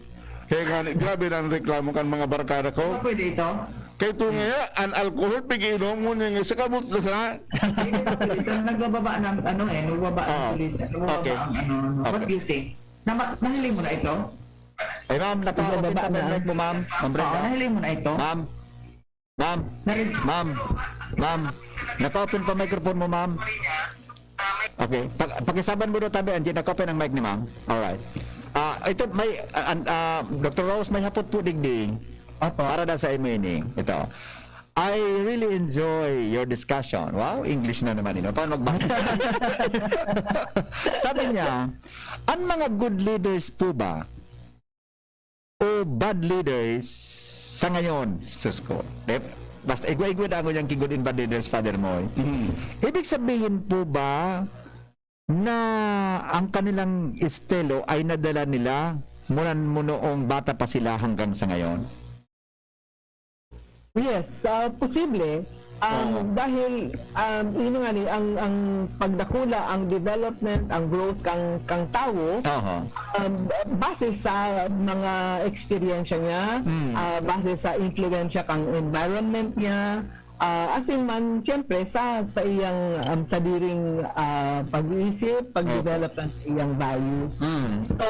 Kaya nga, grabe na ang reklamo kan mga barkada ko. Ano pwede ito? Kaya ito nga, ang alcohol, pag-iinom mo niya nga sa kamot na sana. Hindi na pwede ito. Nagbababa ng ano eh, nagbababa ng Oo. sulis, nagbababa Okay. ang ano, ano. What Okay. do you think? Nama, nahiling mo na ito? Ay, ma'am, naka-open Ibababa pa ba na. yung mic mo, ma'am? Ma'am Oo, Brenda? nahiling mo na ito? Ma'am? Ma'am? Narinig. Ma'am? Ma'am? Naka-open pa microphone mo, ma'am? Okay. Pag pakisaban mo daw tabi, Angie, naka-open ang mic ni ma'am. Alright. Ah, ito may ah, an- ah, Doctor Rose, may hapot po digdi. Opo. Para da sa imo ini. Ito. I really enjoy your discussion. Wow, English na naman, you know. Paano magbasa? Sabi niya, ang mga good leaders po ba o bad leaders sa ngayon? Sus ko. Eh, basta igwa-igwa na ako niyang ki good and bad leaders, Father Moy. Mm. Ibig sabihin po ba na ang kanilang estilo ay nadala nila mula mo noong bata pa sila hanggang sa ngayon? Yes, ah, posible. Um, Oo. Dahil, um, yun nga ni, ang, ang pagdakula, ang development, ang growth kang, kang tawo, Aha. um, base sa mga eksperyensya niya, Mm. ah, base sa impluwensya kang environment niya, ah, asin man, siyempre, sa, sa iyang, um, sadiring, ah, pag-iisip, pag-develop Opo. ng sa iyang values. Mm. So,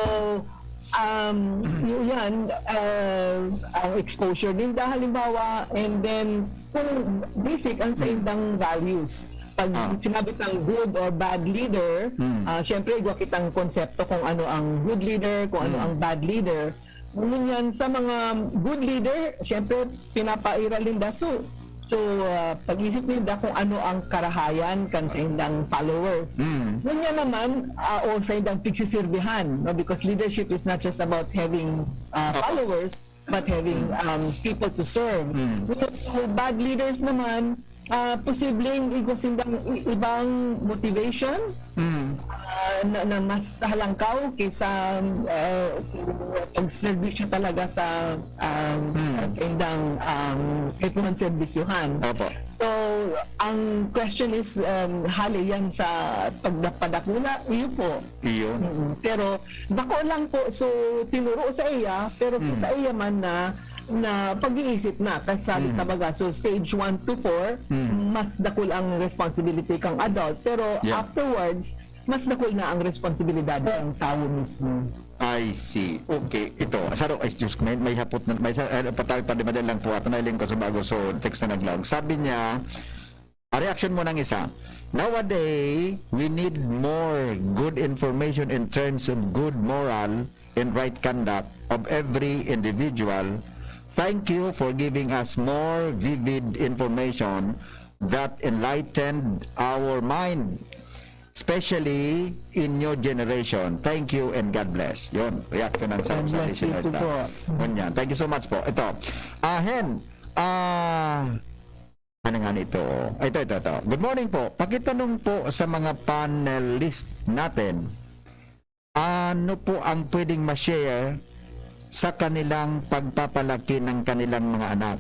um, y-, yan, ah, ang exposure ninda, halimbawa, and then, kung basic ang sa Mm. indang values. Pag Ah. sinabi kang good or bad leader, Mm. ah, syempre, igwa kitang konsepto kung ano ang good leader, kung ano Mm. ang bad leader. Ngunyan, sa mga good leader, syempre, pinapairal ninda. So, so, ah, pag-isip ninda kung ano ang karahayan kan sa indang followers. Mm. Ngunyan naman, ah, o sa indang pigsisirbihan, no? Because leadership is not just about having, ah, Opo. followers, but having, Mm. um, people to serve. Mm. So, bad leaders naman, ah, posibleng igwa sindang i-, ibang motivation, Mm. ah, na, na mas halangkaw kaysa, ah, sa pagserbisyo talaga sa, um, Mm. sa indang, um, kaipuhan serbisyuhan. Opo. So, ang question is, um, hali yan sa pagdapadakula? Iyo po. Iyo. Mm. Pero, bako lang po, so, tinuro sa iya, pero Mm. sa iya man na, na pag-iisip na, kasali Mm. tabaga. So, stage one to four, Mm. mas dakul ang responsibility kang adult. Pero Yeah. afterwards, mas dakul na ang responsibilidad ng tawo mismo. I see. Okay, ito. Saro, ay, Diyos ko, may, may hapot na, may sa, ano, patawid pa, di madali lang po. Ato na iling ko sa bago, so, text na naglaog. Sabi niya, a reaction mo ng isa, "Nowadays, we need more good information in terms of good moral and right conduct of every individual. Thank you for giving us more vivid information that enlightened our mind, especially in your generation. Thank you and God bless." Yun, reaction ng Sarap God sa bless you listener too ta. po. Ngunyan. Thank you so much po. Ito, ah, Hen, ah, ano nga nito? Ito, ito, ito. Good morning po. Pakitanong po sa mga panelist natin. Ano po ang pwedeng ma-share sa kanilang pagpapalaki ng kanilang mga anak?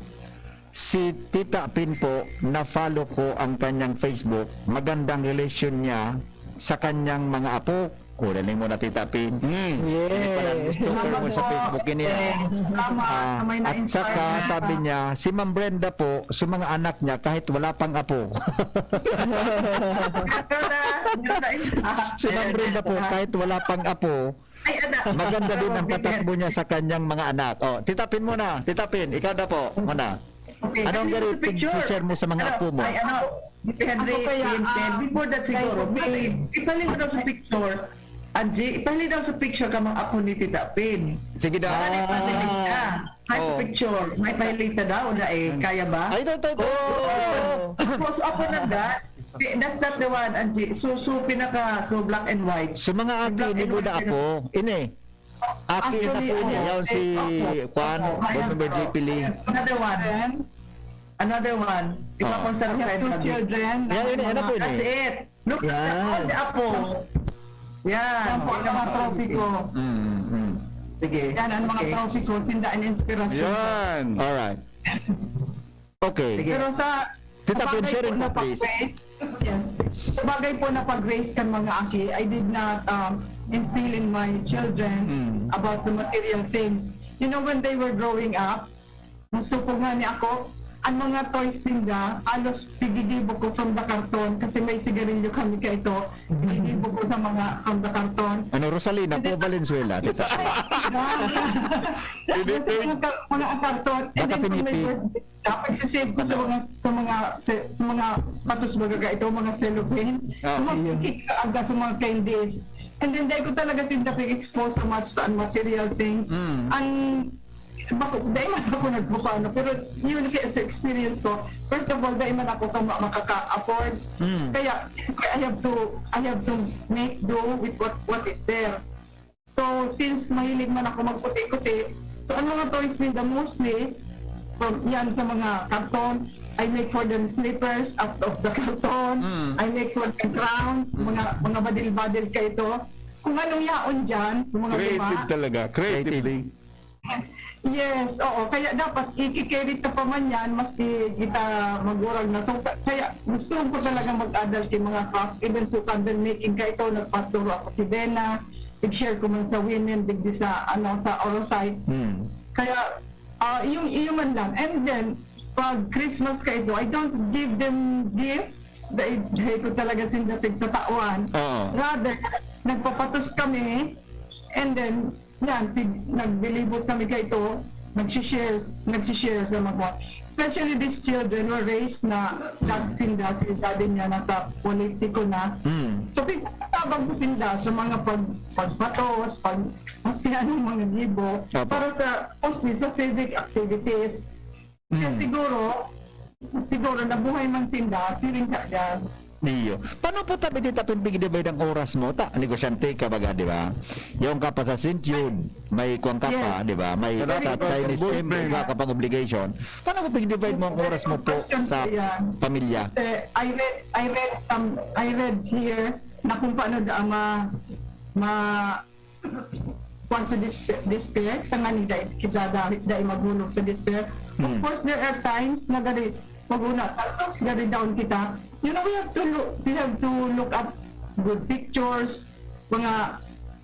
Si Tita Pin po, na-follow ko ang kanyang Facebook. Magandang relasyon niya sa kanyang mga apo. O, naling mo na, Tita Pin. Hmm. Hindi pala, Yes. stalker mo sa Facebook, ini, ah. Tama, Ah, may at na-inspire saka, na. sabi niya, si Ma'am Brenda po, sa mga anak niya, kahit wala pang apo. Meron na, meron na isa. Si Ma'am Brenda po, kahit wala pang apo, Ay, anak. maganda din ang Grabe. patakbo niya sa kanyang mga anak. Oh, Tita Pin muna. Tita Pin, ikaw na po muna. Okay. Anong Ano yung gari sa picture? picture mo sa mga Ano? apo mo? Ay, ano? Tita Henry, Ako kaya, Pin, Pin. ah, Before that siguro, like, Pin, ipali mo daw sa picture. Angie, ipali daw sa picture ka mga apo ni Tita Pin. Sige daw. Wala na yung Ah. pandemic na. Ay, sa Oh. picture. May pahilita daw na eh. Kaya ba? Ay, ito, ito, ito. Oh. Apo, so apo na that. Eh, that's not the one, Angie. So, so pinaka, so black and white. Sa mga aki, Black hindi and mo white na na. apo. Ini. Aki na Actually, po niya. ano, Yan si eh, opo, Kwan, opo. Board Member J P Lee. Another one. Then, Another one. Iba Oh. pang I have sarap two tayo. children. Yan, yan, yan na po That's ini. it. Look at the, Yan. all the apo. Yan. Yan po ang mga trophy ko. Mm, mm. Sige. Yan ang mga Okay. trophy ko. Sinda an inspirasyon ko. Yan. Alright. Okay. Sige. Pero sa, Tita sa Pin, bagay sharing po po, na please. pag-raise, yes. Sa bagay po na pag-raise kan mga aki, I did not, um, instill in my children Mm. about the material things. You know, when they were growing up, Gusto ko nga ni ako, ang mga toys ninda, halos gigigibo ko from the carton kasi may sigarilyo kami kay ito. Gigigibo ko sa mga from the carton. Ano, Rosalina po, Valenzuela, tita? Sa mga ka-, mga karton. And then, pag may birthday, dapat sisave ko sa mga, sa mga, sa, sa mga patos baga ito, mga cellophane. Ah. Sa mga cake, aga, sa mga candies. And then, dahil ko talaga sinda pag-expose so much sa material things. Mm. Ang Bako, dai man ako nagpapaano, pero yun kasi sa experience ko, first of all, dai man ako kama makaka-afford. Mm. Kaya, siyempre, I have to, I have to make do with what, what is there. So, since mahilig man ako magputi-puti, so, ang mga toys nila mostly, from, yan sa mga karton, I make for them slippers out of the karton, Mm. I make for them crowns, mga mga badil-badil ka ito. Kung anong yaon dyan, sa mga Creative luma. Talaga. Creatively. Yes, oo. Kaya dapat i-, i-carry ta pa man yan, maski kita magurang na. So, ka- kaya gusto ko talaga mag-adult yung mga crafts, even so candle making ka ito, nagpaturo ako si Bena, nag-share ko man sa women, digdi sa, ano, sa Orosite. Hmm. Kaya, ah, yung, yung man lang. And then, pag Christmas ka ito, I don't give them gifts. Dahil, dahil ko talaga sinda pagtatawan. Oo. Rather, nagpapatos kami, and then, yan, pig, naglilibot kami kay ito, nagsishare, nagsishare sa mga, especially these children were raised na dad sinda, si daddy niya nasa politiko na. Hmm. So, pinatabang ko sinda sa mga pag, pagpatos, pag, maski anong mga gibo, Apo. Para sa, mostly sa civic activities. Kaya Hmm. siguro, siguro nabuhay man sinda, siring ka yan. Iyo. Paano po tabi di tapin pig-divide ang oras mo? Ta, negosyante ka baga, di ba? Yung ka pa sa Saint Jude, may kuwan ka pa, Yes. di ba? May Marami sa pa Chinese boyfriend. temple, iba ka pang obligation. Paano mo pig-divide mo ang oras mo po Question sa ko yan. Pamilya? Kasi I read, I read, um, I read here na kung paano da ma, ma, kung sa despair, despair, tanganing dai, kita dai, dai maghulog sa despair. Of Hmm. Course, there are times na gari, maguna, tapos gari down kita. You know, we have to look, we have to look at good pictures, mga,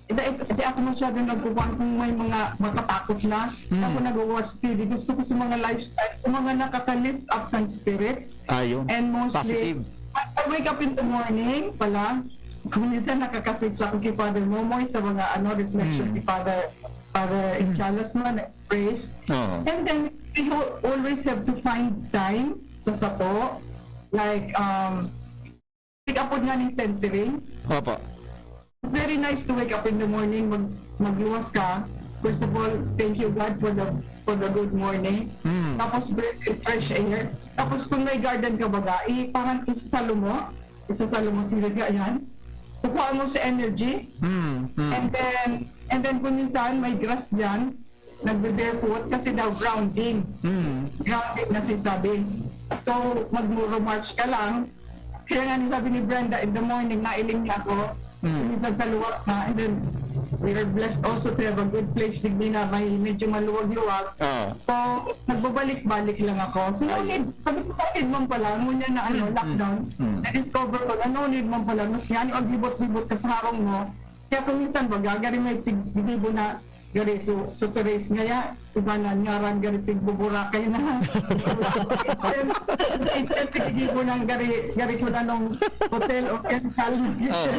di, di ako masyado nagkukuhan kung may mga matatakot na. Hmm. Ako nag-watch T V. Gusto ko sa mga lifestyle, sa mga nakaka-lift up ng spirits. Ayun. And mostly, Positive. I, I wake up in the morning pala. Kung minsan nakaka-switch ako kay Father Momoy sa mga ano reflection Mm. ni Father Father Chalas man, praise. Oo. And then, we ho- always have to find time sa sapo. Like, um, pick up nga ng centering. Opo. Very nice to wake up in the morning, mag, magluwas ka. First of all, thank you God for the for the good morning. Mm. Tapos breathe in fresh air. Tapos kung may garden ka baga, i parang isasalo mo, isasalo mo sila yan. Kukuha mo sa energy. Mm. Mm. And then, and then kung minsan may grass dyan, nagbe-barefoot kasi daw grounding. Mm. Grounding na sinasabi. So, magmuro march ka lang. Kaya nga sabi ni Brenda, in the morning, nailing niya ako. Mm. Minsan sa luwas na. And then, we are blessed also to have a good place digdi na may medyo maluwag-luwag. Ah. So, nagbabalik-balik lang ako. So, no Ayun. Need, sabi ko, no need man pala, ngunyan na ano, Mm, lockdown, mm, mm. na-discover ko na no need man pala, mas nga, ano, aglibot-libot ka sa harong mo. Kaya kung minsan, baga, gari may pig-, gibo na, gari, so, so, Therese, ngaya, iba na, ngaran, gari, pigbuburakay na. So, pigbuburakay na, gari, gari ko na nung hotel o rental. Oo.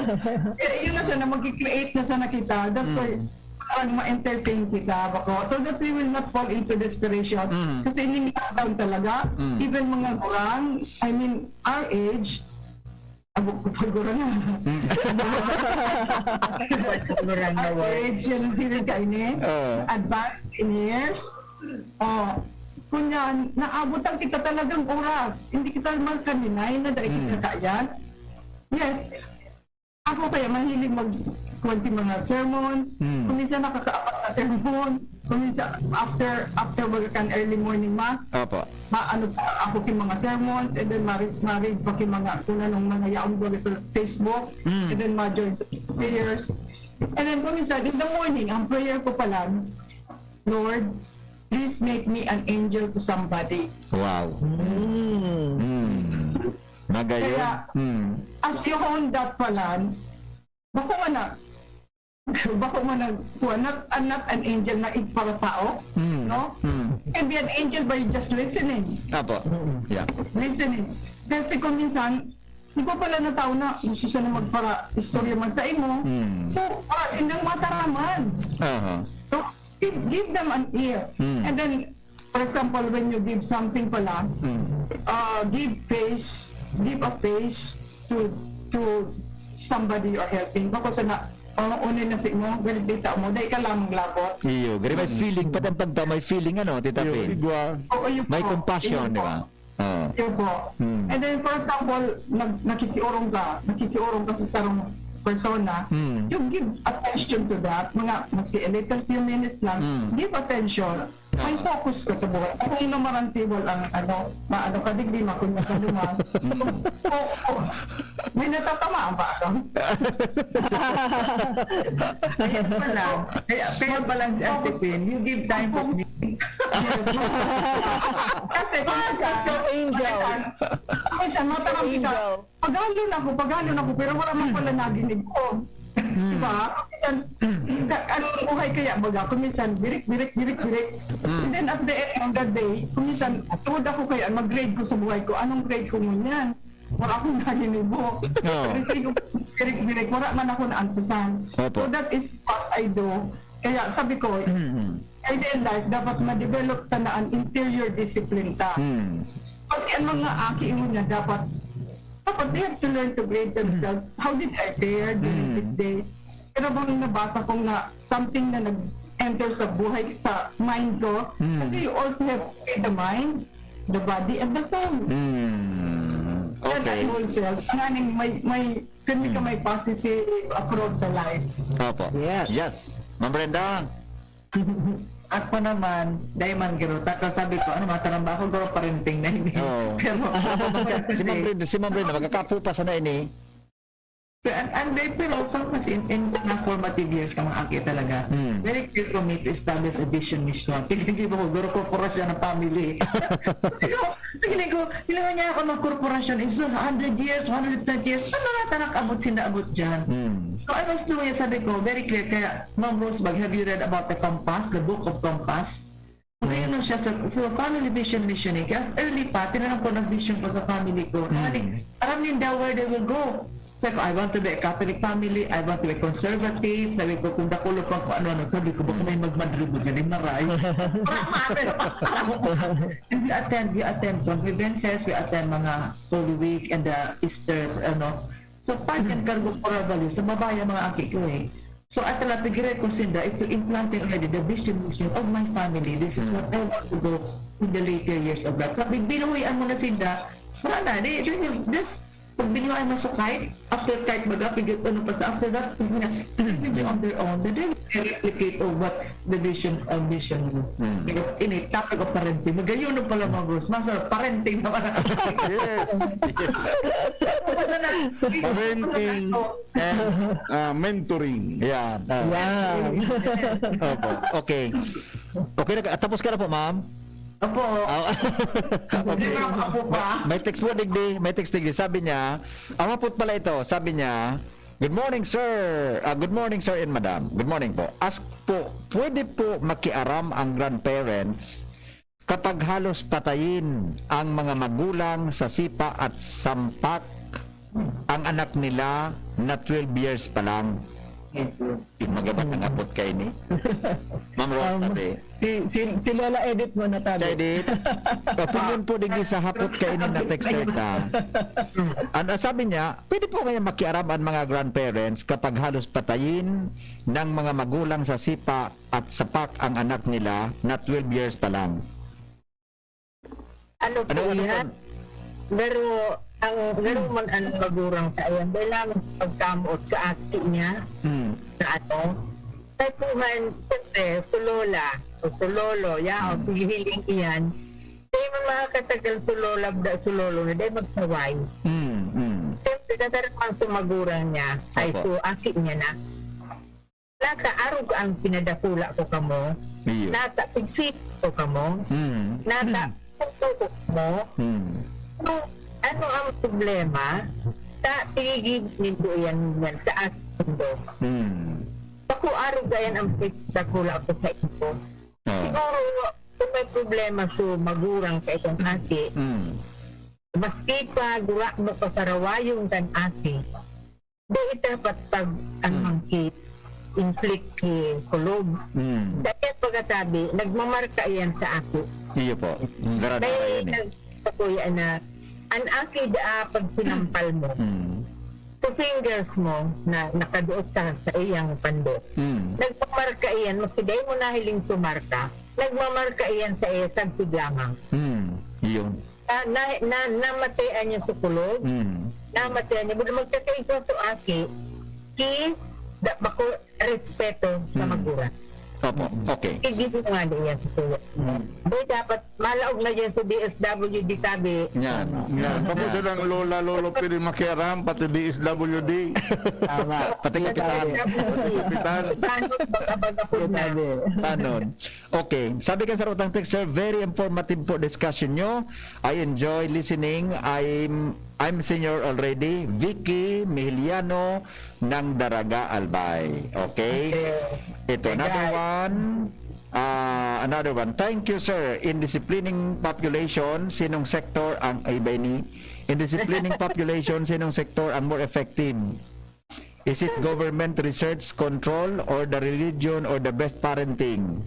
Kaya yun na sana, mag-create na sana kita. That's why, Mm. parang ma-entertain kita, bako. So that we will not fall into desperation. Mm. Kasi ining lockdown talaga, Mm. even mga gurang, I mean, our age, abog ko pa gurang na. Mm. Gurang na Our word. age, yan ang sila kaini. Oo. Advanced in years. Oh, kunya, naabot ang kita talagang oras. Hindi kita magkaninay na dahil Mm. kita yan. Yes. Ako kaya mahilig mag kuwan ti mga sermons. Mm. Kung minsan nakakaapat na sermon. Kung minsan after, after baga kan early morning mass, Opo. maano pa ako ki mga sermons, and then ma-read, ma-read pa ki mga, kung anong mga yaon baga sa Facebook, Mm. and then ma-join sa prayers. And then kung minsan, in the morning, ang prayer ko pala, "Lord, please make me an angel to somebody." Wow. Mm. Mm. Magayon. Kaya, Mm. As you hone that pala, bako man na, bako man na, kuwan, not, I'm not an angel na igparatao, Mm. no? Mm. Can be an angel by just listening. Opo. Yeah. Listening. Kasi kung minsan, di ko pala na tao na gusto siya na magpara-istorya man sa imo. Mm. So, para silang mataraman. Aha. So, give, give them an ear. Mm. And then, for example, when you give something pala, Mm. uh, give face, give a face to to somebody you're helping. Bako sana, Oo, unay na si mo, pero dita mo, dai ka lang maglabot. Iyo, gari may feeling, pati ang pagtao may feeling, ano, Tita Iyo, Pin? Igwa. Oo, yun May po. compassion, Yun di po. ba? Oo. Yun po. Hmm. And then, for example, nag nakikiurong ka, nakikiurong ka sa sarong persona, Hmm. you give attention to that, mga, maski a little few minutes lang, Hmm. give attention. May focus ka sa buhay. Kung namaransiwal ang ano, maano ka, digdi, makunya ka naman. Mm. Oo, oo. May natatamaan ba ako? Kaya pala, kaya, kaya pala si Ate Focus. Pin, you give time for me. Kasi kung minsan, Angel. Kung minsan, matarang kita. Angel. Paghalon ako, paghalon ako, pero wala man pala naginig ko. Diba? Minsan, ka- ang buhay kaya baga, kung minsan, birik, birik, birik, birik. And then at the end of the day, kung minsan, tuod ako kaya, mag-grade ko sa buhay ko, anong grade ko ngunyan? Wala akong nahinibo. Oo. Kasi kung birik-birik, wala man ako naantusan. Opo. So that is what I do. Kaya sabi ko, Mm. early in life, dapat ma-develop ta na an interior discipline ta. Mm. Maski ang mga aki mo niya, dapat, dapat they have to learn to grade themselves. How did I fare during Mm. this day? Pero bang nabasa ko nga something na nag-enter sa buhay, sa mind ko? Mm. Kasi you also have to feed the mind, the body, and the soul. Mm. And Okay. at wholesale. Nganing may, may, pirmi ka may positive approach sa life. Opo. Yes. Yes. Ma'am Brenda. Ako naman, dai man garo. Taka sabi ko, ano, mataramba ako, garo parenting na ini. Oo. Pero, Si Ma'am Brenda, si Ma'am Brenda, magkakapo pa sana ini. So, and, and then, pero sa kasi in, in mga formative years ka, mga aki talaga, Hmm. very clear for me to establish a vision, mission. Tignan ko, garo korporasyon ng family. Pero, tignan ko, kailangan niya ako ng korporasyon. It's a hundred years, one hundred twenty years. Ano na tanak abot sinda abot dyan? Hmm. So, I was doing, sabi ko, very clear. Kaya, Ma'am Rosebag, have you read about the Compass, the book of Compass? Ngayon na siya sa, so, family vision mission eh. Kaya as early pa, tinanong ko, nag-vision ko sa family ko. Mm. Alam, alam ninda where they will go. Sabi ko, "I want to be a Catholic family, I want to be conservative." Sabi ko, "Kung dakulo pa ko ano-ano." Sabi ko, "Baka may magmadribo dyan, eh, maray." Para maano, alam mo ko. And we attend, we attend convivences, we attend mga Holy Week and the Easter, ano. So, part yan, kargo ko rin bali. Sa babae, mga aki ko eh. So, at talaga, pigire ko sinda, ito implanting already the vision, mission of my family. This is Mm. what I want to go in the later years of life. Pag binuhian mo na sinda, wala na, they, they will just, pag binuhian mo sa kahit, after kahit baga, pigit ano pa sa after that, pag na, they will be on their own. They will replicate of what the vision, uh, mission, Mm. you know, in a topic of parenting. Magayon na pala, mga bros. Masa, parenting naman. Yes. Masa na, Parenting. And, ah, mentoring. Yan. Ah. Yan. Opo. Okay. Okay na ka, tapos ka na po, ma'am? Opo. Ah, Hindi okay. na ako pa. May, may text po, digdi. May text, digdi. Sabi niya, ang hapot pala ito, sabi niya, "Good morning, sir. Ah, good morning, sir and madam. Good morning po. Ask po, pwede po makiaram ang grandparents kapag halos patayin ang mga magulang sa sipa at sampak ang anak nila na twelve years pa lang?" Jesus. Magabat ang hapot kaini. Ma'am Rose, Um, tabi. Si, si, si Lola Edith mo na tabi. Sa Edith, opinion po digdi sa hapot kaini na texter ta. Ang, ang sabi niya, pwede po ngayon makiaram ang mga grandparents kapag halos patayin ng mga magulang sa sipa at sapak ang anak nila na twelve years pa lang. Ano po Ano, ano yan? Pero ang garo man ang magurang sa ayan, dahil lang pagkamoot sa aki niya, Hmm. na ano, kay kuhan, siyempre, si Lola, o si Lolo, ya, o Hmm. hihiling iyan, dahil man makakatagal si Lola, da, si Lolo na, dahil magsaway. Hmm, hmm. Siyempre, tatarang sa magurang niya, ay Opo. so, aki niya na. Nata arog ang pinadakula ko kamo. Iyo. Nata pigsip ko kamo. Mm. Nata Mm. sunto ko kamo. Mm. No, ano ang problema? Ta tigib nindo yan, yan sa akin do. Mm. Bako arog yan ang pinadakula ko sa inyo. Oo. Siguro, kung may problema so magurang ka itong aki, Mm. maski pa gura mo pa sa rawayong kan aki, Di dapat pag ang Hmm. monkey inflict ki kulog. Hmm. Dahil pagkatabi, nagmamarka iyan sa aki. Iyo po. Hmm, dara-dara Dahil yan eh. nag-, sa kuya na, ang aki daa pag sinampal mo. Hmm. two fingers mo na nakaduot sa, sa iyang pandok. Mm. Nagmamarka iyan, maski dai mo nahiling sumarka, nagmamarka iyan sa iya sagkod lamang. Mm. Yun. Na, na, na, namatean niya sa kulog, Mm. namatean niya. Buda magkakaigwa sa aki, ki, da, bako, respeto sa Mm. magura. Opo. Okay. Sige mo nga diyan sa kuya. Boy, dapat malaog na dyan sa D S W D tabi. Yan. Yan. Tapos Yan. Silang lola, lolo, pwede makiaram, pati D S W D. Tama. Pati kapitan. Kapitan. Tanod, baga-baga po na. Tabi. Tanon. Okay. Sabi kan sarutang texter, very informative po discussion nyo. I enjoy listening. I'm I'm senior already. Vicky Mihiliano ng Daraga, Albay. Okay? Okay. Ito, another Guys. one. Ah, another one. Thank you, sir. In disciplining population, sinong sector ang, ay, ba ini? In disciplining population, sinong sector ang more effective? Is it government research control or the religion or the best parenting?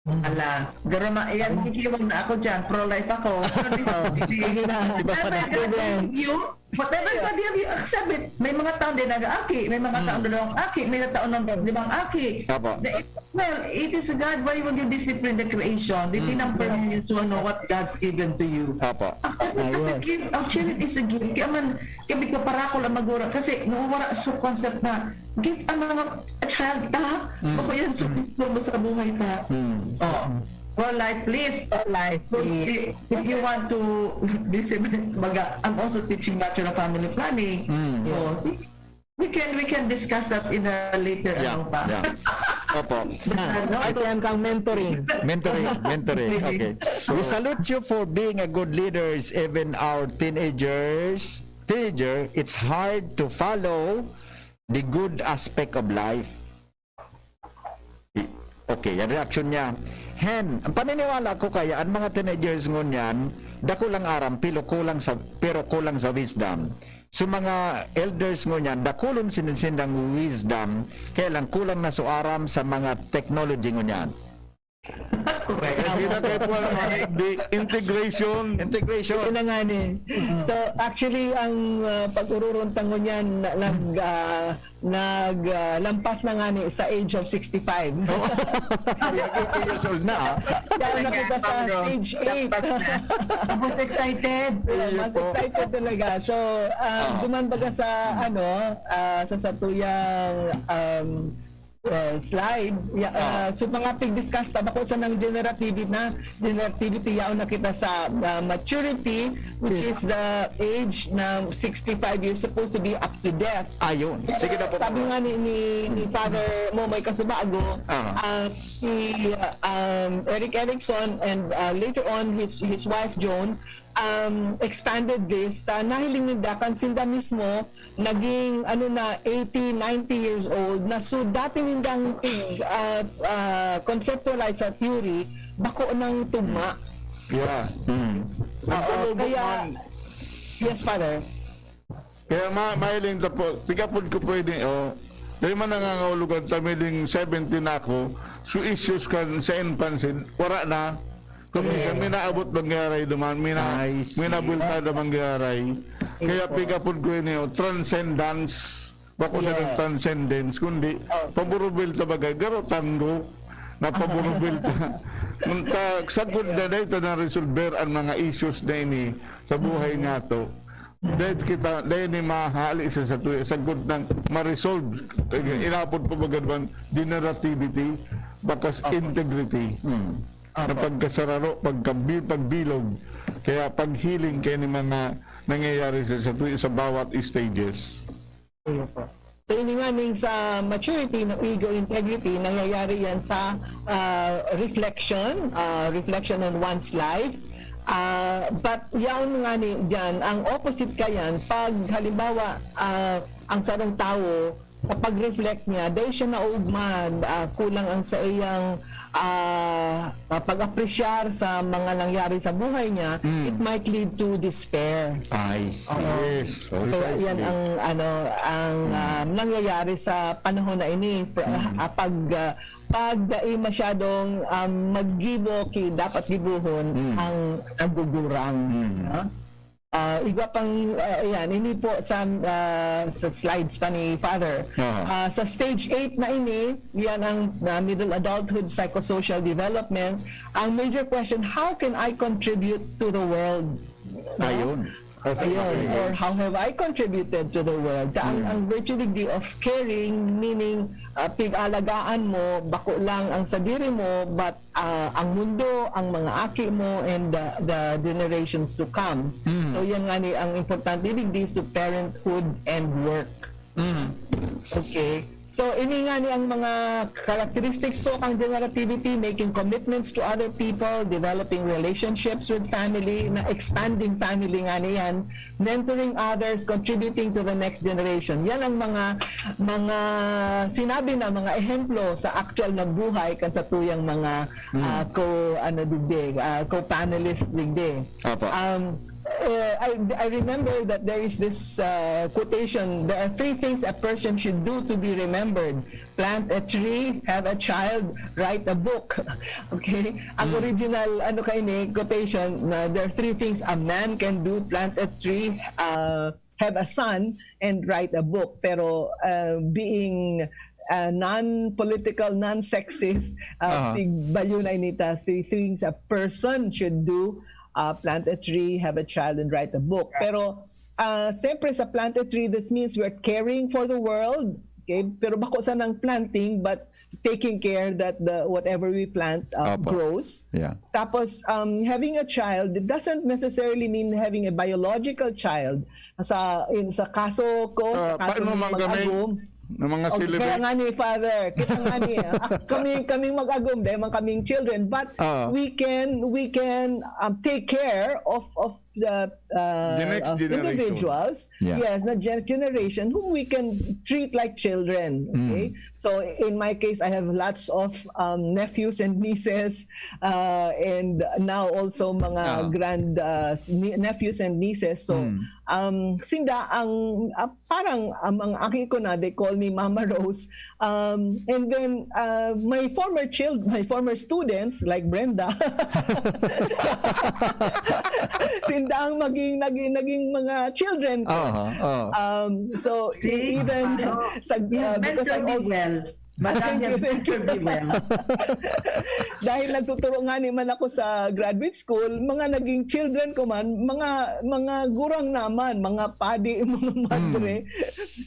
Ala, garama, yan, kikiwag na ako dyan. Pro-life ako. Pero di sa Sige na. Whatever God Amen. gave you, whatever God gave you, accept it. May mga tao din nag-aaki, may mga tao dalawang aki, may mga tao ng limang aki. Apo. Na, well, it is God. Why would you discipline the creation? Di pinamper mo yun, so ano, what God's given to you. Apo. Accept it as a Ayun. gift. Actually, it is a gift. Kaya man, kaya magpaparakol ang magura. Kasi nawawara sa concept na gift ang mga child ta. Bako yan so gusto mo sa buhay ta. Mm. Oh. Pro-life, please. Pro-life, Kung please. i- if you want to disseminate, baga, I'm also teaching Bachelor of Family Planning. Mm. Oh, see, we can we can discuss that in a later Yeah, ano pa. yeah. Opo. Ano? Ito yan kang mentoring. Mentoring, mentoring. Okay. We salute you for being a good leaders. Even our teenagers, teenager, it's hard to follow the good aspect of life. Okay, ang reaction niya. Hen, ang paniniwala ko kaya, ang mga teenagers ngunyan, dakulang aram, pero kulang sa, pero kulang sa wisdom. So, mga elders ngunyan, dakulon sin-, sindang wisdom, kaya lang kulang na so aram sa mga technology ngunyan. Correct. Kaya kita tayo po ang mga the integration. Integration. Ito na nga ni. So, actually, ang uh, pag-ururuntang ngunyan, na, nag, ah, nag, ah, lampas na nga ni sa age of sixty-five. Eighty years old na, ah. Kaya na kita sa stage eight. Tapos excited. Yeah, Ayun mas po. excited talaga. So, uh, Ah. duman baga sa, ano, ah, sa satuyang um, uh, slide, ya, Ah. ah, so mga pig-discuss ta, bako sa nang generativity na, generativity, yaon na kita sa ah, maturity, which is the age na sixty-five, you're supposed to be up to death. Ayun. Sige na po. Sabi nga ni, ni, ni Father Momoy Kasubago, Ah. ah, si um, Eric Erickson and ah, later on his his wife Joan um, expanded this, ta nahiling ninda kan sinda mismo naging ano na eighty, ninety years old na, so dati nindang pig, ah, ah, conceptualize sa theory bako nang tugma. Yeah. Mm. Oo, Nagkalubog kaya man. Yes, Father. Kaya ma mahiling ta po, pikapod ko pwede, oh. Dahil man nangangahulugan, tamiling seventy na ako, so issues kan sa infancy, wala na. Kung minsan, may naabot bang garay duman, may na, I see. may nabulta na bang garay. Kaya pikapod ko yun, oh, transcendence. Bako sa Yeah. transcendence, kundi paburubil ta bagay, garo tanggo, na paburubil ta. Nung ta, sagkod na dahil ta na-resolver ang mga issues na ini sa buhay nga to. Dahil kita, dahil ni mahali sa satuya, sagkod nang ma-resolve. Inapod pa ba ganun, generativity, bakas integrity. Mm. Na pagkasararo, pagkabi-, pagbilog. Kaya paghiling kaya ni mga nangyayari sa satuya sa bawat stages. Ayun po. So, ini nga ning sa maturity ng ego integrity, nangyayari yan sa ah, reflection, ah, reflection on one's life. Ah, but yaon nga ni dyan, ang opposite kayan, pag halimbawa, ah, ang sarong tawo, sa pag-reflect niya, dahil siya naugman, ah, kulang ang sa iyang ah, ah, pag-apresyar sa mga nangyari sa buhay niya, Mm. it might lead to despair. I see. Oo. Yes. Kaya yan ang ano ang ah, nangyayari sa panahon na ini. Pr- ah, pag ah, pag dai masyadong um, maggibo ki dapat gibohon Mm. ang nagugurang. Mm. No? Ah, igwa pang, ah, ayan, ini po sa, ah, sa slides pa ni Father. Aha. Ah, sa stage eight na ini, yan ang, ah, middle adulthood psychosocial development. Ang major question, how can I contribute to the world? Ayun. Ayun, or how have I contributed to the world? Ta ang, ang virtue digdi of caring, meaning, ah, pig-alagaan mo, bako lang ang sadiri mo, but, ah, ang mundo, ang mga aki mo, and the, the generations to come. So yan nga ni ang importante digdi, so parenthood and work. Mm. Okay. So, ini nga ni ang mga characteristics po kang generativity, making commitments to other people, developing relationships with family, na expanding family nga niyan, mentoring others, contributing to the next generation. Yan ang mga mga sinabi na mga ehemplo sa actual na buhay kan sa tuyang mga ah, co ano digdi, ah, co-panelists digdi. Opo. Um, uh, I, I remember that there is this uh, quotation, there are three things a person should do to be remembered. Plant a tree, have a child, write a book. Okay? Ang original ano kaini quotation na there are three things a man can do, plant a tree, uh, have a son, and write a book. Pero uh, being uh, non-political, non-sexist, uh, Aha. tig-, balyo na ini ta, three things a person should do, uh, plant a tree, have a child, and write a book. Pero uh, siyempre sa plant a tree, this means we're caring for the world. Okay? Pero bako sanang planting, but taking care that the whatever we plant uh, Opo. grows. Yeah. Tapos um, having a child, it doesn't necessarily mean having a biological child. Sa in sa kaso ko, sa Ah, kaso paano ni man kami? Mag-agom, Ng mga o, kaya celibate. Nga ni Father, kita nga ni, ah, kami, kaming Mag-agom, dahil man kaming children, but Ah. we can, we can um, take care of of the uh, The next of generation. individuals, Yeah. yes, the gen- generation whom we can treat like children. Okay, so in my case, I have lots of um, nephews and nieces, uh, and now also mga Ah. grand uh, s- nie- nephews and nieces. So, Mm. um, sinda ang uh, parang um, ang aki ko na, they call me Mama Rose. Um, and then uh, my former child, my former students like Brenda, sinda ang maging naging naging mga children ko. Aha, oh. Um, so See? even Ano? sa You uh, have because I'm mentored me also well. Madam, Thank you you, have thank you. mentored me well. Dahil nagtuturo nga naman ako sa graduate school, mga naging children ko man, mga mga gurang naman, mga padi, mga madre.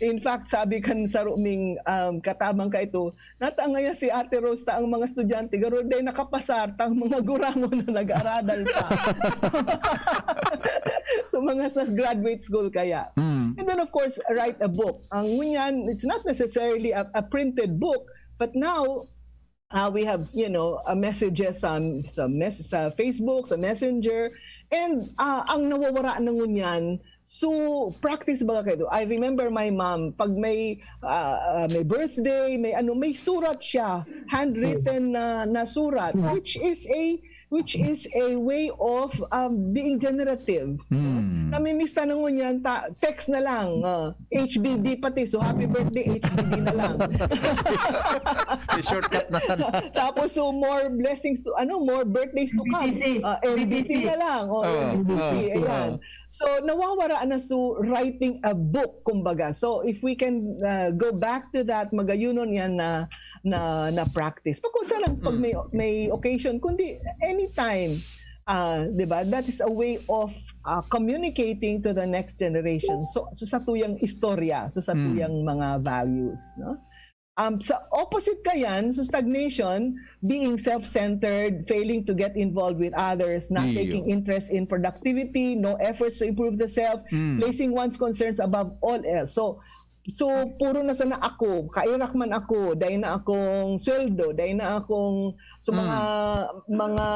In fact, sabi kan saruming um, katabang ka ito, natangaya si Ate Rose ta ang mga estudyante, garo day nakapasar ta ang mga gurangon na nag-aradal pa. So mga sa graduate school kaya. Mm. And then of course, write a book. Ang ngunyan, it's not necessarily a, a printed book, but now uh, we have, you know, uh, messages sa sa, mes- sa Facebook, sa Messenger, and uh, ang nawawara na ngunyan, so practice baga kayo. I remember my mom, pag may uh, uh, may birthday, may ano, may surat siya, handwritten na, na surat, which is a which is a way of um, being generative. Mm. Namimiss ta na ngunyan, ta- text na lang, uh, H B D pati, so happy birthday, H B D na lang. I-shortcut na sana. Tapos, so more blessings to, ano, more birthdays to come. M B T C. Uh, M B T C M B T C. na lang. Oh, Ah, M B T C, ah, ayan. ah. So, nawawara na so writing a book, kumbaga. So, if we can uh, go back to that, magayunon yan na, na, na practice. Pag kung saan ang pag may, may occasion, kundi anytime. Uh, di ba? That is a way of uh, communicating to the next generation. So, so sa tuyang istorya, so sa Mm. tuyang mga values, no? Um, sa opposite ka yan, so stagnation, being self-centered, failing to get involved with others, not Iyo. taking interest in productivity, no efforts to improve the self, Mm. placing one's concerns above all else. So, so puro na sana ako, kairak man ako, dai na akong sweldo, dai na akong, so mga, mga,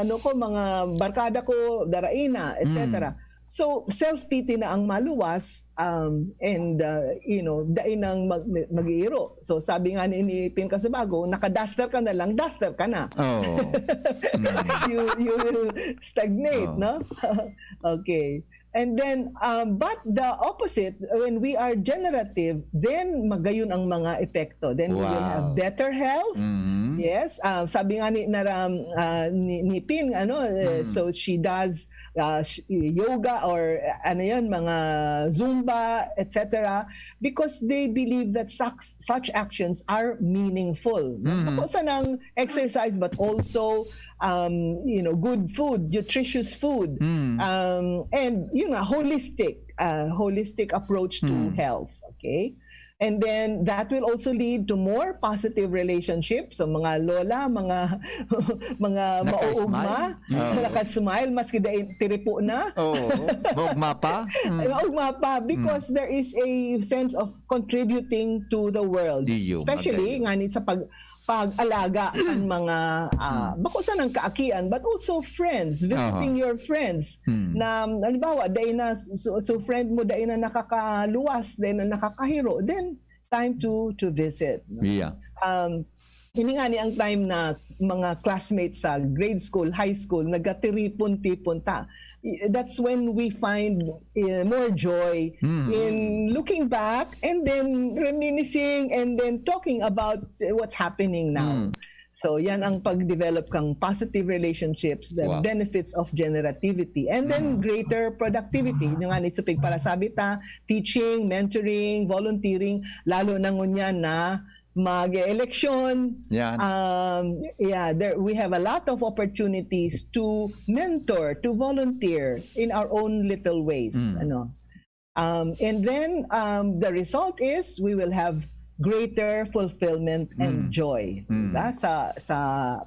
ano ko, mga barkada ko, daraina, et cetera. So, self-pity na ang maluwas, um, and, uh, you know, dai nang mag, mag-iiro. So, sabi nga ni, ni Pin Casibago, naka-duster ka na lang, duster ka na. Oh. you, you will stagnate, Oh. No? Okay. And then, um, but the opposite, when we are generative, then magayon ang mga epekto. Then we will Wow. have better health, Mm. Yes, ah, sabi nga ni Naram, ah, ni, ni Pin, ano, eh, Mm. so she does, ah, sh- yoga or, ah, ano 'yun, mga Zumba, et cetera, because they believe that such, such actions are meaningful. Mhm. Bako sanang exercise, but also, um, you know, good food, nutritious food, Mm. um, and, yun nga, holistic, ah, holistic approach to Mm. health. Okay? And then that will also lead to more positive relationships. So, mga lola, mga mga Naka-smile. mauugma, Oo. Naka-smile, maski dai tiripo na. Oo. Maugma pa? Mm. Ay, maugma pa because Mm. there is a sense of contributing to the world. Iyo, Especially magayon. Nga ni sa pag pag-alaga ang mga ah, Mm. bako sanang kaakian, but also friends, visiting Aha. your friends. Mm. Na halimbawa, dai na so, so friend mo dai na nakakaluwas, dai na nakakahiro, then time to to visit. No? Yeah. Um, ini nga ni ang time na mga classmates sa grade school, high school, nagkatiripon-tipon ta. I- That's when we find eh, more joy Mm. in looking back and then reminiscing and then talking about eh, what's happening now. Mm. So, yan ang pag-develop kang positive relationships, the Wow. benefits of generativity, and then Mm. greater productivity. Yung nga, nitsupig para sabi ta, teaching, mentoring, volunteering, lalo na ngunyan na mag-eleksyon. Yan. Um, yeah, there, we have a lot of opportunities to mentor, to volunteer in our own little ways. Mm. Ano? Um, and then, um, the result is we will have greater fulfillment and Mm. joy. Mm. Diba? Sa, sa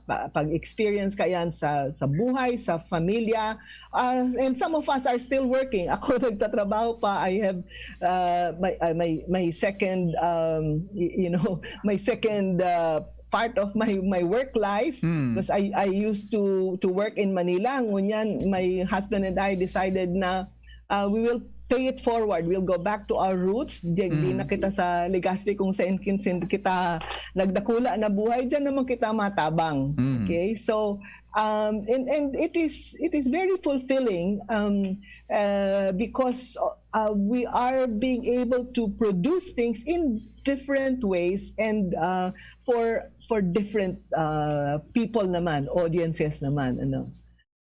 pa- pag-experience ka yan sa, sa buhay, sa pamilya. Uh, and some of us are still working. Ako nagtatrabaho pa. I have uh, my, uh, my, my second, um, y- you know, my second uh, part of my, my work life. Mm. Because I, I used to, to work in Manila. Ngunyan, my husband and I decided na uh, we will pay it forward. We'll go back to our roots. Di, di Mm. na kita sa Legazpi kung saan kin- sin kita nagdakula na buhay. Diyan naman kita matabang. Mm. Okay? So, um, and, and it is it is very fulfilling um, uh, because uh, we are being able to produce things in different ways and uh, for for different uh, people naman, audiences naman, ano.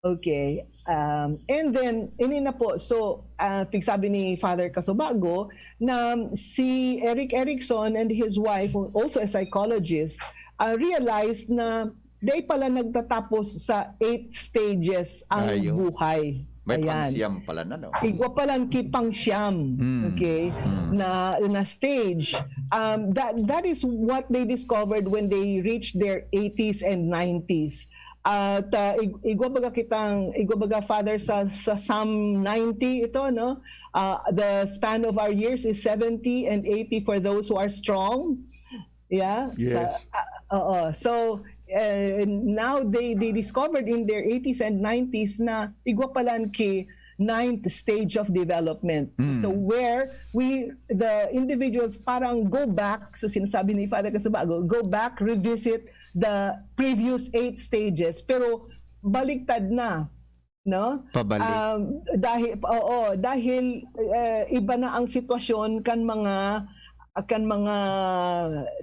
Okay. Um, and then, ini na po, so, uh, pigsabi ni Father Casubago na si Erik Erikson and his wife, who also a psychologist, uh, realized na dai pala nagtatapos sa eight stages ang Ayo. buhay. May Ayan. Pangsiam pala na, no? Igwa pa lang ki pangsiam, Mm. okay, Mm. na na stage. Um, that that is what they discovered when they reached their eighties and nineties. At uh, ig- igwa baga kitang igwa baga, Father, sa sa Psalm ninety ito, no? Uh, the span of our years is seventy and eighty for those who are strong. Yeah. Yes. Sa- ah, oo. So uh, now they they discovered in their eighties and nineties na igwa pa lang ki ninth stage of development. Mm. So where we the individuals parang go back, so sinasabi ni Father Casubago, go back, revisit the previous eight stages, pero baliktad na, no? Pabalik. Um, dahil oo, dahil eh, iba na ang sitwasyon kan mga kan mga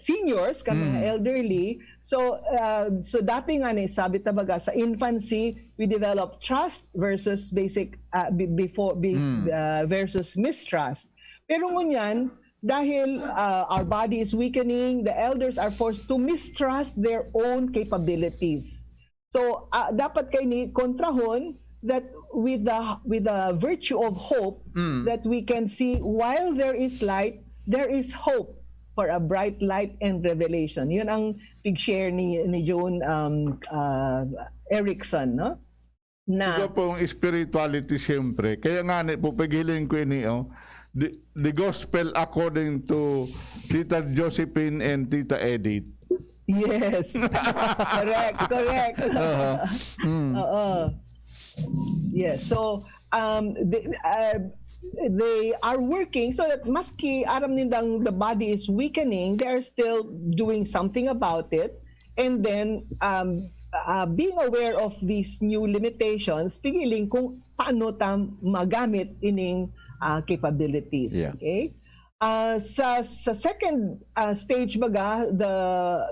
seniors, kan mga Mm. elderly. So uh, so dati nga ni sabi ta baga sa infancy, we develop trust versus basic uh, be- before be- Mm. uh, versus mistrust. Pero ngunyan, dahil uh, our body is weakening, the elders are forced to mistrust their own capabilities. So uh, dapat kay ni kontrahon that with the with the virtue of hope, Mm. that we can see while there is light, there is hope for a bright light and revelation. Yun ang pig-share ni ni Joan um, uh, Erickson, no? Na Ikaw pong spirituality, siyempre. Kaya nga ni po, paghiling ko ini, oh. The, the gospel according to Tita Josephine and Tita Edith. Yes. Correct, correct. Aha. Mm. Oo. Yes. So, um, the, uh, they are working so that maski aram nindang the body is weakening, they are still doing something about it. And then, um, uh, being aware of these new limitations, pigiling kung paano ta magamit ining uh, capabilities. Yeah. Okay? Ah, sa sa second, ah, stage baga, the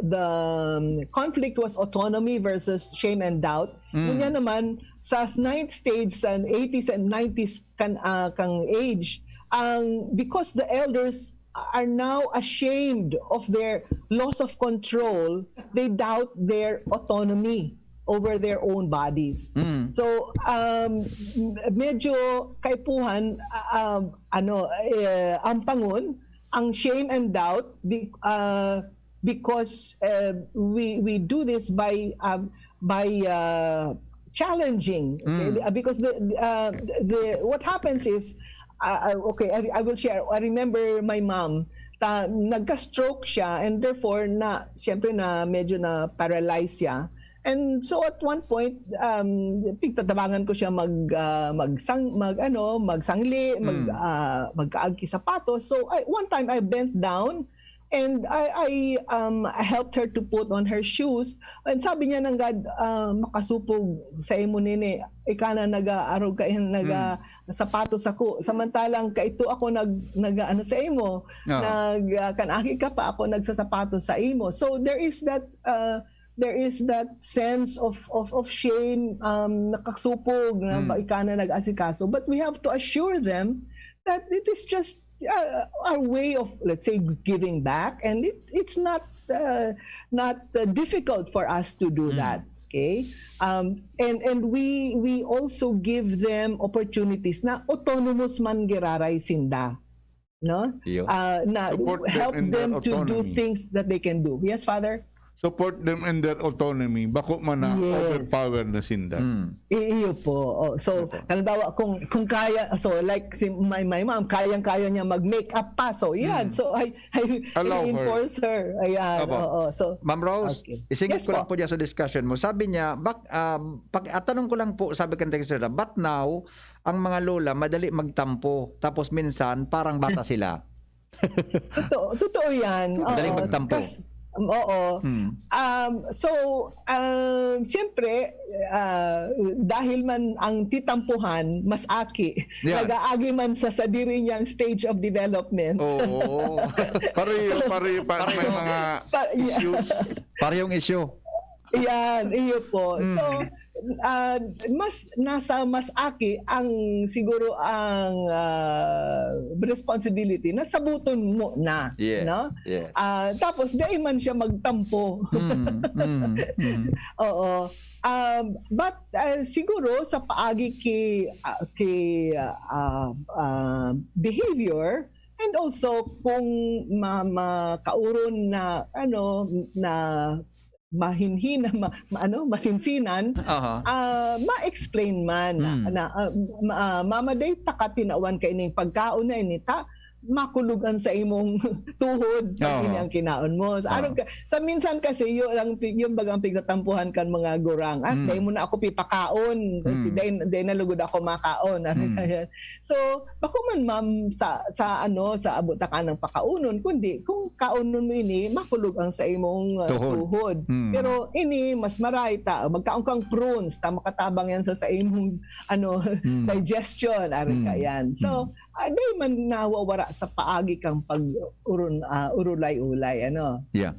the um, conflict was autonomy versus shame and doubt. Mm. Ngunyan naman, sa ninth stage, sa eighties and nineties kan ah, kang age, ang because the elders are now ashamed of their loss of control, they doubt their autonomy over their own bodies. Mm. So, um, medyo kaipuhan, ah, um, ano, eh, ampangon ang shame and doubt be- uh, because uh, we we do this by um, by uh, challenging, okay? Mm. Uh, because the uh, the what happens is uh, uh, okay, I, I will share. I remember my mom, ta, nagka-stroke siya, and therefore na siyempre na medyo na paralyzed siya. And so at one point, um, pigtatabangan ko siya mag uh, magsang mag ano, magsangli, mag Mm. uh, magkaagi sapatos. So I, one time I bent down and I I um I helped her to put on her shoes. And sabi niya nanggad, ah, "Makasupog sa imo nini. Ika na nag-aarog ka in naga sapatos ako. Samantalang kaito ako nag nag ano sa imo. Ah. Nag ah, kan aki ka pa ako nagsasapatos sa imo." So there is that uh, there is that sense of of of shame, um nakasupog na Mm. ba ika na nag-asikaso. But we have to assure them that it is just uh, our way of, let's say, giving back, and it's it's not uh, not uh, difficult for us to do Mm. that. Okay, um, and and we we also give them opportunities na autonomous man giraray sinda, no? Iyo. Uh, na Support them help in their them to do autonomy. Things that they can do. Yes, Father. Support them in their autonomy. Bako man na Yes. Overpower na sinda. Mm. I- iyo po. Oh. So, Opo. Halimbawa, kung kung kaya, so like si my my mom, kayang-kaya niya mag-make up pa. So, yan. Mm. So I I Allow her. reinforce her. Ayan. Opo. Oo. So Ma'am Rose, Okay. isingit Yes ko lang po. Po dyan sa discussion mo. Sabi niya, bak, ah, pag, ah, tanong ko lang po, sabi kan Texiera, but now, ang mga lola madali magtampo, tapos minsan parang bata sila. Totoo, totoo yan. Madaling Oo. magtampo. Kas- oo. Hmm. Um, so, um, siyempre, ah, dahil man ang titampuhan, mas aki, Yeah. nag-aagi man sa sadiri niyang stage of development. Oo. Pareho, pareho pa may Pareho. mga Pa- yeah. issues. Parehong issue. Yan, iyo po. Mm. So, ah, mas nasa mas aki ang siguro ang ah, responsibility na sabuton mo na, Yes. no? Yes. Ah, tapos dai man siya magtampo. Mm, mm, mm. Oo. Um, but ah, siguro sa paagi ki ah, ki ah, ah, behavior, and also kung ma- makauron na ano na mahinhin na ma- ma- ano masinsinan, Aha. ah, ma-explain man na, Mm. na ah, ma- ah, mama, day taka tinawan ka ining pagkaon na ini ta makulog an sa imong tuhod pag Oo. ini ang kinaon mo. Sa, Oo. arog ka, sa minsan kasi yun ang pi- yung bagang pigtatampuhan kan mga gurang. Ah, Mm. dai mo na ako pipakaon. Kasi Mm. dai, dai na lugod ako makaon. Ano Mm. kaya? So, bako man, ma'am, sa sa ano, sa abot na kanang pakaunon, kundi kung kaonon mo ini, makulog ang sa imong uh, Tuhod. tuhod. Mm. Pero ini mas maray ta magkaon kang prunes ta makatabang yan sa sa imong ano Mm. digestion, ari ka Mm. yan. So, ah, di man nawawara sa paagi kang pag-uron ah, urulay-ulay, ano. Yeah.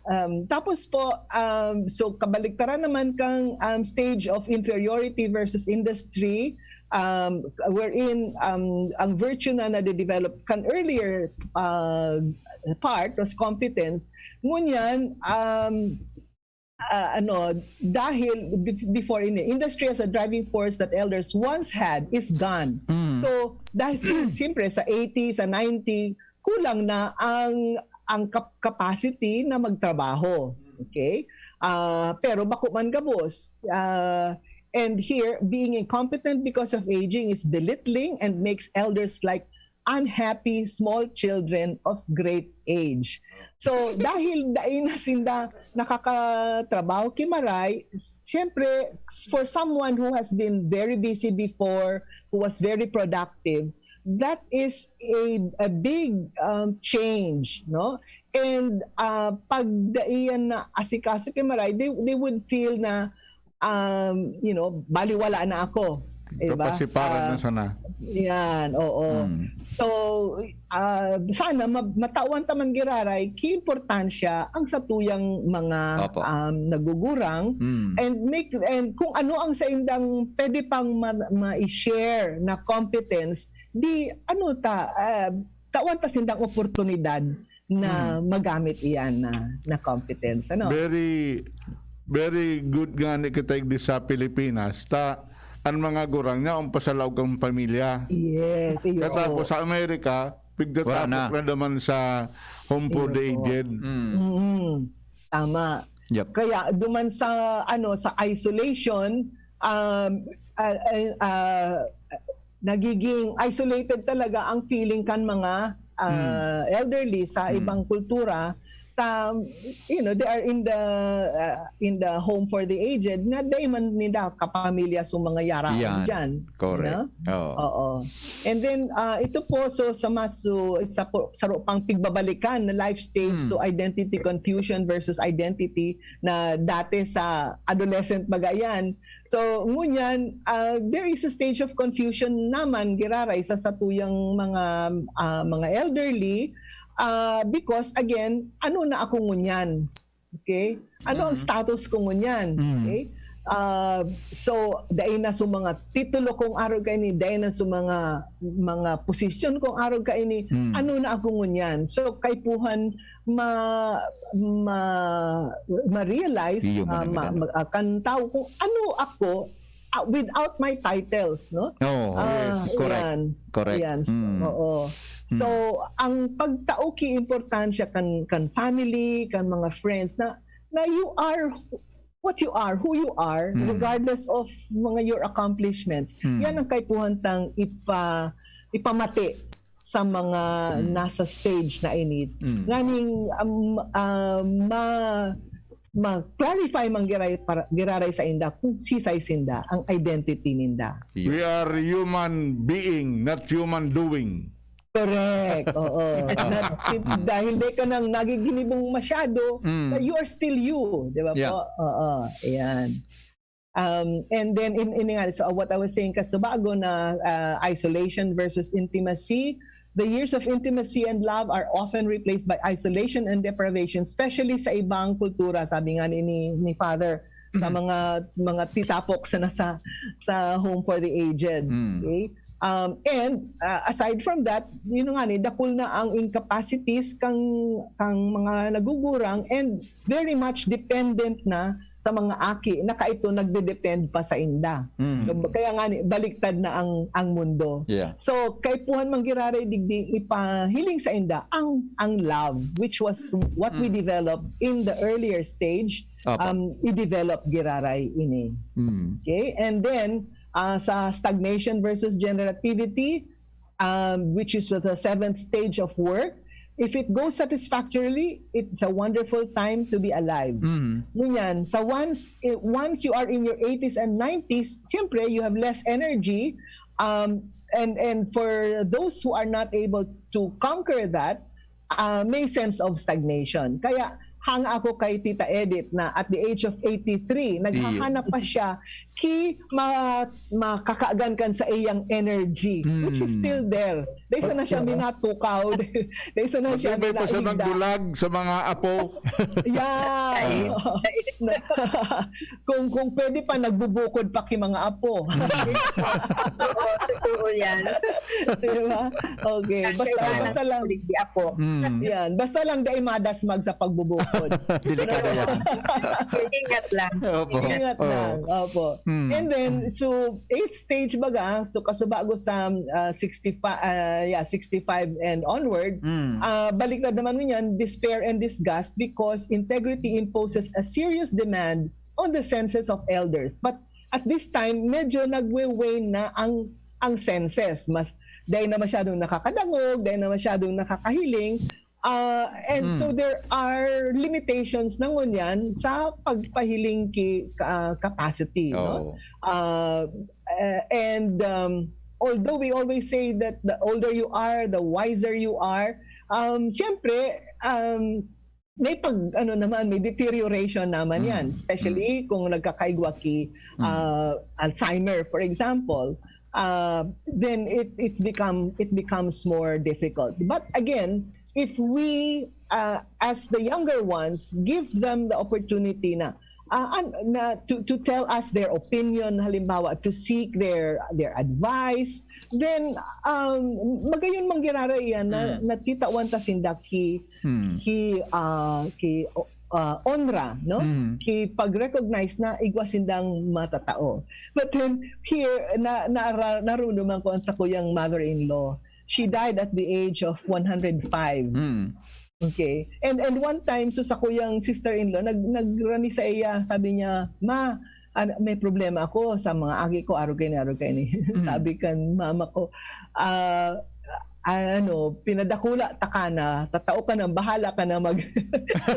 Um, tapos po, um, so kabaliktaran naman kang um, stage of inferiority versus industry, um, wherein um, ang virtue na nade-develop kan earlier uh, part was competence. Ngunyan, um, ah, ano, dahil be- before in the industry as a driving force that elders once had is gone. Mm. So, dahil si- siyempre sa eighty, sa ninety, kulang na ang ang cap- capacity na magtrabaho. Okay? Ah, pero bako man gabos. Ah, and here, being incompetent because of aging is belittling and makes elders like unhappy small children of great age. So, dahil dai na sinda nakakatrabaho ki maray, s- siyempre, for someone who has been very busy before, who was very productive, that is a, a big um, change, no? And uh, pag dai yan na asikaso ki maray, they, they would feel na, um, you know, baliwala na ako. Diba? Kapasiparan Ah, na sana. Yan, oo. Hmm. So, ah, sana ma- matawan ta man giraray, ki importansya ang satuyang mga Opo. um, nagugurang Hmm. and make and kung ano ang saindang pwede pang ma- ma-share na competence, di ano ta ah, tawan ta sindang oportunidad na Hmm. magamit iyan na, na competence. Ano? Very, very good nga ni kita igdi sa Pilipinas. Ta, ang mga gurang niya, ang pasalaog kang pamilya. Yes, iyo. Katapos sa Amerika, Wala pigtatapok na. na naman sa Home for the Iyo po. Aged. Mm. Mm, tama. Yep. Kaya duman sa, ano, sa isolation, um, ah, ah, ah, nagiging isolated talaga ang feeling kan mga, ah, Mm. elderly sa Mm. ibang kultura. Ta, you know, they are in the, ah, in the home for the aged, na dai man ninda kapamilya sa mga yaraon Yan. diyan, Correct. no? Oo. Oo. And then, ah, ito po, so, sa mas, so, sa po, saro pang pigbabalikan na life stage, Hmm. so, identity confusion versus identity na dati sa adolescent baga yan. So, ngunyan, ah, there is a stage of confusion naman, giraray sa satuyang mga, ah, mga elderly, ah, because, again, ano na ako ngunyan? Okay? Ano ang Mhm. status ko ngunyan? Mm. Okay? Ah, so, dai na sa mga titulo kong arog kaini, dai na sa mga, mga posisyon kong arog kaini, Mm. ano na ako ngunyan? So, kaipuhan ma-, ma-, ma-realize, Iyo, ah, ma-, mananggana. ma-, ah, kan tao kung ano ako, ah, without my titles, no? Oo, Ah, correct. yan. Correct. Yan. So, Mm. oo. Mm. So, ang pagtao ki importansya kan, kan family, kan mga friends na, na you are what you are, who you are, Mm. regardless of mga your accomplishments. Mm. Yan ang kaipuhan tang ipa-, ipamati sa mga Mm. nasa stage na ini. Mm. Nganing, um, ah, ma-, ma-clarify man giray-, para, giraray sa inda kung sisay sinda, ang identity ninda. Iyo. We are human being, not human doing. Correct, oo. Not si-, Mm. dahil di ka nang nagiginibong masyado, Mm. but you are still you, di ba Yeah. po? Oo, ayan. Um, and then, in, in nga, so what I was saying, kasubago na, ah, isolation versus intimacy, the years of intimacy and love are often replaced by isolation and deprivation, especially sa ibang kultura, sabi nga ni, ni, ni Father, sa Mhm. mga, mga titapok sa nasa, sa home for the aged. Mm. Okay? Um, and, ah, aside from that, yun nga ni, dakul na ang incapacities kang, kang mga nagugurang and very much dependent na sa mga aki na kaito nagde-depend pa sa inda. Mm. Kaya nga ni, baliktad na ang, ang mundo. Yeah. So, kaipuhan man giraray digdi ipahiling sa inda ang, ang love, which was what we Mm. developed in the earlier stage, Apo. um, i-develop giraray ini. Mm. Okay? And then, ah, sa stagnation versus generativity, um, which is the seventh stage of work, if it goes satisfactorily, it's a wonderful time to be alive. Mm. Ngunyan, sa once, eh, once you are in your eighties and nineties, siyempre, you have less energy. Um, and, and for those who are not able to conquer that, ah, may sense of stagnation. Kaya, hanga ako kay Tita Edith na at the age of eighty-three, naghahanap pa siya ki ma-, makakagan kan sa iyang energy, which is Hmm. still there. Dahil sana siya Opo. minatukaw. Dahil sana siya Matibay pa siya minaigda. magbulag sa mga apo. Yeah. Ay. Kung, kung pwede pa, nagbubukod pa ki mga apo. Hmm. Oo, totoo yan. Di ba? Okay. Kasi Basta, wala basta nang lang. kulig di apo. Hmm. Yan. Basta lang dai madasmag sa pagbubukod. Delikado yan. Ingat lang. Opo. Ingat Oo. lang. Opo. Hmm. And then, so, eighth stage baga, so kasubago sa, ah, sixty-five, ah, yeah, sixty-five and onward, Hmm. ah, baliktad naman niyan, despair and disgust because integrity imposes a serious demand on the senses of elders. But at this time, medyo nagwe-wane na ang, ang senses. Mas, dai na masyadong nakakadangog, dai na masyadong nakakahiling. Ah, and so Mm. there are limitations na ngunyan sa pagpahiling ki-, ka-, capacity, no? Oo. Ah, eh, and, um, although we always say that the older you are, the wiser you are, um, siyempre, um, may pag, ano naman, may deterioration naman yan, especially kung nagkakaigwa ki, ah, Alzheimer, for example. Ah, then it, it become, it becomes more difficult. But again, if we, ah, as the younger ones, give them the opportunity na, ah, an-, na to, to tell us their opinion, halimbawa, to seek their, their advice, then, um, magayon man giraray yan na, Mm. natitawan ta sinda ki, Hmm. ki, ah, ki, ah, onra, no? Mm. Ki pag-recognize na igwa sindang matatao. But then, here, na, na, narumduman ko an sakuyang mother-in-law. She died at the age of one hundred five. Mm. Okay. And, and one time, so sakuyang sister-in-law, nag-, nagrani saiya, sabi niya, "Ma, an-, may problema ako sa mga aki ko, arog kaini, arog kaini." Mm. Sabi kan mama ko, "Ah, ah, ano, pinadakula ta ka na, tatao ka na, bahala ka na mag-,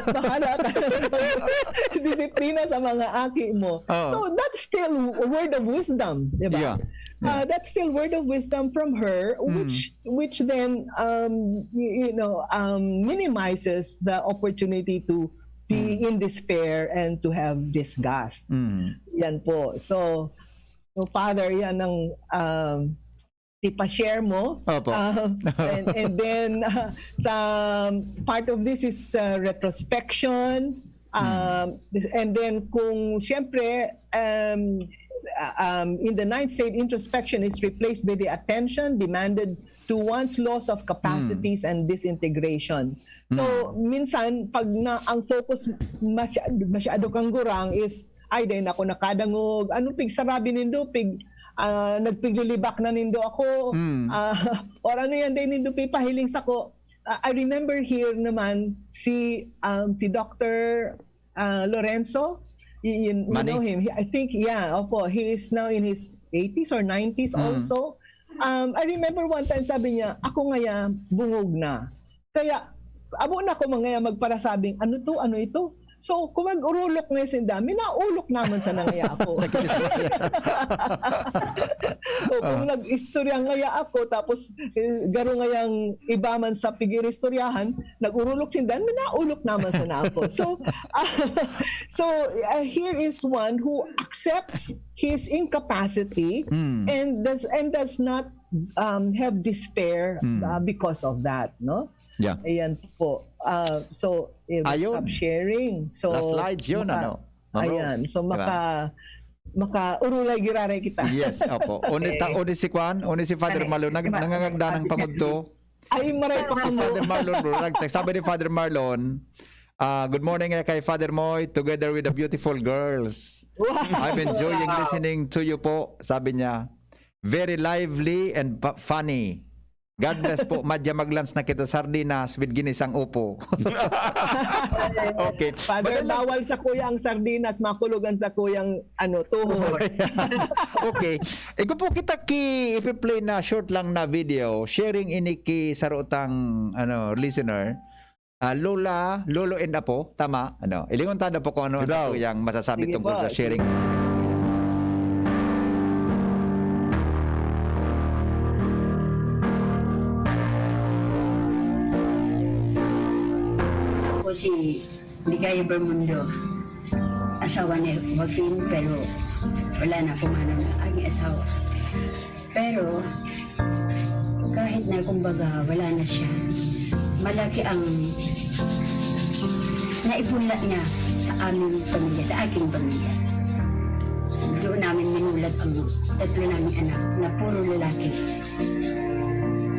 bahala ka na mag-disiplina sa mga aki mo." Oo. So, that's still a word of wisdom, di ba? Yeah. Yeah. Ah, that's still word of wisdom from her, Mm. which, which then, um, y-, you know, um, minimizes the opportunity to be Mm. in despair and to have disgust. Mm. Yan po. So, so, Father, yan ang, um, ipa-share mo. Opo. Um, and, and then, uh, sa part of this is, uh, retrospection. Mm. Um, and then kung siyempre, um, uh, um, in the ninth state, introspection is replaced by the attention demanded to one's loss of capacities Mm. and disintegration. So, Mm. minsan, pag na, ang focus masya-, masyado kang gurang is, "Ay, dai na ako nakadangog. Anong pigsarabi nindo? Pig-, ah, nagpiglilibak na nindo ako?" Mm. Ah, or ano yan, dai nindo pipahiling sako? Ah, I remember here naman si, um, si Doctor, ah, Lorenzo. Y-, you, you Manny? know him. He, I think, yeah, opo. He is now in his eighties or nineties Mm. also. Um, I remember one time sabi niya, "Ako ngaya, bungog na." Kaya, abo na ako mangaya magparasabing, "Ano to? Ano ito?" So, kung mag-orolok na sinda, minaolok naman sana ngaya ako. Nag-istorya. O kung Ah. nag-istorya ngaya ako, tapos, eh, garo ngayang iba man sa pig-iristoryahan, nag-orolok sinda, minaolok naman sana ako. So, ah, so, ah, here is one who accepts his incapacity Hmm. and does, and does not, um, have despair, Hmm. uh, because of that, no? Yeah. Ayan po. Ah, so, eh, Ayun. stop sharing. So, Last slides yun, maka-, ano? Ma'am ayan. Rose, So, di ba? maka-, maka-urulay giraray kita. Yes, opo. Uni ta-, Okay. uni si Kwan, uni si Father Ano? Marlon, nag-, Di ba? nangangagdanang pangudto. Ay, maray pa Si kamo. Father Marlon, bro, nag-text. Sabi ni Father Marlon, ah, "Good morning, eh, kay Father Moy, together with the beautiful girls. Wow. I'm enjoying Wow. listening to you po," sabi niya. "Very lively and pa-, funny. God bless po, madya mag-lunch na kita, sardinas with ginisang upo." Okay. Father, Madala- bawal sa kuya ang sardinas, makulog ang sa kuyang, ano, tuhod. Okay. Igo po kita ki, ipi-play na short lang na video, sharing ini ki sarutang, ano, listener. Ah, Lola, Lolo and Apo, tama? Ano, ilingon ta daw po kung ano ang Ikaw. Tuyang masasabi Sige tungkol po. sa sharing. Ako si Ligaya Bermundo, asawa ni Joaquin, pero wala na, pumanaw na ang aking asawa. Pero, kahit na, kumbaga, wala na siya, malaki ang naibunla niya sa aming pamilya, sa aking pamilya. Doon namin minulat ang tatlo naming anak na puro lalaki.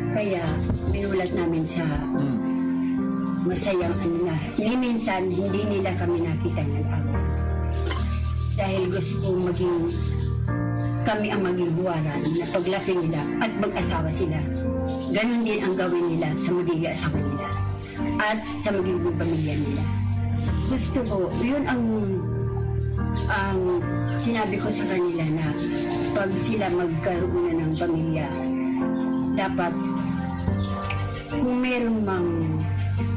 Kaya minulat namin sa Hmm. masayang ano na. Ni minsan, hindi nila kami nakita nag-away. Dahil gusto kong maging, kami ang maging huwaran na paglaki nila at mag-asawa sila. Ganun din ang gawin nila sa magiging asawa nila at sa magiging pamilya nila. Gusto ko, yun ang, ang sinabi ko sa kanila na pag sila magkaroon na ng pamilya, dapat kung meron mang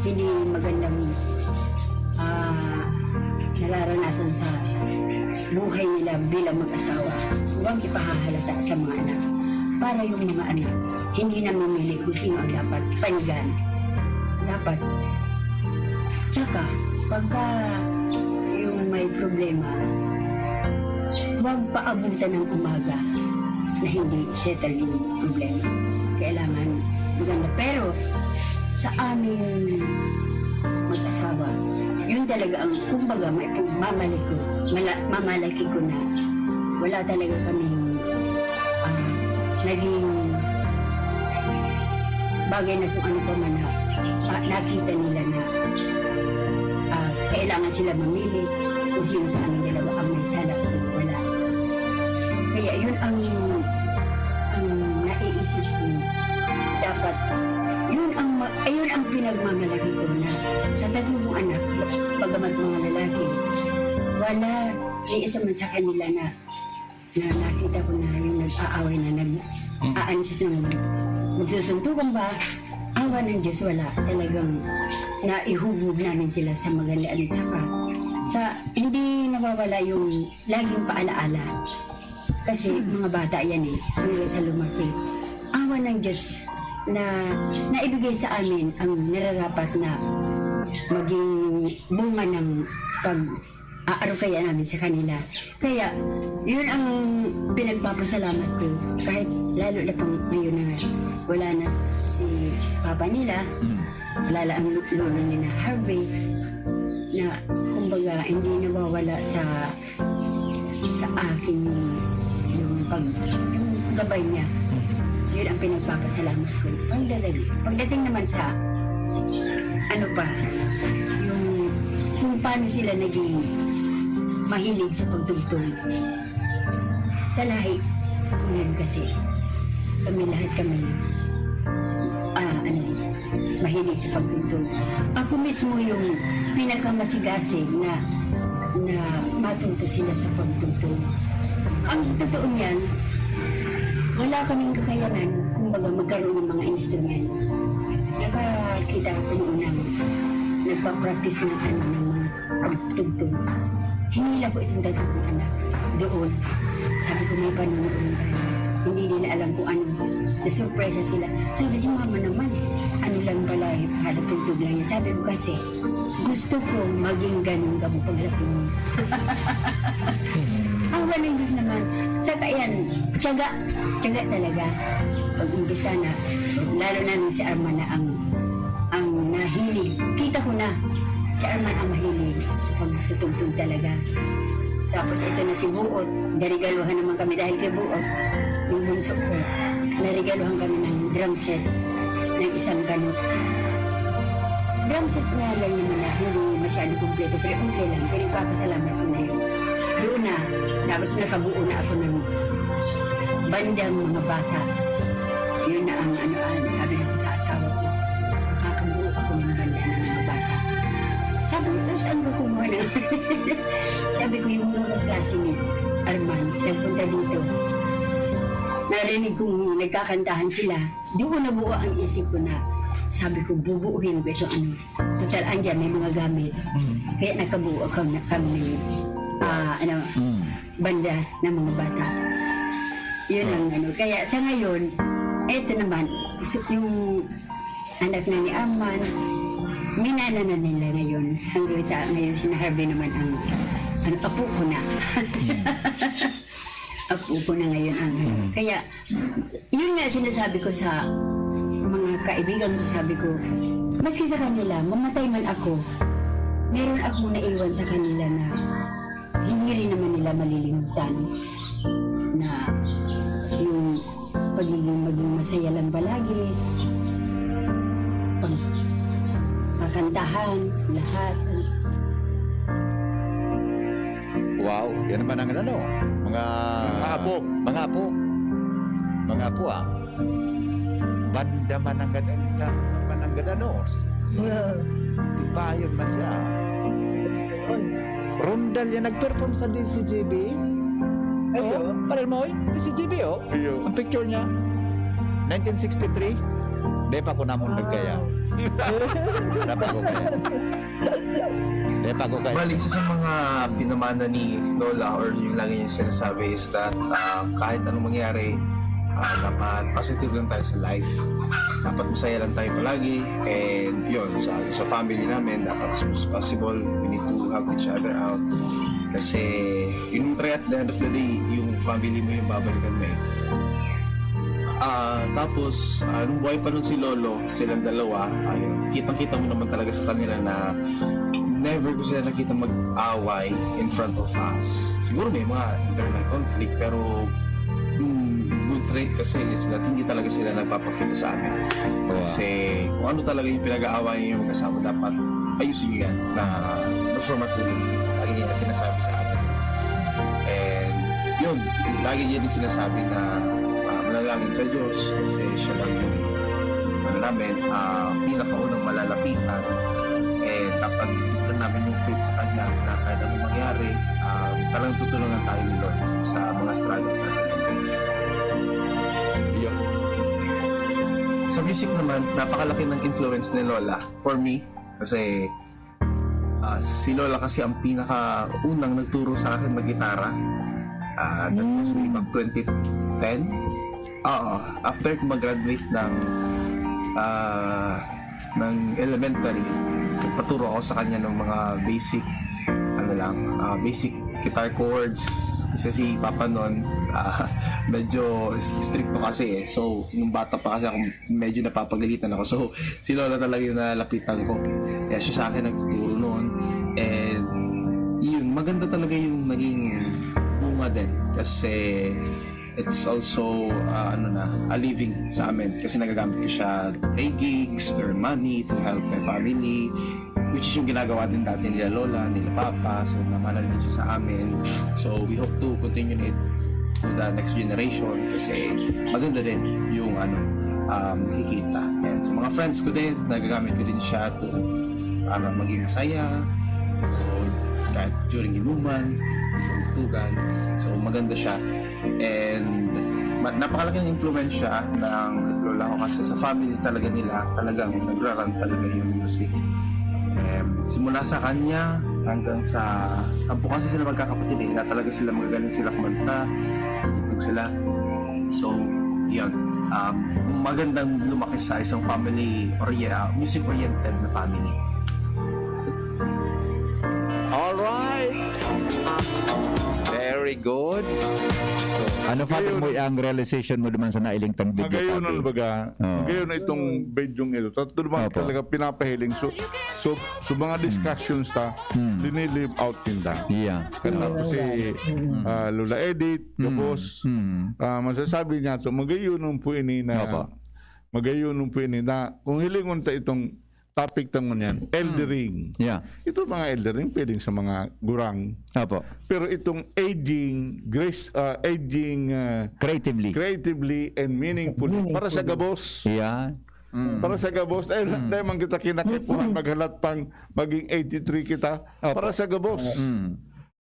hindi magandang, ah, nararanasan sa buhay nila bilang mag-asawa, huwag ipahahalata sa mga anak. Para yung mga anak, hindi namimili kung sino ang dapat panigan. Dapat Tsaka, pagka yung may problema, huwag paabutan ng umaga na hindi settle yung problema. Kailangan maganda. Pero, sa aming mag-asawa, yun talaga ang, kumbaga, may pagmamalaki ko, mala-, mamalaki ko na wala talaga kaming, ah, naging bagay na kung ano pa man na, ah, nakita nila na, ah, kailangan sila mamili kung sino sa aming dalawa ang may sala o wala. Kaya yun ang, ang naiisip ko. Dapat, yun ang ma-, ayun ang pinagmamalaki ko na sa tatlo kong anak, bagamat mga lalaki, wala, may isa man sa kanila na, na nakita ko na yung nag-aaway na nag-, Mm. aanis sa sunod. Magsusuntukan ba? Awa ng Diyos, wala. Talagang naihubog namin sila sa magandang ano. Tsaka, sa, hindi nawawala yung laging paalaala. Kasi mga bata yan eh, hanggang sa lumaki. Awa ng Diyos na naibigay sa amin ang nararapat na maging bunga ng pag-aarukaya namin sa kanila. Kaya, yun ang pinagpapasalamat ko. Kahit lalo na pang ngayon na wala na si papa nila, Mm. wala lang ang lo-, lolo ni na Harvey, na kumbaga hindi nawawala sa, sa akin yung, yung pag-, yung gabay niya. Yun ang pinagpapasalamat ko. Pagdating, pagdating naman sa, ano pa, yung kung paano sila naging mahilig sa pagtugtog. Sa lahi ko yun kasi. Kami lahat kami, ah, ano, mahilig sa pagtugtog. Ako mismo yung pinakamasigasig na, na matuto sila sa pagtugtog. Ang totoo niyan, wala kaming kakayanan, kumbaga, magkaroon ng mga instrument. Nakakita ako noon ng nagpa-practice ng, ano, ng mga pagtugtog. Hinila ko itong tatlo kong anak doon. Sabi ko, "May panonood tayo." Hindi nila alam kung ano. Nasurpresa sila. Sabi, "Si mama naman, ano lang pala, eh, halatugtog lang yun." Sabi ko, "Kasi gusto ko maging ganun kamo paglaki mo." Ang walang Diyos naman. Tsaka yan, tiyaga. Tiyaga talaga. Pag-umpisa na, lalo na nung si Arman na ang, ang nahilig. Kita ko na, si Arman ang mahilig sa pagtutugtog talaga. Tapos ito na si Buot, narigaluhan naman kami dahil kay Buot, yung bunso ko, narigaluhan kami ng drum set ng isang ganun. Drum set nga lang naman na hindi masyado kumpleto, pero okay lang, pinagpapasalamat ko na yun. Doon na, tapos nakabuo na ako ng bandang mga bata. Yun na ang ano, ah, sabi ko sa asawa ko, "Makakabuo ako ng banda ng mga bata." Sabi ko, "Saan ka kumuha na?" Sabi ko, "Yung mga klase ni Arman, nagpunta dito. Narinig kong nagkakantahan sila. Doon nabuo ang isip ko na," sabi ko, "Bubuuhin ko itong ano. Total, andyan, may mga gamit." Mm. Kaya nakabuo ako na, kami, ah, ano, Mm. banda ng mga bata. Yun ang ano. Kaya sa ngayon, eto naman, so, yung anak na ni Arman, minana na nila ngayon. Hanggang sa ngayon, si Harvey naman ang, ano, apo ko na. Mm. Apo ko na ngayon ang, ano. Mm. Kaya, yun nga sinasabi ko sa mga kaibigan ko, sabi ko, maski sa kanila, mamatay man ako, meron akong naiwan sa kanila na hindi rin naman nila malilimutan, na yung pagiging, maging masaya lang palagi, pagkakantahan, lahat. Wow, yan naman ang ano, mga Mga apo. Mga apo. Mga apo, ah. Banda Mananggad, Mananggad, ano? Yeah. Tipayon man siya. Rondal yan, nag-perform sa D C G B. Ayo. Oh, pareho mo, eh? D C G B, oh. Iyo. Ang picture niya, nineteen sixty-three. Di pa ko namon nagkaya. Di pa ko kaya. Di pa ko kaya. Bali, isa sa mga pinamana ni Lola or yung lagi niya sinasabi is that, ah, kahit anong mangyari, Ah, dapat positive lang tayo sa life. Dapat masaya lang tayo palagi. And yun, sa, sa family namin, dapat as much as possible, we need to help each other out. Kasi, yung try at the end of the day, yung family mo yung babalikan mo eh. Ah, tapos, ah, nung buhay pa nun si Lolo, silang dalawa, ayun, kitang-kita mo naman talaga sa kanila na never ko sila nakita mag-away in front of us. Siguro may mga internal conflict, pero yung good trait kasi is that hindi talaga sila nagpapakita sa amin. Wow. Kasi kung ano talaga yung pinag-aawayan yung mag-asawa, dapat ayusin nyo yan na before matulog. Lagi nila sinasabi sa amin. And yun, lagi niya din sinasabi na ah, manalangin sa Diyos kasi siya lang yung ano namin, ah, pinakaunang malalapitan. And dapat i-keep lang namin yung faith sa Kanya na kahit anong mangyari, ah, talagang tutulungan tayo ni Lord sa mga struggles natin in life. Yun. Sa music naman, napakalaki ng influence ni Lola for me kasi ah, si Lola kasi ang pinakaunang nagturo sa akin maggitara. Ah, that was way back twenty ten. Oo, after ko mag-graduate ng ah, ng elementary, nagpaturo ako sa kanya ng mga basic ano lang, ah, basic guitar chords kasi si Papa noon ah, medyo stricto kasi eh. So, nung bata pa kasi ako, medyo napapagalitan ako. So, si Lola talaga yung nalalapitan ko. Kaya siya sa akin nagtuturo noon. And yun, maganda talaga yung naging bunga din. Kasi it's also uh, ano na, a living sa amin. Kasi nagagamit ko siya to pay gigs, to earn money, to help my family. Which is yung ginagawa din dati nila Lola, nila Papa. So, namana din siya sa amin. So, we hope to continue it to the next generation kasi maganda din yung ano, um, nakikita. And sa mga friends ko din, nagagamit ko din siya to para maging masaya. So, kahit during inuman, during tugan. So, maganda siya. And ma- napakalaking impluensya ng lola ko kasi sa family talaga nila, talagang nagraran talaga yung music. Um, simula sa kanya hanggang sa, sampu kasi sila magkakapatid eh, na talaga sila magagaling sila kumanta, tutugtog sila. So, yun. Um, magandang lumaki sa isang family, ori- uh, music-oriented na family. Alright. Very good. Ano, Father Moy, ang realization mo duman sa nailing tang video? Magayon nun Father? Baga, Oo. Magayon na itong video ito. Tatlo naman Opo. Talaga pinapahiling. So, so, so mga discussions ta, Hmm. linilive out din ta. Yeah. Kaya po si ah, Lola Edith, Hmm. Gabos, Hmm. ah, masasabi niya, so magayon nun po ini na, Opo. Magayon nun po ini na, kung hilingon ta itong topic ta ngunyan, eldering. Yeah. Ito mga eldering, pwedeng sa mga gurang. Opo. Pero itong aging, grace, ah, aging ah, Creatively. creatively and meaningfully, para sa gabos. Yeah. Mm. Para sa gabos, dahil, dahil man kita kinakipuhan, maghalat pang maging eighty-three kita. Opo. Para sa gabos. Mm.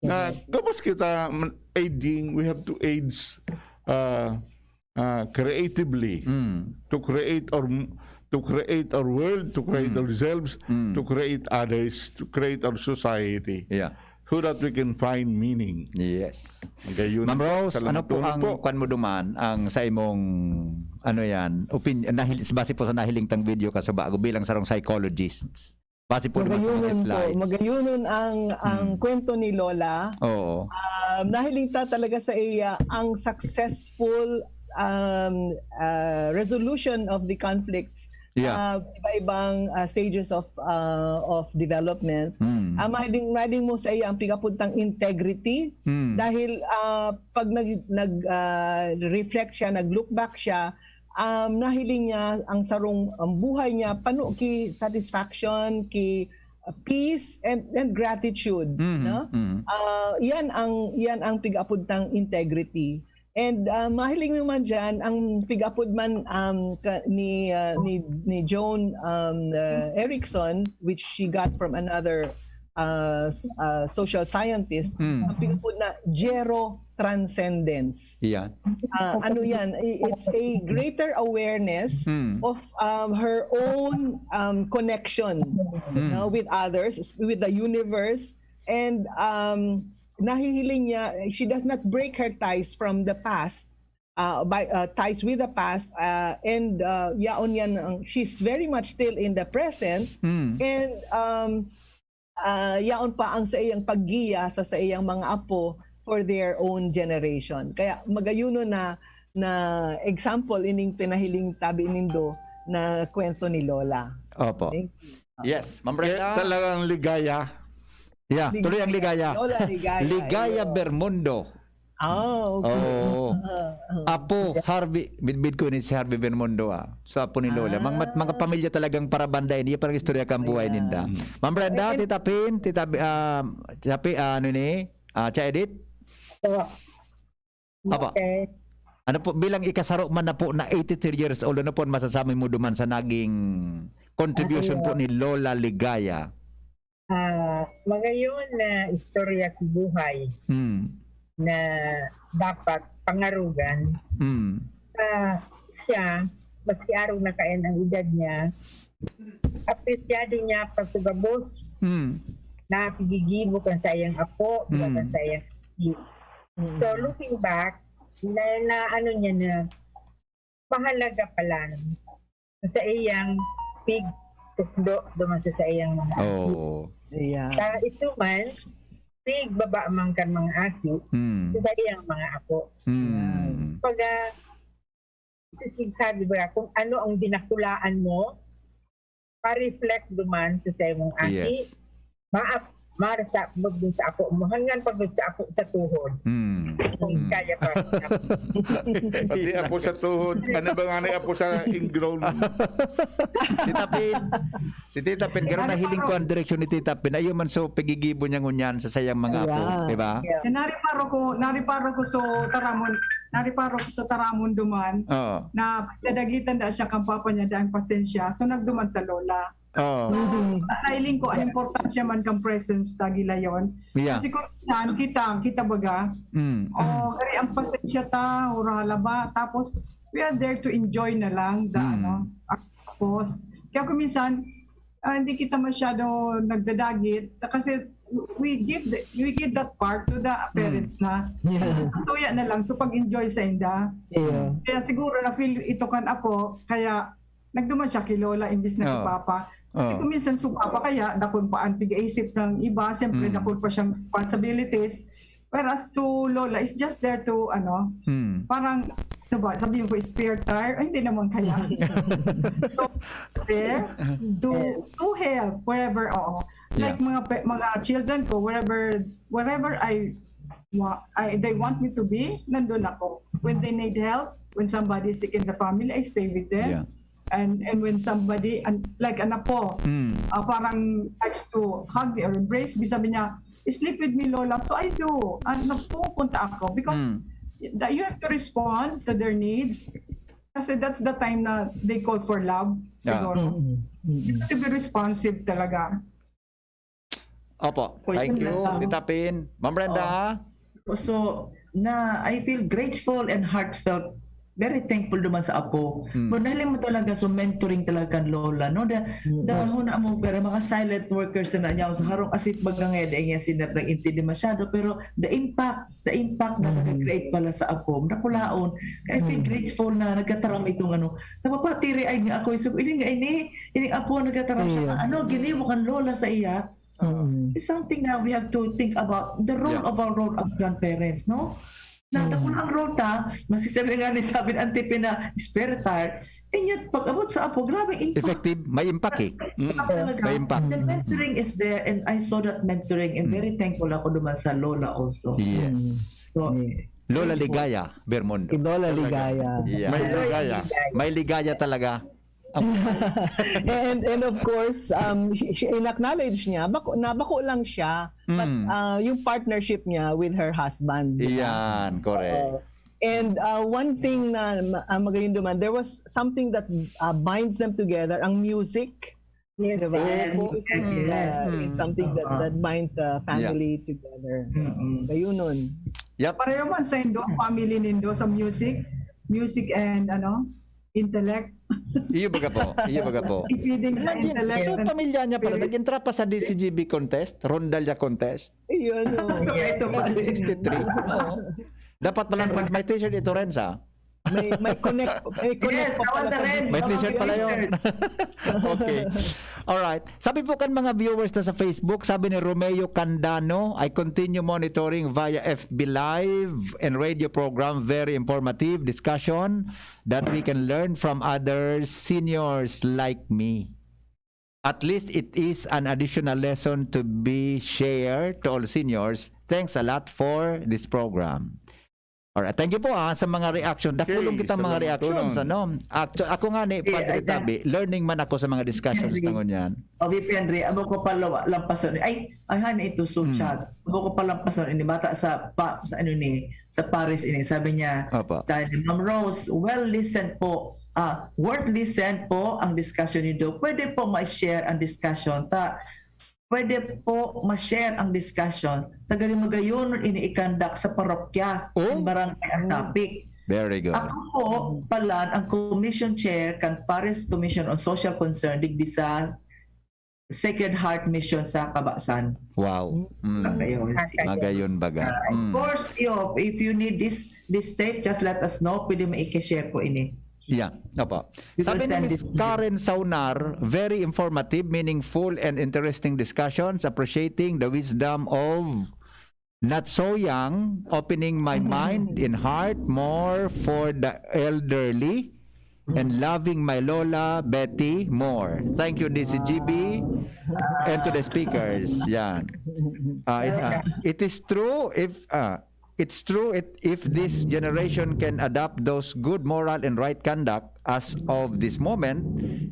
Na gabos kita man- aging, we have to age uh, uh, creatively Mm. to create our to create our world, to create ourselves, Mm. to create others, to create our society, Yeah. so that we can find meaning. Yes. Magayon. Ma'am Rose, ano Salamat po po. ang kwan mo duman, ang sa imong, ano yan, opinion, nahil, base po sa nahiling tang video ka sa bago bilang sarong psychologist. Base po naman sa mga Magayunon po, slides. magayunon ang ang Hmm. kwento ni Lola. Oo. Um, nahiling ta talaga sa iya ang successful um, uh, resolution of the conflicts Yeah. uh, iba-ibang uh, stages of uh, of development. Mm. Ah, mahiling, mahiling mo sa iya ang pigapuntang integrity Mm. dahil ah, pag nag nag ah, reflect siya, nag look back siya, um, nahiling niya ang sarong ang buhay niya pano ki satisfaction, ki uh, peace and, and gratitude, Mhm, no? mhm. Ah, yan ang yan ang pigapuntang integrity. And ah, mahiling mo man diyan ang pigapod man um, ka, ni ah, ni ni Joan um, uh, Erickson, which she got from another uh, s- uh, social scientist. Mm. Ang pigapod na gero transcendence. Yeah. Ah, ano yan? I- It's a greater awareness Mm. of um, her own um, connection Mm. no, with others, with the universe, and um, nahihiling niya, she does not break her ties from the past uh, by, uh, ties with the past, uh, and, uh, yaon yan ang, she's very much still in the present, Mm. and, um, uh, yaon pa ang sa iyang paggiya sa, sa iyang mga apo for their own generation. Kaya magayuno na, na example ining pinahiling tabi nindo na kwento ni Lola. Opo. Thank you. Yes, Ma'am Kaya Brenda. Talagang ligaya. Yeah, tuloy ang ligaya. Lola Ligaya. Ligaya Ayun. Bermundo. Oh, okay. Oo. Ah, ah. Apo, Harvey, bidbid ko ni si Harvey Bermundo ah. So apo ni Lola. Mga, mat- mga pamilya talagang parabanda, hindi parang istorya kang buhay Yeah. ninda. Ma'am Brenda, And- Tita Pin, Tita Bi- ah, Tita Pi- ah, ano ni? Ah, Tia Edith? So, Apa? Okay. Ano po, bilang ikasaro man na po na eighty-three years old, ano po ang masasabi mo duman sa naging contribution po ni Lola Ligaya? Ah, magayon na istorya ki buhay Hmm. na dapat pangarugan. Hmm. Ah, siya, maski arog na kaen ang edad niya, apresyado niya pagsugabos Hmm. na pigigibo kan sa iyang apo, Mm. kan sa iyang anak. So, looking back, na, na ano niya na, mahalaga pala sa iyang pig tukdo duman sa, sa iyang mga apo. Oh. Yeah. Sa ito man, pig baba man kan mga aki, Hmm. sa iyang mga apo. Hmm. Pag, ah, sisig sabi ba, kung ano ang dinakulaan mo, pa-reflect duman sa, sa imong aki, Yes. maap, marasa mo dun sa ako mo, hanggang pag sa ako sa tuhod. Hmm. Kung Hmm. kaya pa. Pati apo sa tuhod. Ano ba nga ni apo sa ingrown? Tita Pin. Si Tita Pin, garo nahiling ko ang direksyon ni Tita Pin. Ayun man, so, pigigibo niya ngunyan sa sayang mga apo. Yeah. Di ba? Yeah. Kaya nariparo ko, nariparo ko sa taramon, nariparo ko sa taramon duman Oo. na dadagitan da siya kang papa niya dahil pasensya. So nagduman sa lola. Oo. So, nahiling ko ang importansya man kang presence ta gilayon. Yeah. Kasi kung saan kita, kita baga, Mm. o kari ang pasensya ta, o rahala ba, tapos we are there to enjoy na lang, da, Mm. ano, tapos, kaya kung minsan, ah, hindi kita masyado nagdadagit kasi we give the, we give that part to the parent na. Yeah. Tuya na lang, so pag-enjoy sa inda. Yeah. Kaya siguro na-feel ito kan ako, kaya nagduman siya kay Lola imbis na kay Oo. Papa. Kasi Oo. kung minsan si Papa kaya, dakul pa ang pig-iisip ng iba, siyempre Mm. dakul pa siyang responsibilities. Whereas so Lola is just there to, ano, Mm. parang, ano ba, sabihin ko, spare tire? Ay, hindi naman kaya. So, there to, to help wherever, oo. Like Yeah. mga pe- mga children ko, wherever wherever I wa- I, they want me to be, nandun ako. When they need help, when somebody is sick in the family, I stay with them. Yeah. And and when somebody, and, like an apo, Mm. ah, parang likes to hug me or embrace me, sabi niya, "Sleep with me, Lola." So I do. And nagpupunta ako because Mm. that you have to respond to their needs. Kasi that's the time na they call for love, Yeah. siguro. Mm-mm. Mm-mm. To be responsive talaga. Opo. Pwede Thank na you, lang. Tita Pin. Ma'am Brenda? So, na I feel grateful and heartfelt, very thankful naman sa apo. Mm. Pero dahil mo talaga sa mentoring talaga kan Lola, no? Da, Mm. da, huna mo, pero mga silent workers na niya sa harong asip baga nga, da niya sila nag-intindi masyado, pero the impact, the impact na Mm. nag-create pala sa apo, nakulaon. Kaya I feel Mm. grateful na nagkataram itong ano, napapatiri ay nga ako, so, iling nga ini, iling apo, nagkataram siya, Iya. ano, ginibo kan Lola sa iya, Mm. It's something na we have to think about the role Yeah. of our role as grandparents, no? Na Mm. dakul ang role ta, masisabi nga ni sabi ng Auntie Pin na spare tire, and yet pag abot sa apo, grabe impact. Effective, may impact eh. Mm. Impact talaga. May impact. The mentoring is there and I saw that mentoring and Mm. very thankful ako naman sa Lola also. Yes. So, Yes. Lola Ligaya, Bermundo. Si Lola Ligaya. Yeah. May ligaya. May ligaya talaga. Ang And, and of course, um, she, she in-acknowledge niya, bako, na bako lang siya, but Mm. uh, yung partnership niya with her husband. Di ba? Iyan, correct. Oo. And uh, one thing na ma- uh, magayon duman, there was something that uh, binds them together, ang music. Di ba? Yes, Both, yes, yes. uh, it's something that, Uh-huh. that binds the family together. Mm-mm. Gayunon. Yep. Pareho man sa indo, family nindo sa music, music and ano, intellect. Iyo baga po. Iyo baga po. Feeding sa Naging, intellect so and pamilya niya pala, spirit. Nag-entra pa sa D C G B contest, Rondalia contest, Iyon, oh. Yeah, ito pa. nineteen sixty-three. Oo. Dapat pala mas may t-shirt ito, Renza. May, may connect, may connect Yes, pa I want pala the sa rest. business. May t-shirt pala yun. Okay. Alright. Sabi po kan mga viewers na sa Facebook, sabi ni Romeo Candano, "I continue monitoring via F B Live and radio program. Very informative discussion that we can learn from other seniors like me. At least it is an additional lesson to be shared to all seniors. Thanks a lot for this program." Alright, thank you po, ah, sa mga reaction. Dakulon Okay, kita mga salamat, reactions, Tunon. ano? Actu- ako nga ni Okay, Padre ay, Tabi, learning man ako sa mga discussions Henry. na ngunyan. O, V P Henry, amo ko pa lawa- lampason. Ay, ay, han, ito, so Hmm. chat. Amo ko pa lampason. Ini bata sa, pa, sa ano ni, sa Paris ini. Sabi niya, Opo. sa ni Ma'am Rose, "Well listened po. Ah, worth listen po ang discussion nindo. Pwede po ma-share ang discussion. Ta, pwede po ma-share ang discussion. Tagari magayon ini i-conduct sa parokya, Oh. ang barangay ang topic." Very good. Ako po, palan ang commission chair kan Paris Commission on Social Concern digdi sa Sacred Heart Mission sa Kabasan. Wow. Mm. Magayon. Magayon baga. Of Mm. course, yo, if you need this this tape, just let us know. Pwede mo i-share po ini. Yeah, opo. We Sabi will ni send Miss this. Karen Saunar, "Very informative, meaningful, and interesting discussions. Appreciating the wisdom of not so young, opening my mind and heart more for the elderly, and loving my Lola Betty more. Thank you, D C G B, and to the speakers." Yan. Ah, it, ah, it is true if ah, it's true it, if this generation can adopt those good moral and right conduct as of this moment,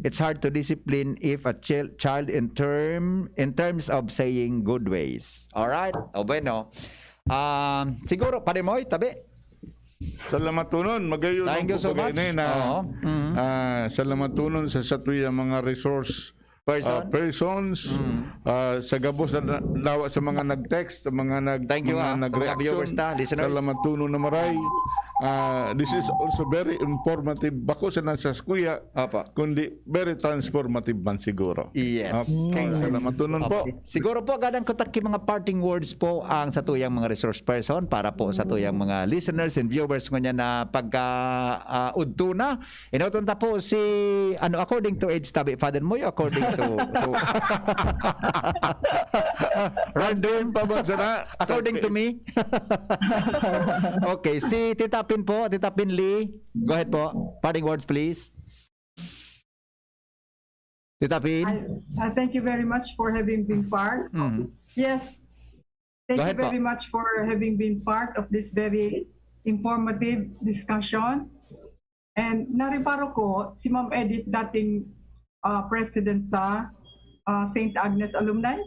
it's hard to discipline if a chil- child in term in terms of saying good ways. All right? O bueno. Um, siguro, Padre Moy, Tabi? Salamat, Tunon. Magayon Thank ang you so much. pagkainay na, Oo. Mhm. ah, salamat, Tunon, sa satuyang mga resource Person? ah, persons, Mm. ah, sa gabos na na- dawa sa mga nag-text, sa mga nag Thank you, mga ah, sa mga nag-reaction. viewers ta, listeners. Salamat, Tunon, na maray. Ah, this is also very informative. Bako sa nasa kuya, Opo. kundi very transformative man siguro. Yes. Okay. Alright. Salamat, Tunon, po. Siguro po, gadan ko taki mga parting words po ang satuyang mga resource person para po satuyang mga listeners and viewers ngunyan na pagka ah, udto na. Inoton ta po si, ano, according to age, Tabi, Father Moy, according to, to Random pa ba sana? According to me. Okay, si Tita Pin po, Tita Pin Lee. Go ahead po. Parting words, please. Tita Pin? I, I thank you very much for having been part. Mhm. Yes. Go Thank ahead you very po. much for having been part of this very informative discussion. And nareparo ko, si Ma'am Edith, dating ah, president sa ah, Saint Agnes Alumni.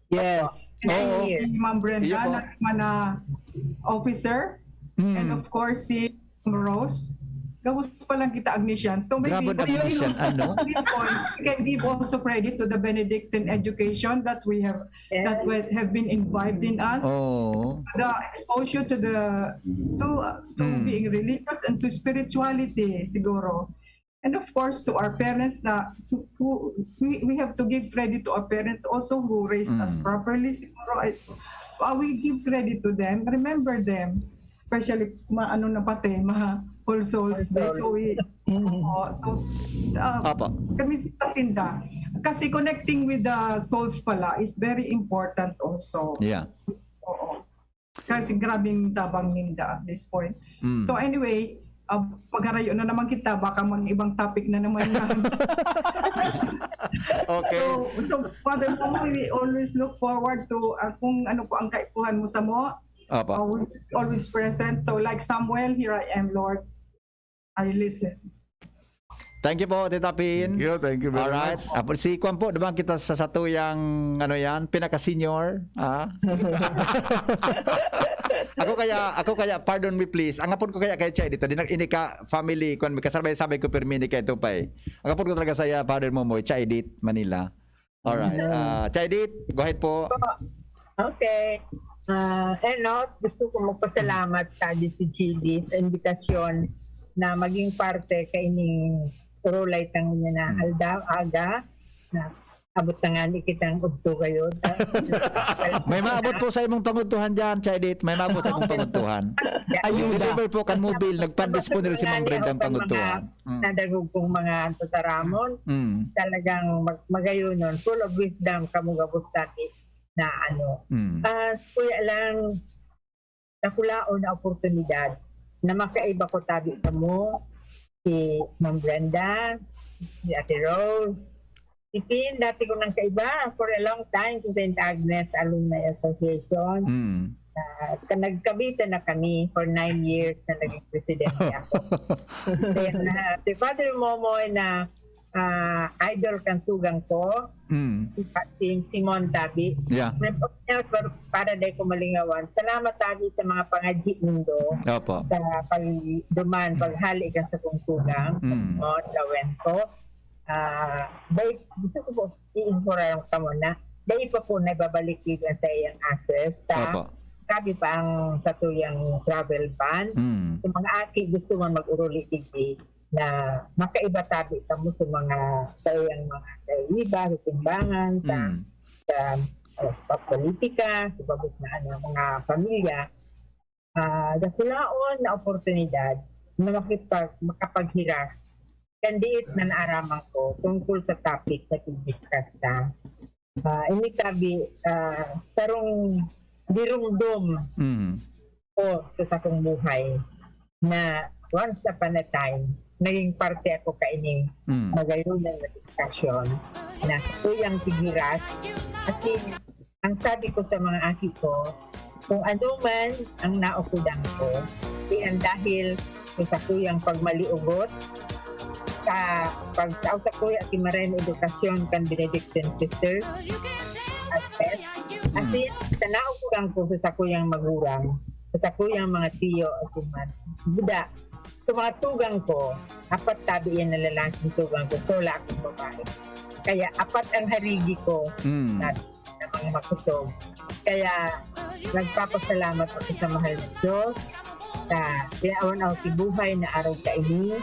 Yes. And Oo. si Ma'am Brenda, Iyo po. na mana officer. Mm. And of course, si Ma'am Rose. Gabos pa lang kita Agnesian. So maybe Grabe, Agnesian, ano? At this point, we can give also credit to the Benedictine education that we have that Yes. we have been imbibed in us. Oh. The exposure to the to uh, to Mm. being religious and to spirituality, siguro. And of course, to our parents na who, who- we, we have to give credit to our parents also who raised us Mm. properly, siguro. I, uh, we give credit to them, remember them, especially ma ano na pati, ma All Souls Day. So we, oo, so, uh, Apa. kami sa Sinda. Kasi connecting with the souls pala is very important also. Yeah. Oo. Kasi grabing tabang ninda at this point. Mm. So anyway, uh, magharayo na naman kita, baka mang ibang topic na naman yan. Okay. So, so Father Momoy, we always look forward to uh, kung ano po ang kaipuhan mo sa mo. Apa. Always, always present. So like Samuel, here I am, Lord. I listen. Thank you po, Tita Pin. Thank you, thank you very Alright. much. Apo, si Kwan po, diba kita sa satuyang, ano yan, pinaka-senior? Ah? Ako kaya, ako kaya, pardon me please. Ang apod ko kaya kay Chai dito, di na, ini ka family, kwan, kasabay-sabay ko pirmi ni kay Tupay. Ang apod ko talaga saya, Father Momoy, Chai dit, Manila. Alright. Ah, Chai dit, go ahead po. Okay. Ah, Enot, gusto ko magpasalamat sa D C G B sa imbitasyon na maging parte kaining Rolay Tango niya na aldaw, aga, na Abot na nga ni kitang udto kayo. May maabot po sa imong pangudtuhan dyan, Cha Edith. May maabot sa imong pangudtuhan. Ayuda. Deliver po kan mobile. Nagpandis po nila si Ma'am Brenda ang pangudtuhan. Mm. Nadagog kong mga tataramon. Mm. Talagang mag- magayunon. Full of wisdom, kamo gabos dati na ano. Mm. Ah, kuya lang, nakulaon na oportunidad na makaiba ko tabi kamo, si Ma'am Brenda, si Ate Rose, si Pin, dati ko nang kaiba for a long time sa Saint Agnes Alumni Association. Mm. Ah, ka- nagkabitan na kami for nine years na naging presidente ako. Then, ah, si Father Momoy na ah, idol kan tugang ko, Mm. si, Pa- si Simon Tabi. Yeah. Nag-open out para, para dai ko malingawan. Salamat Tabi sa mga pangadji nindo Opo. Sa pagduman, paghali kan sa kong tugang, Mm. o lawen ko. Ah, dai, gusto ko po, i-inform ka muna. Dai pa po nababalik dito sa iyang ashes. Ta, Opo. Sabi pa ang sa tuyang travel ban. Mm. Sa mga aki gusto man mag-uruli digdi na makaiba tabi kamo sa mga sa iyang mga kaiba sa simbangan, sa, Mm. sa, sa politika, sa bagos na ano, mga pamilya, ah, dakulaon na oportunidad na makipag, makapaghiras kandiit na naaraman ko tungkol sa topic na i-discuss ta. Ah, ini tabi, ah, sarong dirumdom Mm. ko sa sakong buhay na once upon a time, naging parte ako kaining Mm. magayunan na diskusyon na tuyang pigiras. As in, ang sabi ko sa mga aki ko, kung ano man ang naukudan ko, iyan dahil sa sakuyang pagmaliugot, sa pagtao sa kuya si Maray na edukasyon kan Benedictine Sisters. At as in, sa naukudan ko sa sakuyang magurang, sa sakuyang mga tiyo at mga buda, sa mga tugang ko, apat tabi yan na lalaking tugang ko, sola akong babae. Kaya apat ang harigi ko Mm. na, na mga makusog. Kaya nagpapasalamat ako sa mahal na Diyos sa pinawan ako sa buhay na araw sa ini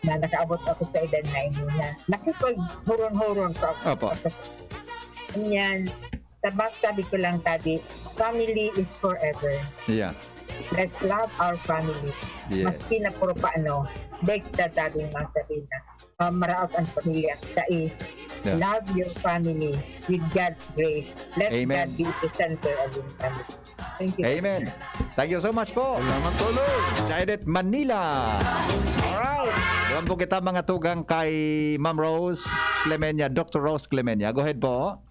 na nakaabot ako sa edad na ini na nakipaghuron-huron pa ako. Opo. Yan, sa basta sabi ko lang, Daddy, family is forever. Yeah. Let's love our family. Yes. Maski na puro paano, dek ta, Daddy, mga sabi na, ah, maraot ang pamilya. Dai, Yeah. love your family with God's grace. Let Amen. God be the center of your family. Thank you. Amen. Thank you so much po. Salamat, Tolo. Janet Manila. Alright. Doon po kita mga tugang kay Ma'am Rose Clemenia, Doctor Rose Clemenia. Go ahead po.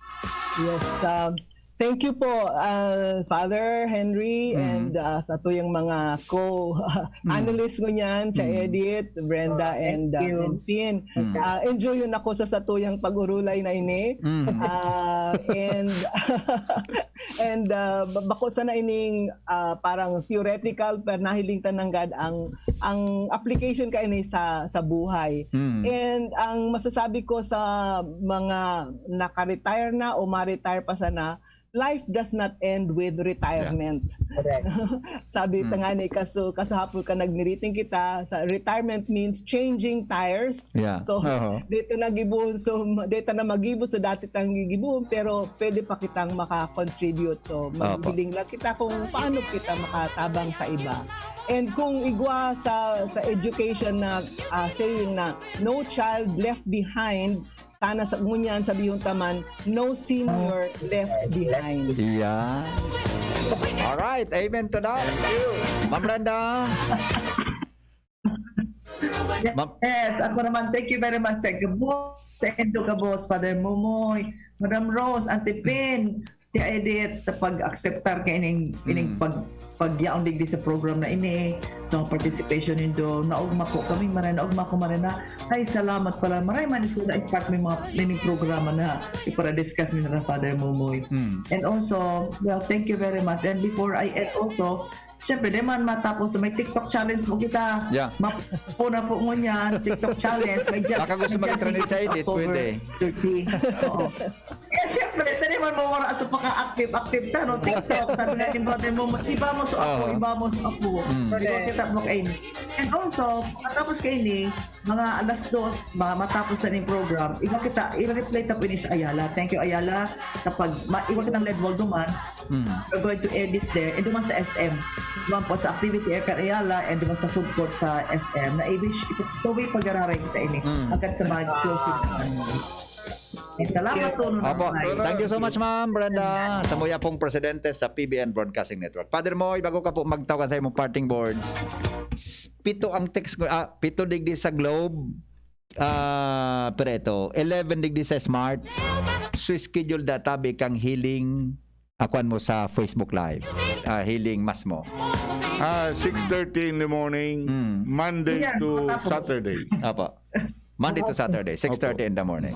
Yes, um, thank you po, uh, Father Henry, Mm. and uh, sa tuyang mga co-analysts ngunyan, Cha Mm. Edith, Brenda, Oh, thank and, uh, you. and Pin. Mm. Uh, enjoy yun ako sa satuyang pag-urulay na ini. Mm. Uh, and and uh, ba- bako sana ining uh, parang theoretical, pero nahiling ta nanggad ang ang application ka ini sa sa buhay. Mm. And ang masasabi ko sa mga naka-retire na o ma-retire pa sana, life does not end with retirement. Correct. Sabi Mm. ta nga ni kaso, kasahapon ka nagmiriting kita, sa retirement means changing tires. Yeah. So, Oo. dito na gibuhon, so dito na magibo, so dati tang gigibuhon, pero pwede pa kitang maka-contribute. So, Opo. maghiling lang kita kung paano kita makatabang sa iba. And kung igwa sa sa education na ah, saying na no child left behind, sana sa ngunyan sabihon ta man, no senior left behind. Yeah. Alright. Amen to that. Ma'am Brenda. Ma'am, Yes, ako naman, thank you very much sa gabos, sa Indo gabos, Father Momoy, Madam Rose, Auntie Pin, Tia Edith, sa pag-acceptar kay ining, ining Mm. pag, pagyaon digdi sa program na ini, sa mga participation nindo. Naugma ko kami, maray, naugma ko, maray na. Ay, salamat pala. Maray man isura impact may mga nining programa na ipara-discuss mi na Father Momoy. mm. And also, well, thank you very much. And before I end also, syempre, di man matapos sa may TikTok challenge mo kita. Yeah. Mapo na po ngunyan, TikTok challenge. May just, Baka gusto may mag-train ni judging Cha Edith, October pwede. thirty. Oo. Eh, syempre, pwede man mo wala sa paka-active, active ta, no? TikTok, sabi nga ni brother mo, iba mo sa ako, Oo. iba mo sa ako. Mm. Di ba kita mo kain? And also, matapos kaini, mga alas dos, ma-, matapos na ning program, iba kita, i-replay ta po ini sa Ayala. Thank you, Ayala, sa pag-, ma-, iba kitang ledwal duman. Mm. We're going to air this there. And duman sa S M. Duman po sa activity area kan Ayala and duman sa food court sa S M. Na i-wish, ito, so we pag-araray kita ini. Mm. Agad sa mga closing. Eh, salamat po, Nonong Apo. Mike. Thank you so much, Ma'am Brenda. Samuya pong presidente sa P B N Broadcasting Network. Father Moy, bago ka po magtaw kan sa imong parting words, s-, pito ang text ko, ah, pito digdi sa Globe, ah, pero ito, eleven digdi sa Smart. So, schedule da tabi kang healing, ah, kuan mo sa Facebook Live. Ah, healing mass mo. Ah, six thirty in the morning, Mm. Monday Yan, to matapos. Saturday. Apo. Monday to Saturday, six thirty in the morning.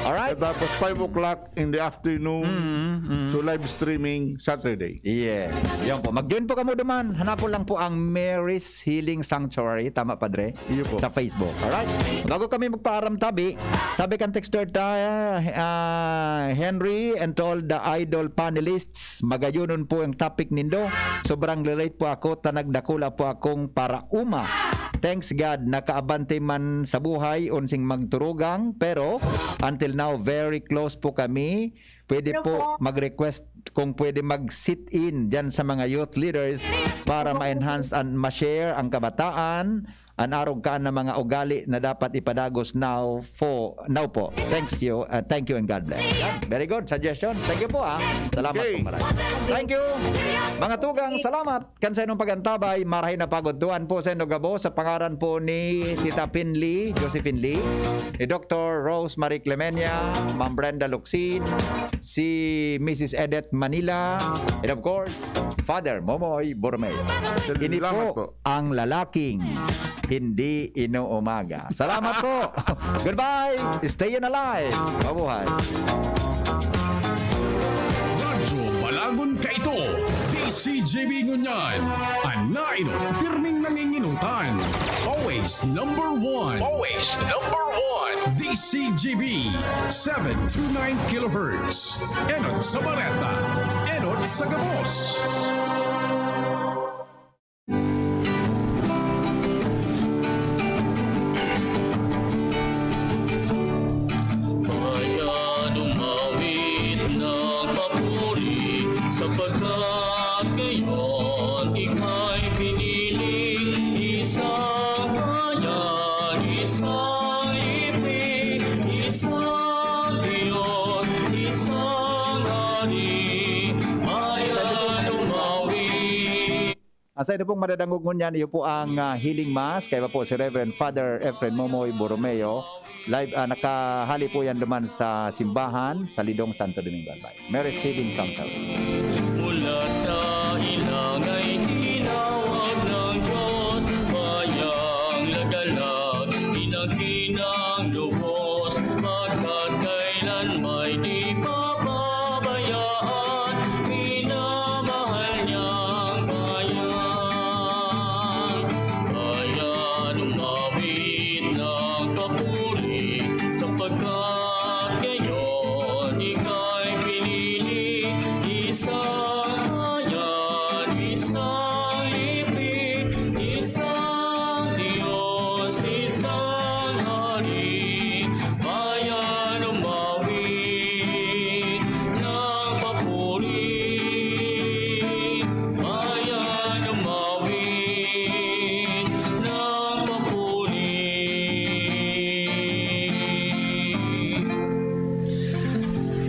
Alright? Tapos five o'clock in the afternoon, Mm, mm. so live streaming Saturday. Yeah. Yan po. Mag-join po kamo duman. Hanapon lang po ang Mary's Healing Sanctuary. Tama, Padre? Iyo po. Sa Facebook. Alright? Bago kami magpaaram tabi, sabi kan texter ta, ah, Henry, and to all the idol panelists, magayonon po ang topic nindo. Sobrang relate po ako, ta nagdakula po akong parauma. Thanks God, nakaabante man sa buhay, unsing magturugang, pero until now, very close po kami. Pwede po mag-request kung pwede mag-sit-in dyan sa mga youth leaders para ma-enhance and ma-share ang kabataan, an arog kaan na mga ugali na dapat ipadagos now po, now po. Thank you, uh, thank you and God bless. Yan. Very good suggestion. Thank you po, ah. Salamat Okay. po marami. Thank you. Mga tugang, salamat kan sa inyong pag-antabay. Marahay na pagod. Tuan po sa inyong gabos sa pangaran po ni Tita Pinli, Josephine Lee, ni Doktor Rosemary Clemenia, Ma'am Brenda Luxin, si Missus Edith Manila, and of course, Father Momoy Borromeo. Ini Salamat po po. ang lalaking hindi inuumaga. Salamat po. Goodbye. Stay in alive. Mabuhay. Radyo Balagon Kaito, D C G B Ngunyan, an nainot, pirming nanginginutan. Always number one. Always number one. D C G B, seven two nine kilohertz. Enot sa Bareta, enot sa gabos. Kaya dumawit ng papuri sapagkat ngayon ika'y piniling isang bayan, isang lipi, isang Diyos, isang hari. Kaya dumawit. Ang sa inyo pong madadangog ngunyan, iyo po ang, ah, healing mass. Kaya po si Reverend Father Efren Momoy Borromeo. Live, ah, nakahali po yan duman sa simbahan sa Lidong, Santo Domingo, Albay. Mary's Healing Sanctuary. Mula sa ilang ay tinawag ng Diyos, bayang lagalag, pinaghinang lubos, pagkat kailan may di pababayaan, minamahal niyang bayan. Kaya dumawit ng papuri, sapagkat ngayon ika'y pinili, isang bayan, isang lipi, isang Diyos, isang hari. Kaya dumawit ng papuri, kaya dumawit ng papuri.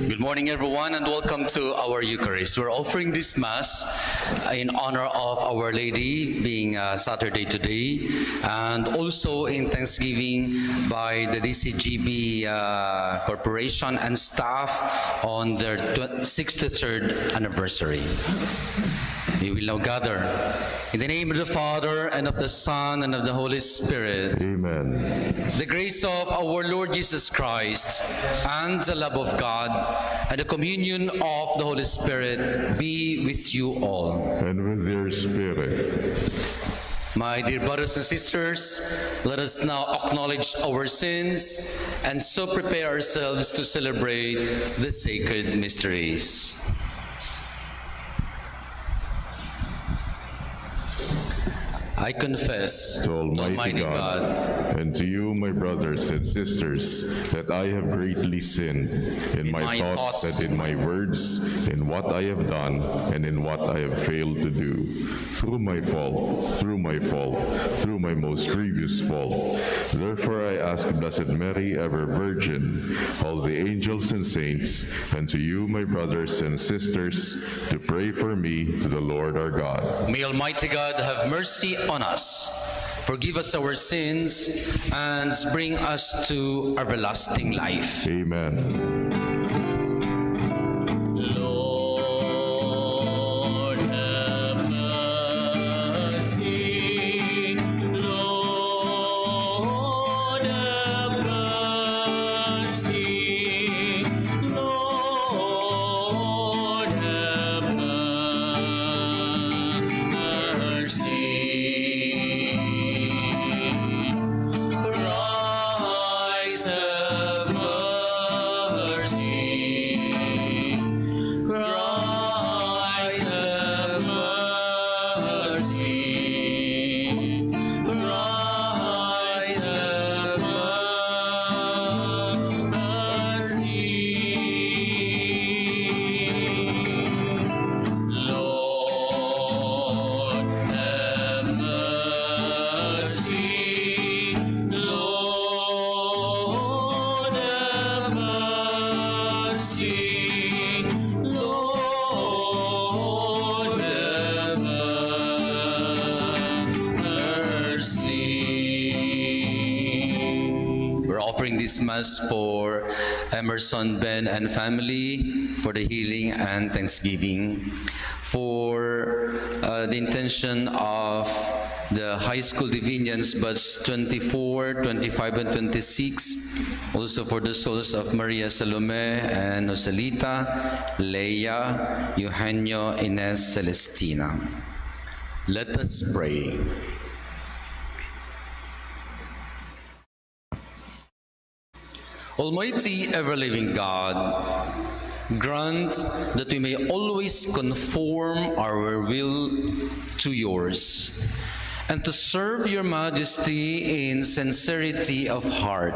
Good morning, everyone, and welcome to our Eucharist. We're offering this Mass in honor of Our Lady being, uh, Saturday today, and also in thanksgiving by the D C G B, uh, Corporation and staff on their tw-, sixty-third anniversary. We will now gather. In the name of the Father, and of the Son, and of the Holy Spirit. Amen. The grace of our Lord Jesus Christ, and the love of God, and the communion of the Holy Spirit be with you all. And with your spirit. My dear brothers and sisters, let us now acknowledge our sins and so prepare ourselves to celebrate the sacred mysteries. I confess to Almighty God and to you, my brothers and sisters, that I have greatly sinned in my thoughts and in my words, in what I have done and in what I have failed to do, through my fault, through my fault, through my most grievous fault. Therefore, I ask Blessed Mary, ever Virgin, all the angels and saints, and to you, my brothers and sisters, to pray for me to the Lord our God. May Almighty God have mercy on us, forgive us our sins, and bring us to everlasting life. Amen. Lord, have mercy. Lord, have mercy. Lord, have mercy. Christ, have mercy. Christ, have mercy. Christ, have mercy. Lord, have mercy. Lord, have mercy. Lord, have mercy. We're offering this Mass for Emerson Ben and family, for the healing and thanksgiving, for, uh, the intention of the high school Divinians, batch twenty-four, twenty-five, and twenty-six, also for the souls of Maria Salome and Joselita, Leia, Eugenio, Ines, Celestina. Let us pray. Almighty, ever-living God, grant that we may always conform our will to yours, and to serve your majesty in sincerity of heart.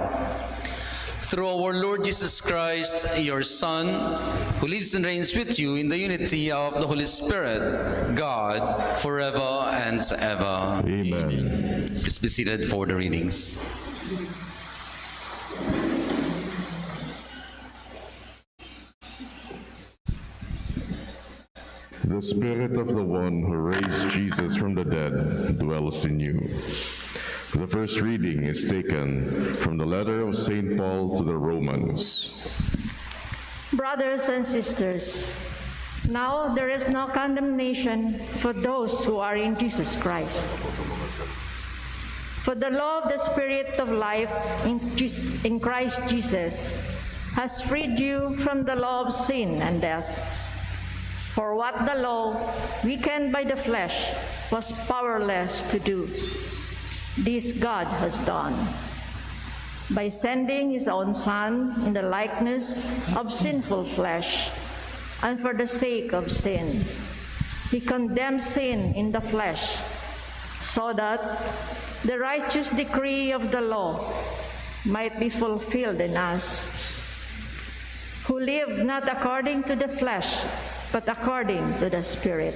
Through our Lord Jesus Christ, your Son, who lives and reigns with you in the unity of the Holy Spirit, God, forever and ever. Amen. Please be seated for the readings. The Spirit of the one who raised Jesus from the dead dwells in you. The first reading is taken from the letter of Saint Paul to the Romans. Brothers and sisters, now there is no condemnation for those who are in Jesus Christ. For the law of the Spirit of life in Jis-, in Christ Jesus has freed you from the law of sin and death. For what the law, weakened by the flesh, was powerless to do, this God has done, by sending his own Son in the likeness of sinful flesh, and for the sake of sin, he condemned sin in the flesh, so that the righteous decree of the law might be fulfilled in us, who live not according to the flesh, but according to the Spirit.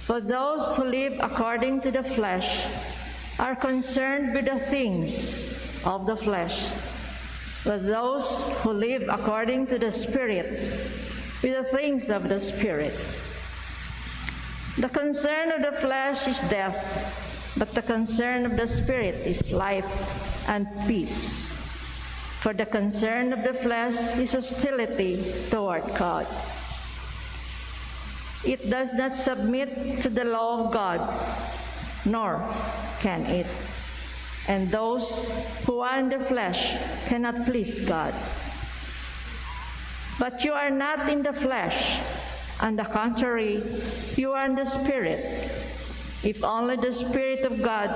For those who live according to the flesh are concerned with the things of the flesh, but those who live according to the Spirit, with the things of the Spirit. The concern of the flesh is death, but the concern of the Spirit is life and peace. For the concern of the flesh is hostility toward God. It does not submit to the law of God, nor can it. And those who are in the flesh cannot please God. But you are not in the flesh. On the contrary, you are in the Spirit, if only the Spirit of God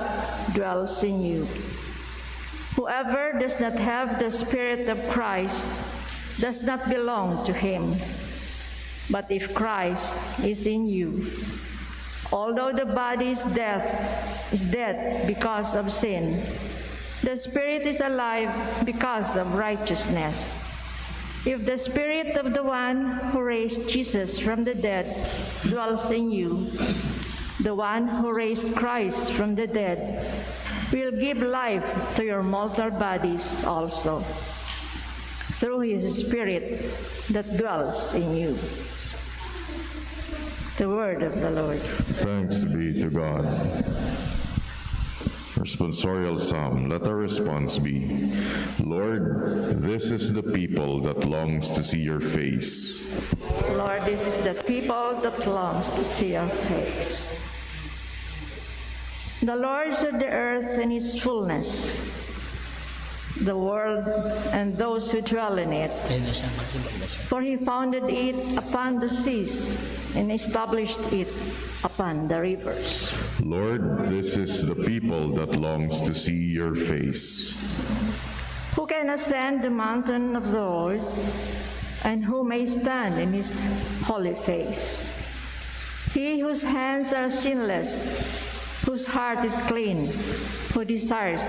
dwells in you. Whoever does not have the Spirit of Christ does not belong to him. But if Christ is in you, Although the body is death, is dead because of sin, the spirit is alive because of righteousness. If the spirit of the one who raised Jesus from the dead dwells in you, the one who raised Christ from the dead will give life to your mortal bodies also, through his spirit that dwells in you. The word of the Lord. Thanks be to God. Responsorial Psalm. Let our response be, Lord, this is the people that longs to see your face. Lord, this is the people that longs to see your face. The Lord said the earth and its fullness, the world and those who dwell in it. Kaya na siya, magsimbag na siya. For he founded it upon the seas and established it upon the rivers. Lord, this is the people that longs to see your face. Who can ascend the mountain of the Lord, and who may stand in his holy face? He whose hands are sinless, whose heart is clean, who desires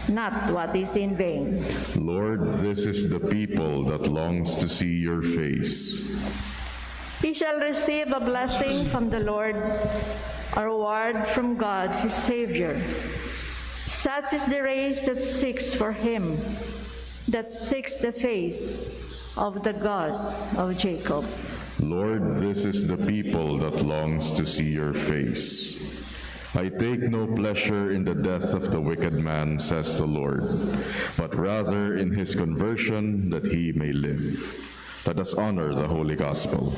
not what is in vain. Lord, this is the people that longs to see your face. He shall receive a blessing from the Lord, a reward from God his Savior. Such is the race that seeks for him, that seeks the face of the God of Jacob. Lord, this is the people that longs to see your face. I take no pleasure in the death of the wicked man, says the Lord, but rather in his conversion, that he may live. Let us honor the Holy Gospel.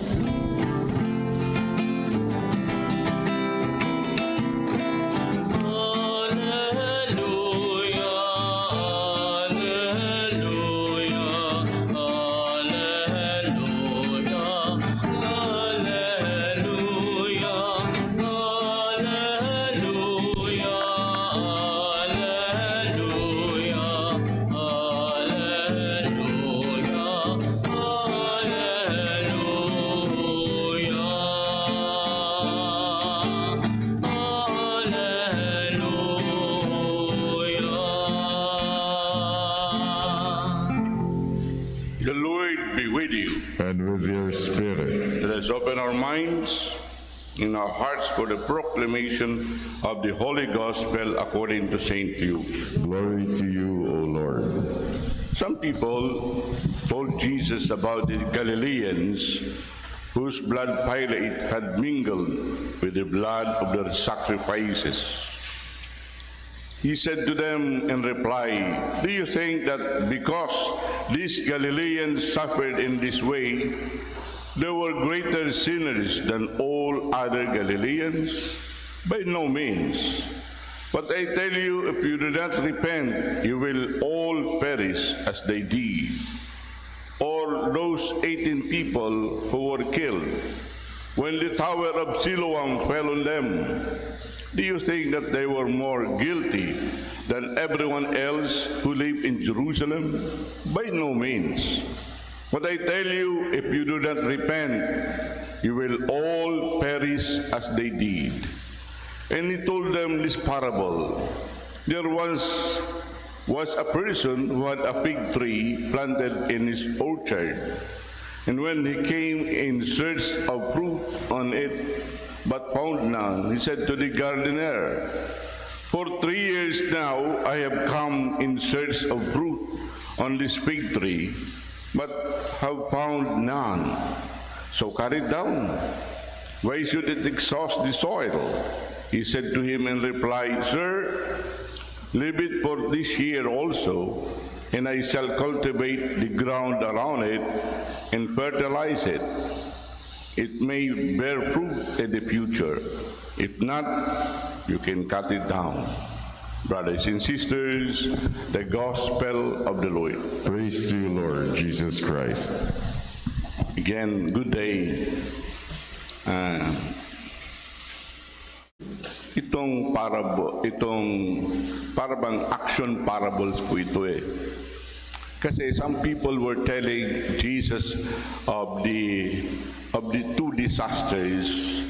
The Lord be with you. And with your spirit. Let us open our minds and our hearts for the proclamation of the Holy Gospel according to Saint Luke. Glory to you, O Lord. Some people told Jesus about the Galileans whose blood Pilate had mingled with the blood of their sacrifices. He said to them in reply, "Do you think that because these Galileans suffered in this way, they were greater sinners than all other Galileans? By no means. But I tell you, if you do not repent, you will all perish as they did." Or those eighteen people who were killed when the tower of Siloam fell on them, do you think that they were more guilty than everyone else who lived in Jerusalem? By no means. But I tell you, if you do not repent, you will all perish as they did. And he told them this parable. There once was a person who had a fig tree planted in his orchard. And when he came in search of fruit on it, but found none, he said to the gardener, "For three years now I have come in search of fruit on this fig tree, but have found none. So cut it down. Why should it exhaust the soil?" He said to him in reply, "Sir, leave it for this year also, and I shall cultivate the ground around it and fertilize it. It may bear fruit in the future. If not, you can cut it down." Brothers and sisters, the gospel of the Lord. Praise to you, Lord Jesus Christ. Again, good day. Ah, itong parable, itong parabang action parables po ito eh. Kasi some people were telling Jesus of the of the two disasters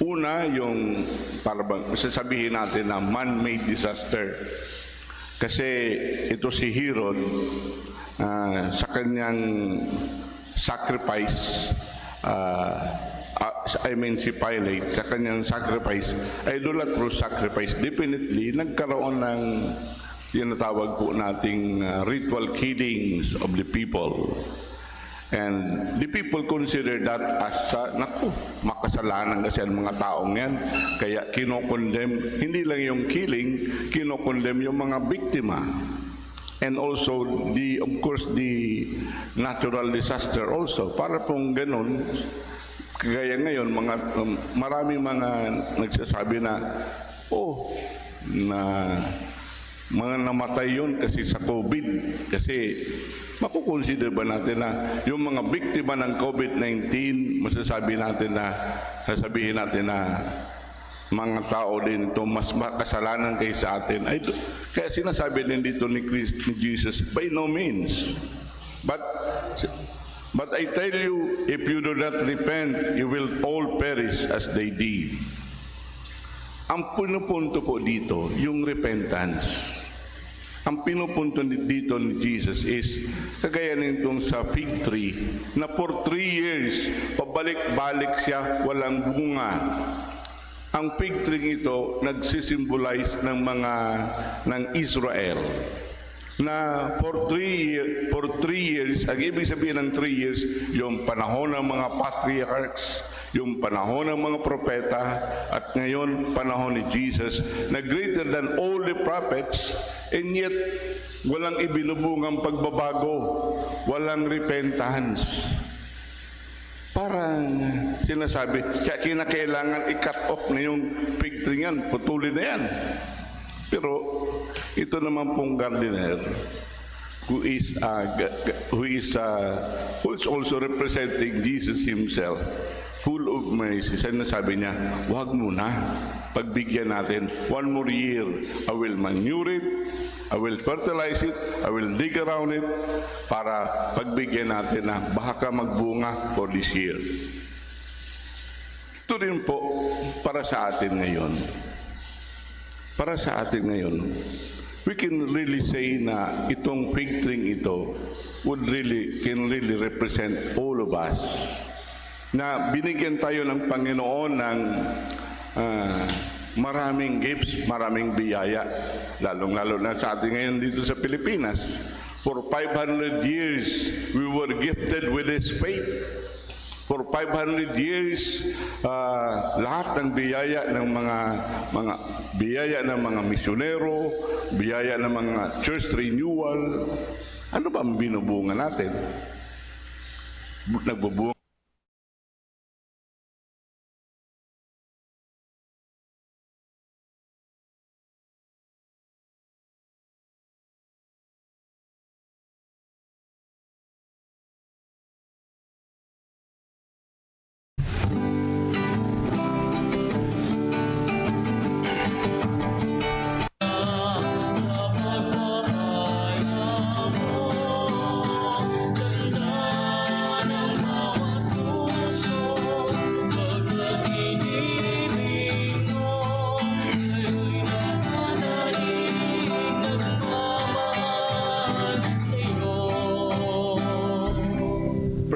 Una, yung para bang sasabihin natin na man-made disaster. Kasi ito si Herod, ah, sa kanyang sacrifice, ah, ah, I mean si Pilate, sa kanyang sacrifice, idolatrous sacrifice, definitely nagkaroon ng tinatawag po nating, ah, ritual killings of the people. And the people consider that as, ah, naku, makasalanan kasi ang mga taong yan. Kaya kinokondem, hindi lang yung killing, kinokondem yung mga biktima. And also, the, of course, the natural disaster also. Para pong ganun, kagaya ngayon, mga, um, maraming mga nagsasabi na, "Oh, na mga namatay yun kasi sa COVID." Kasi makukonsider ba natin na yung mga biktima ng COVID nineteen, masasabi natin na, sasabihin natin na mga tao din ito, mas makasalanan kaysa atin? Ay, do-, kaya sinasabi din dito ni Christ, ni Jesus, "By no means." But, but I tell you, if you do not repent, you will all perish as they did. Ang pinupunto po dito, yung repentance. Ang pinupunto ni, dito ni Jesus is, kagaya nitong sa fig tree, na for three years, pabalik-balik siya, walang bunga. Ang fig tree ito nagsisimbolize ng mga, ng Israel, na for three year, for three years, ang ibig sabihin ng three years, yung panahon ng mga patriarchs, yung panahon ng mga propeta, at ngayon, panahon ni Jesus, na greater than all the prophets, and yet, walang ibinubungang pagbabago, walang repentance. Parang sinasabi, kaya kinakailangan i-cut off na yung fig tree niyan, putulin na yan. Pero ito naman pong gardener, who is, uh, g-, g-, who is, uh, who is also representing Jesus himself, full of mercy, sinasabi niya, "Wag muna, pagbigyan natin, one more year, I will manure it, I will fertilize it, I will dig around it, para pagbigyan natin na baka magbunga for this year." Ito rin po para sa atin ngayon. Para sa atin ngayon, we can really say na itong fig tree ito would really, can really represent all of us. Na binigyan tayo ng Panginoon ng, ah, maraming gifts, maraming biyaya, lalong-lalo na sa atin ngayon dito sa Pilipinas. For five hundred years, we were gifted with His faith. For five hundred years, ah, lahat ng biyaya ng mga, mga biyaya ng mga misyonero, biyaya ng mga church renewal, ano ba ang binubunga natin? Nagbubunga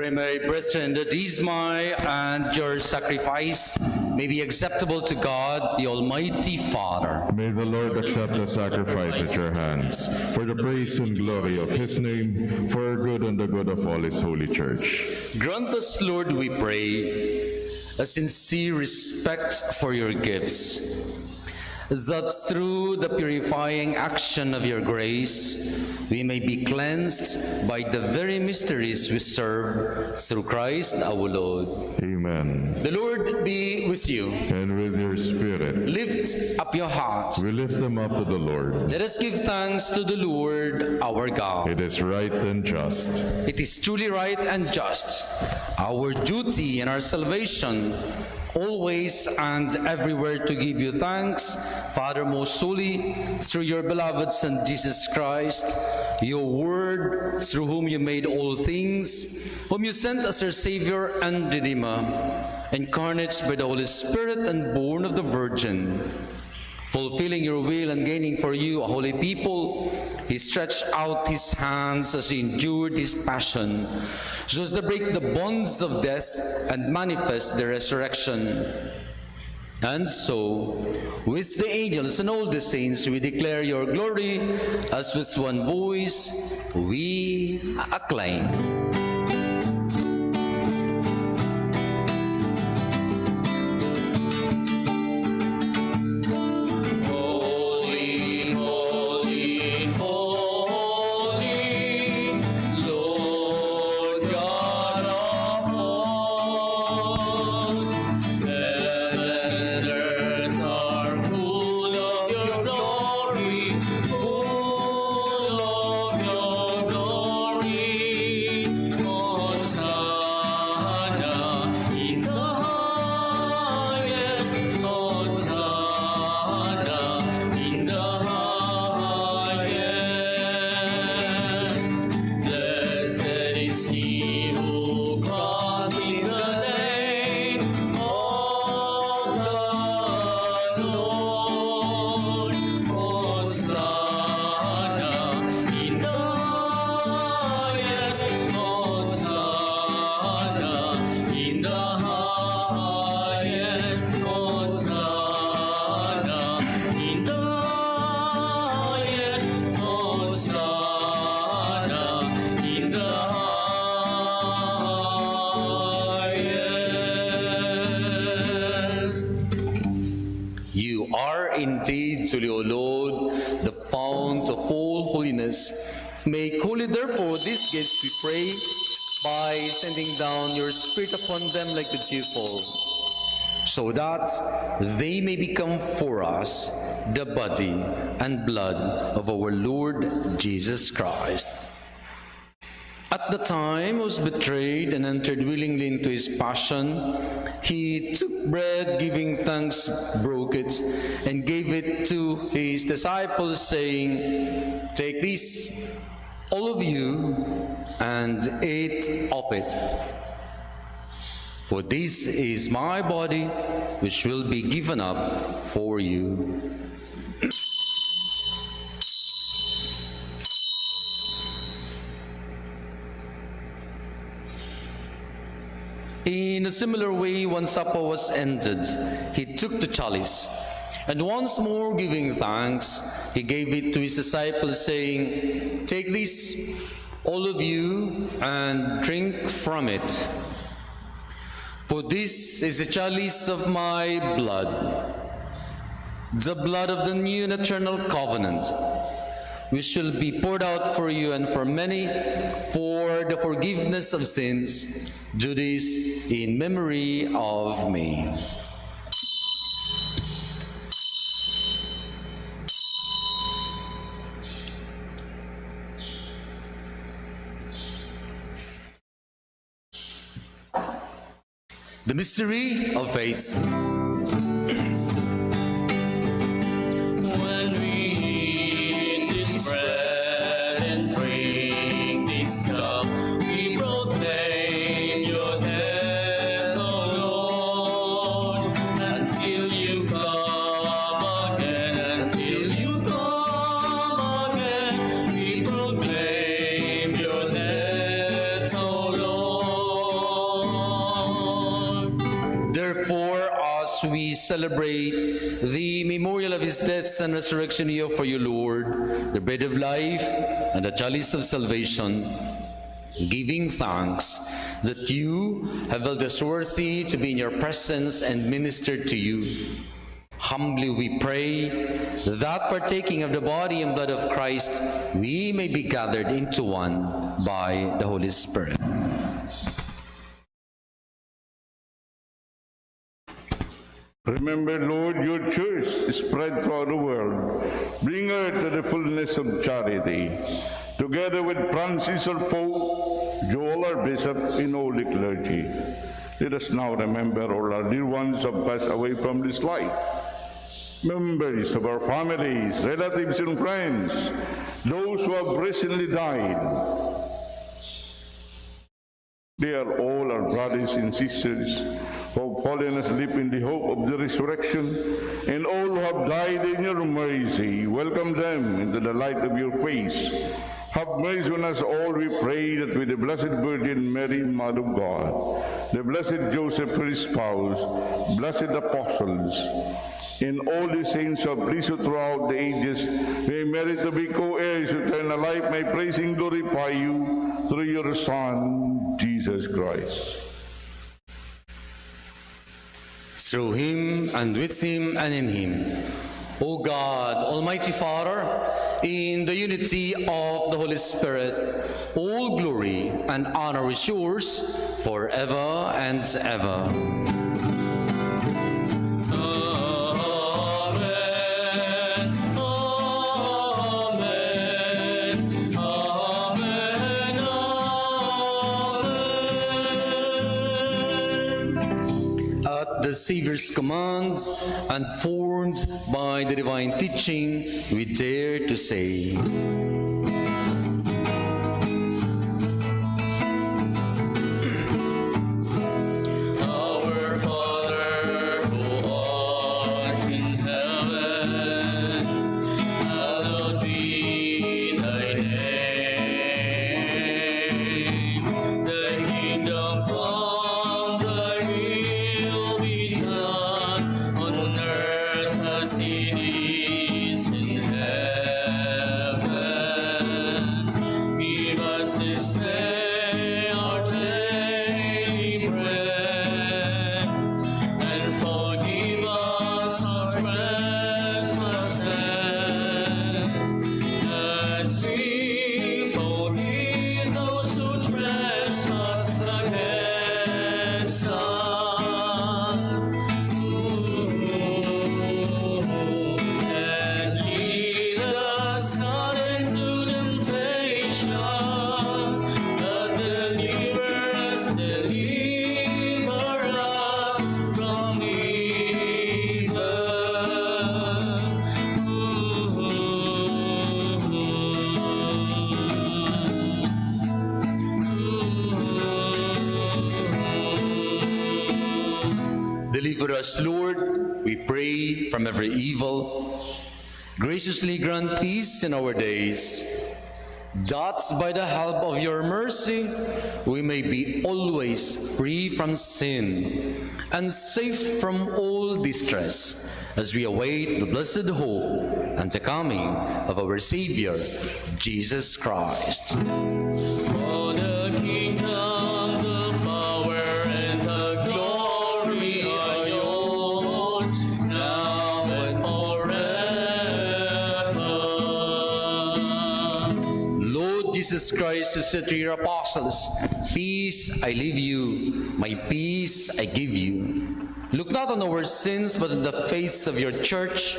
Primary Brethren, that is my and your sacrifice may be acceptable to God, the Almighty Father. May the Lord accept the sacrifice at your hands, for the praise and glory of His name, for our good and the good of all His holy church. Grant us, Lord, we pray, a sincere respect for your gifts, that through the purifying action of your grace, we may be cleansed by the very mysteries we serve through Christ our Lord. Amen. The Lord be with you. And with your spirit. Lift up your hearts. We lift them up to the Lord. Let us give thanks to the Lord our God. It is right and just. It is truly right and just, our duty and our salvation, always and everywhere to give you thanks, Father most holy, through your beloved Son Jesus Christ, your word, through whom you made all things, whom you sent as our Savior and Redeemer. Incarnate by the Holy Spirit and born of the Virgin, fulfilling your will and gaining for you a holy people, he stretched out his hands as he endured his passion, so as to break the bonds of death and manifest the resurrection. And so, with the angels and all the saints, we declare your glory, as with one voice we acclaim. Holy, holy, holy, Lord God of hosts, heaven and earth are full of your glory, full of your glory. Hosanna in the highest, Hosanna in the highest. Blessed is he who comes in the name of the Lord. Hosanna in the highest. Hosanna in the highest. Hosanna in the highest. Hosanna in the highest. You are indeed truly, O Lord, the fount of all holiness. Make holy, therefore, these gifts, we pray, by sending down your Spirit upon them like the dewfall, so that they may become for us the body and blood of our Lord Jesus Christ. At the time he was betrayed and entered willingly into his passion, he took bread, giving thanks, broke it, and gave it to his disciples, saying, "Take this, all of you, and eat of it. For this is my body, which will be given up for you." In a similar way, when supper was ended, he took the chalice, and once more giving thanks, he gave it to his disciples, saying, "Take this, all of you, and drink from it. For this is the chalice of my blood, the blood of the new and eternal covenant, which will be poured out for you and for many for the forgiveness of sins. Do this in memory of me." The mystery of faith. When we eat this bread and drink this cup, we proclaim your death, O Lord, until you come again, until you come again, we proclaim your death, O Lord. Therefore, as we celebrate the memorial of his death and resurrection, we offer you, Lord, the bread of life and the chalice of salvation, giving thanks that you have held us worthy to be in your presence and minister to you. Humbly we pray that, partaking of the body and blood of Christ, we may be gathered into one by the Holy Spirit. Remember, Lord, your church spread throughout the world. Bring her to the fullness of charity. Together with Francis our Pope, Joel our Bishop, and all the clergy. Let us now remember all our dear ones who have passed away from this life. Members of our families, relatives, and friends, those who have recently died. They are all our brothers and sisters who have fallen asleep in the hope of the resurrection, and all who have died in your mercy, welcome them into the light of your face. Have mercy on us all, we pray, that with the Blessed Virgin Mary, Mother of God, the Blessed Joseph, her spouse, blessed apostles, and all the saints who have pleased you throughout the ages, may merit to be co-heirs with eternal life, may praise and glorify you through your Son, Jesus Christ. Through him, and with him, and in him. O God, Almighty Father, in the unity of the Holy Spirit, all glory and honor is yours forever and ever. Amen. Amen. Amen. At the Savior's commands and formed by the divine teaching, we dare to say, Our Father, who art in heaven, hallowed be thy name. Thy kingdom come, thy will be done on earth as it is in heaven. Give us this day our daily bread, and forgive us our trespasses, as we forgive those who trespass against us. And lead us not into temptation, but deliver us, deliver us from evil. Deliver us, Lord, we pray, from every evil. Graciously grant peace in our days, that by the help of your mercy we may be always free from sin and safe from all distress, as we await the blessed hope and the coming of our Savior, Jesus Christ. For the kingdom, the power, and the glory are yours, now and forever. Lord Jesus Christ, you said to your apostles, "Peace I leave you, my peace I give you." Look not on our sins, but on the faith of your church,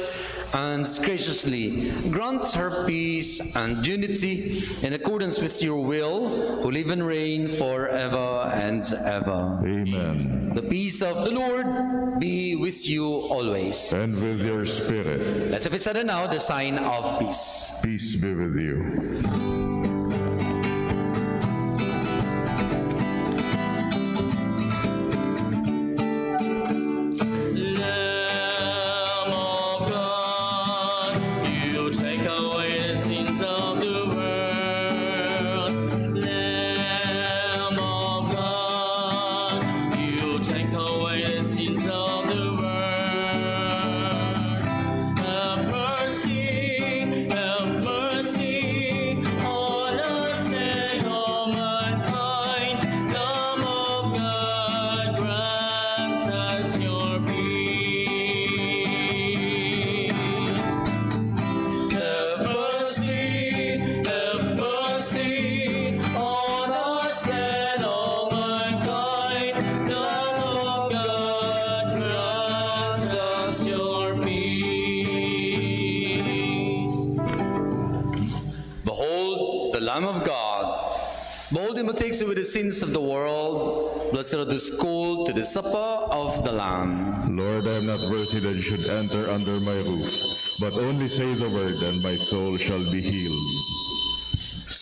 and graciously grant her peace and unity in accordance with your will, who live and reign forever and ever. Amen. The peace of the Lord be with you always. And with your spirit. Let's offer now the sign of peace. Peace be with you. Lamb of God, you take away the sins of the world. Lamb of God, you take away the sins of the world. Have mercy, have mercy on us and all mankind. Lamb of God, grant us your peace. Have mercy, have mercy on us and all mankind. Lamb of God, grant us your peace. Behold the Lamb of God. Behold him who takes away the sins of the world. Blessed are those called to the supper of the Lamb. Lord, I am not worthy that you should enter under my roof, but only say the word, and my soul shall be healed.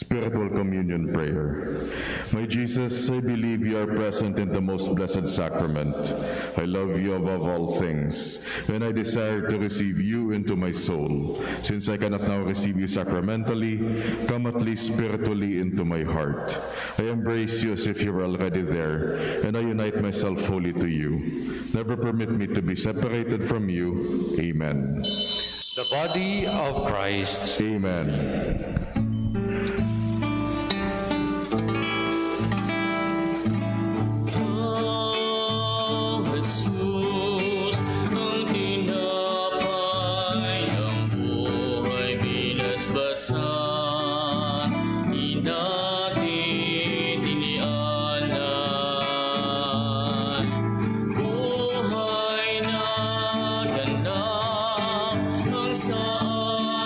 Spiritual Communion Prayer. My Jesus, I believe you are present in the most blessed sacrament. I love you above all things, and I desire to receive you into my soul. Since I cannot now receive you sacramentally, come at least spiritually into my heart. I embrace you as if you were already there, and I unite myself wholly to you. Never permit me to be separated from you. Amen. The body of Christ. Amen. Ikaw, Jesus, ang tinapay ng buhay, binasbasan, inatitinianan. Buhay na ganap ang sa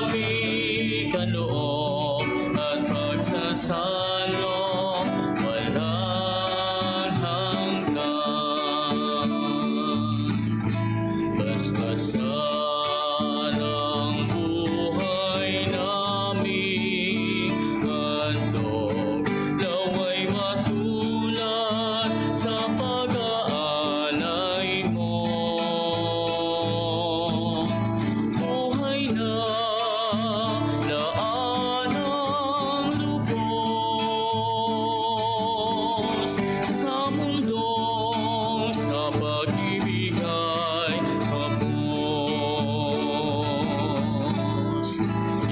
aming kaloob at pagsasalong walang hanggan. Basbasan ang buhay naming handog, naway matulad sa pag-aalay mo. Buhay na laanang lubos sa mundong sa pag-ibig ay kapos.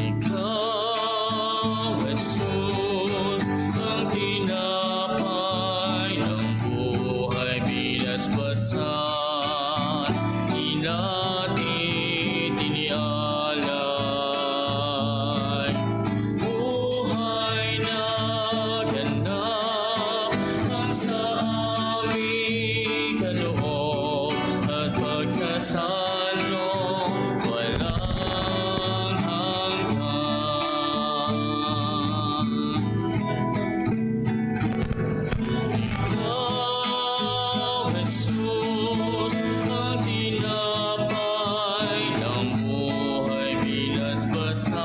Ikaw, Jesus, ang tinapay ng buhay, binasbasan, inatitinialay. Buhay na ganap ang sa aming kaloob at pagsasalong walang hanggan. Ikaw, Jesus, ang tinapay ng buhay, binasbasan,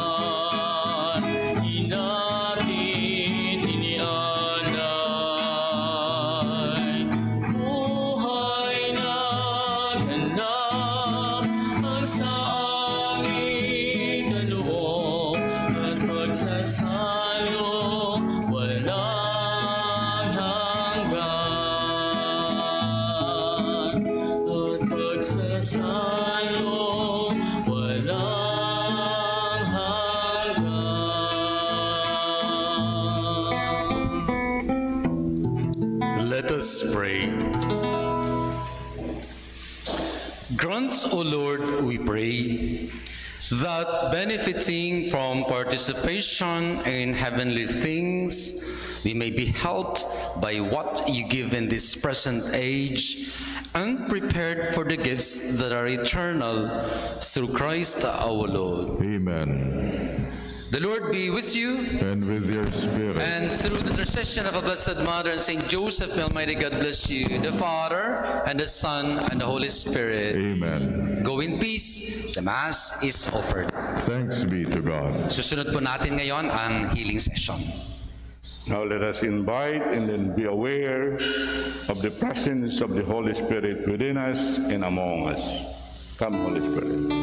inatitinialay. Buhay na ganap ang sa aming kaloob at pagsasalong walang hanggan. At pagsasalong walang hanggan. Let us pray. Grant, O Lord, we pray, that benefiting from participation in heavenly things, we may be helped by what you give in this present age and prepared for the gifts that are eternal, through Christ our Lord. Amen. The Lord be with you. And with your spirit. And through the intercession of a Blessed Mother and Saint Joseph, may Almighty God bless you, the Father, and the Son, and the Holy Spirit. Amen. Go in peace. The Mass is offered. Thanks be to God. Susunod po natin ngayon ang healing session. Now let us invite and then be aware of the presence of the Holy Spirit within us and among us. Come, Holy Spirit.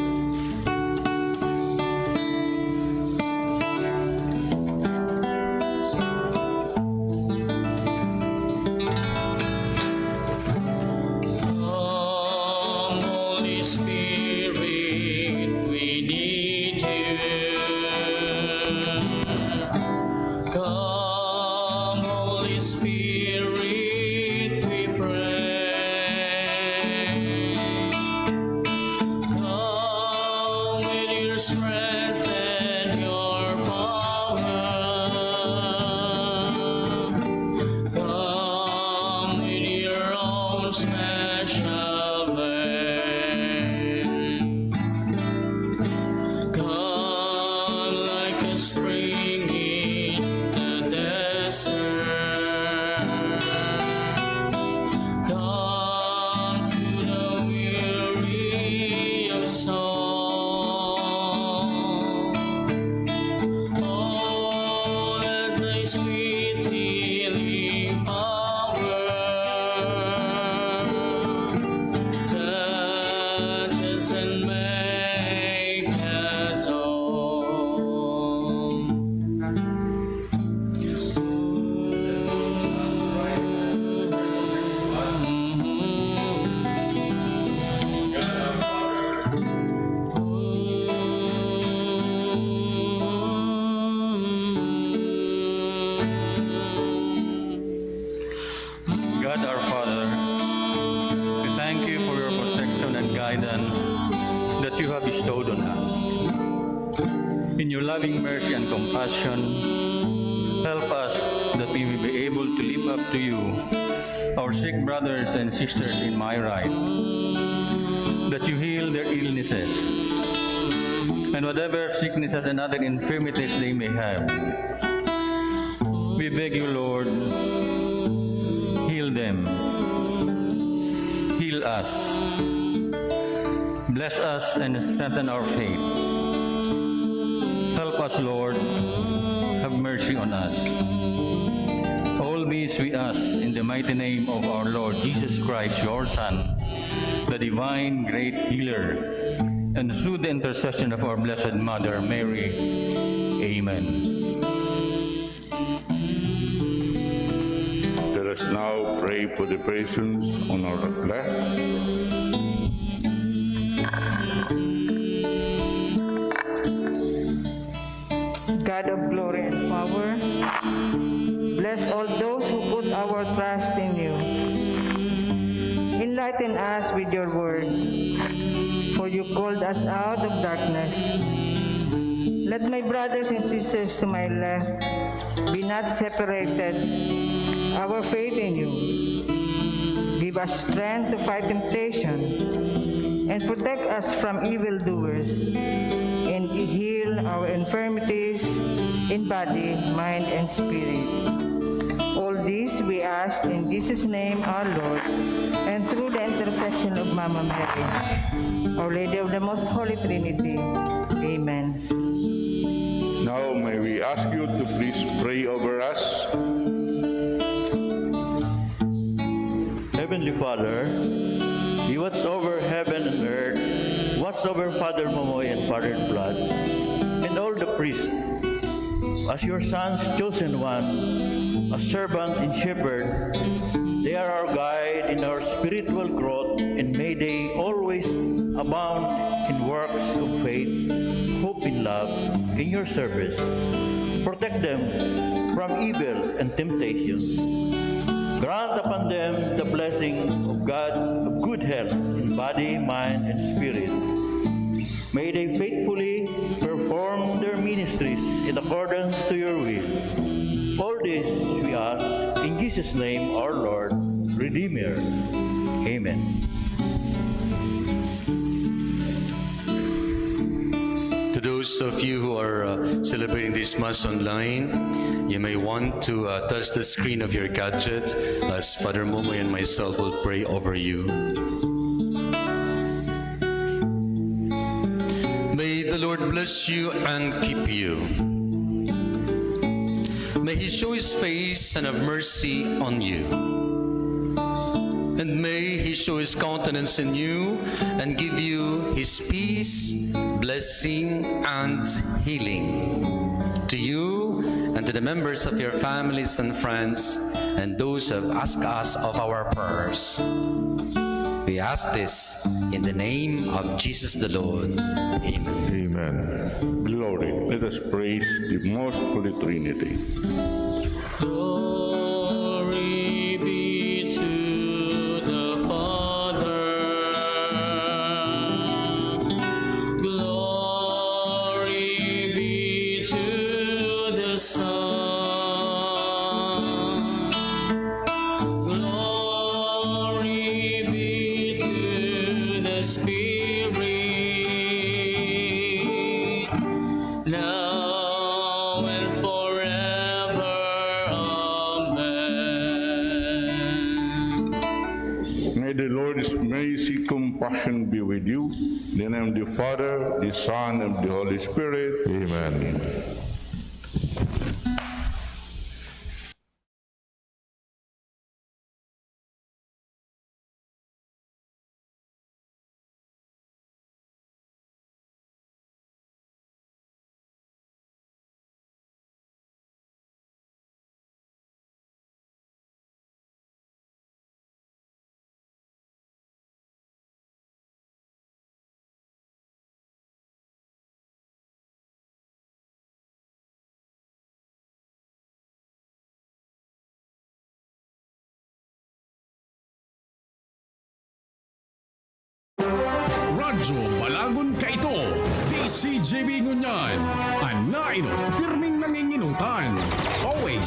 Come, Holy Spirit, we need you. Come, Holy Spirit, we pray. Come, bestowed on us. In your loving mercy and compassion, help us that we may be able to live up to you, our sick brothers and sisters in my right, that you heal their illnesses and whatever sicknesses and other infirmities they may have. We beg you, Lord, heal them. Heal us. Bless us and strengthen our faith. Help us, Lord. Have mercy on us. All this we ask in the mighty name of our Lord Jesus Christ, your Son, the divine great healer, and through the intercession of our Blessed Mother Mary. Amen. Let us now pray for the persons on our left. God of glory and power, bless all those who put our trust in you. Enlighten us with your word, for you called us out of darkness. Let my brothers and sisters to my left be not separated our faith in you. Give us strength to fight temptation and protect us from evildoers, and heal our infirmities in body, mind, and spirit. All this we ask in Jesus' name, our Lord, and through the intercession of Mama Mary, Our Lady of the Most Holy Trinity. Amen. Now, may we ask you to please pray over us? Heavenly Father, you watch over heaven and earth. Watch over Father Momoy and Father Bloods and all the priests. As your son's chosen one, a servant and shepherd, they are our guide in our spiritual growth, and may they always abound in works of faith, hope in love, in your service. Protect them from evil and temptation. Grant upon them the blessing of God of good health in body, mind, and spirit. May they faithfully perform their ministries in accordance to your will. All this we ask in Jesus' name, our Lord, Redeemer. Amen. To those of you who are, uh, celebrating this Mass online, you may want to, uh, touch the screen of your gadget as Father Momoy and myself will pray over you. May the Lord bless you and keep you. May He show His face and have mercy on you. And may He show His countenance in you and give you His peace, blessing, and healing. To you and to the members of your families and friends and those who have asked us of our prayers. We ask this in the name of Jesus the Lord. Amen. Amen. Glory. Let us praise the Most Holy Trinity. Glory be to the Father. Glory be to the Son. Glory be to the Spirit, now and forever. Amen. May the Lord's mercy, compassion be with you. In the name of the Father, the Son, and the Holy Spirit. Amen. Radyo Balagon Kaito, D C J B ngunyan, an nainot pirming nanginginotan.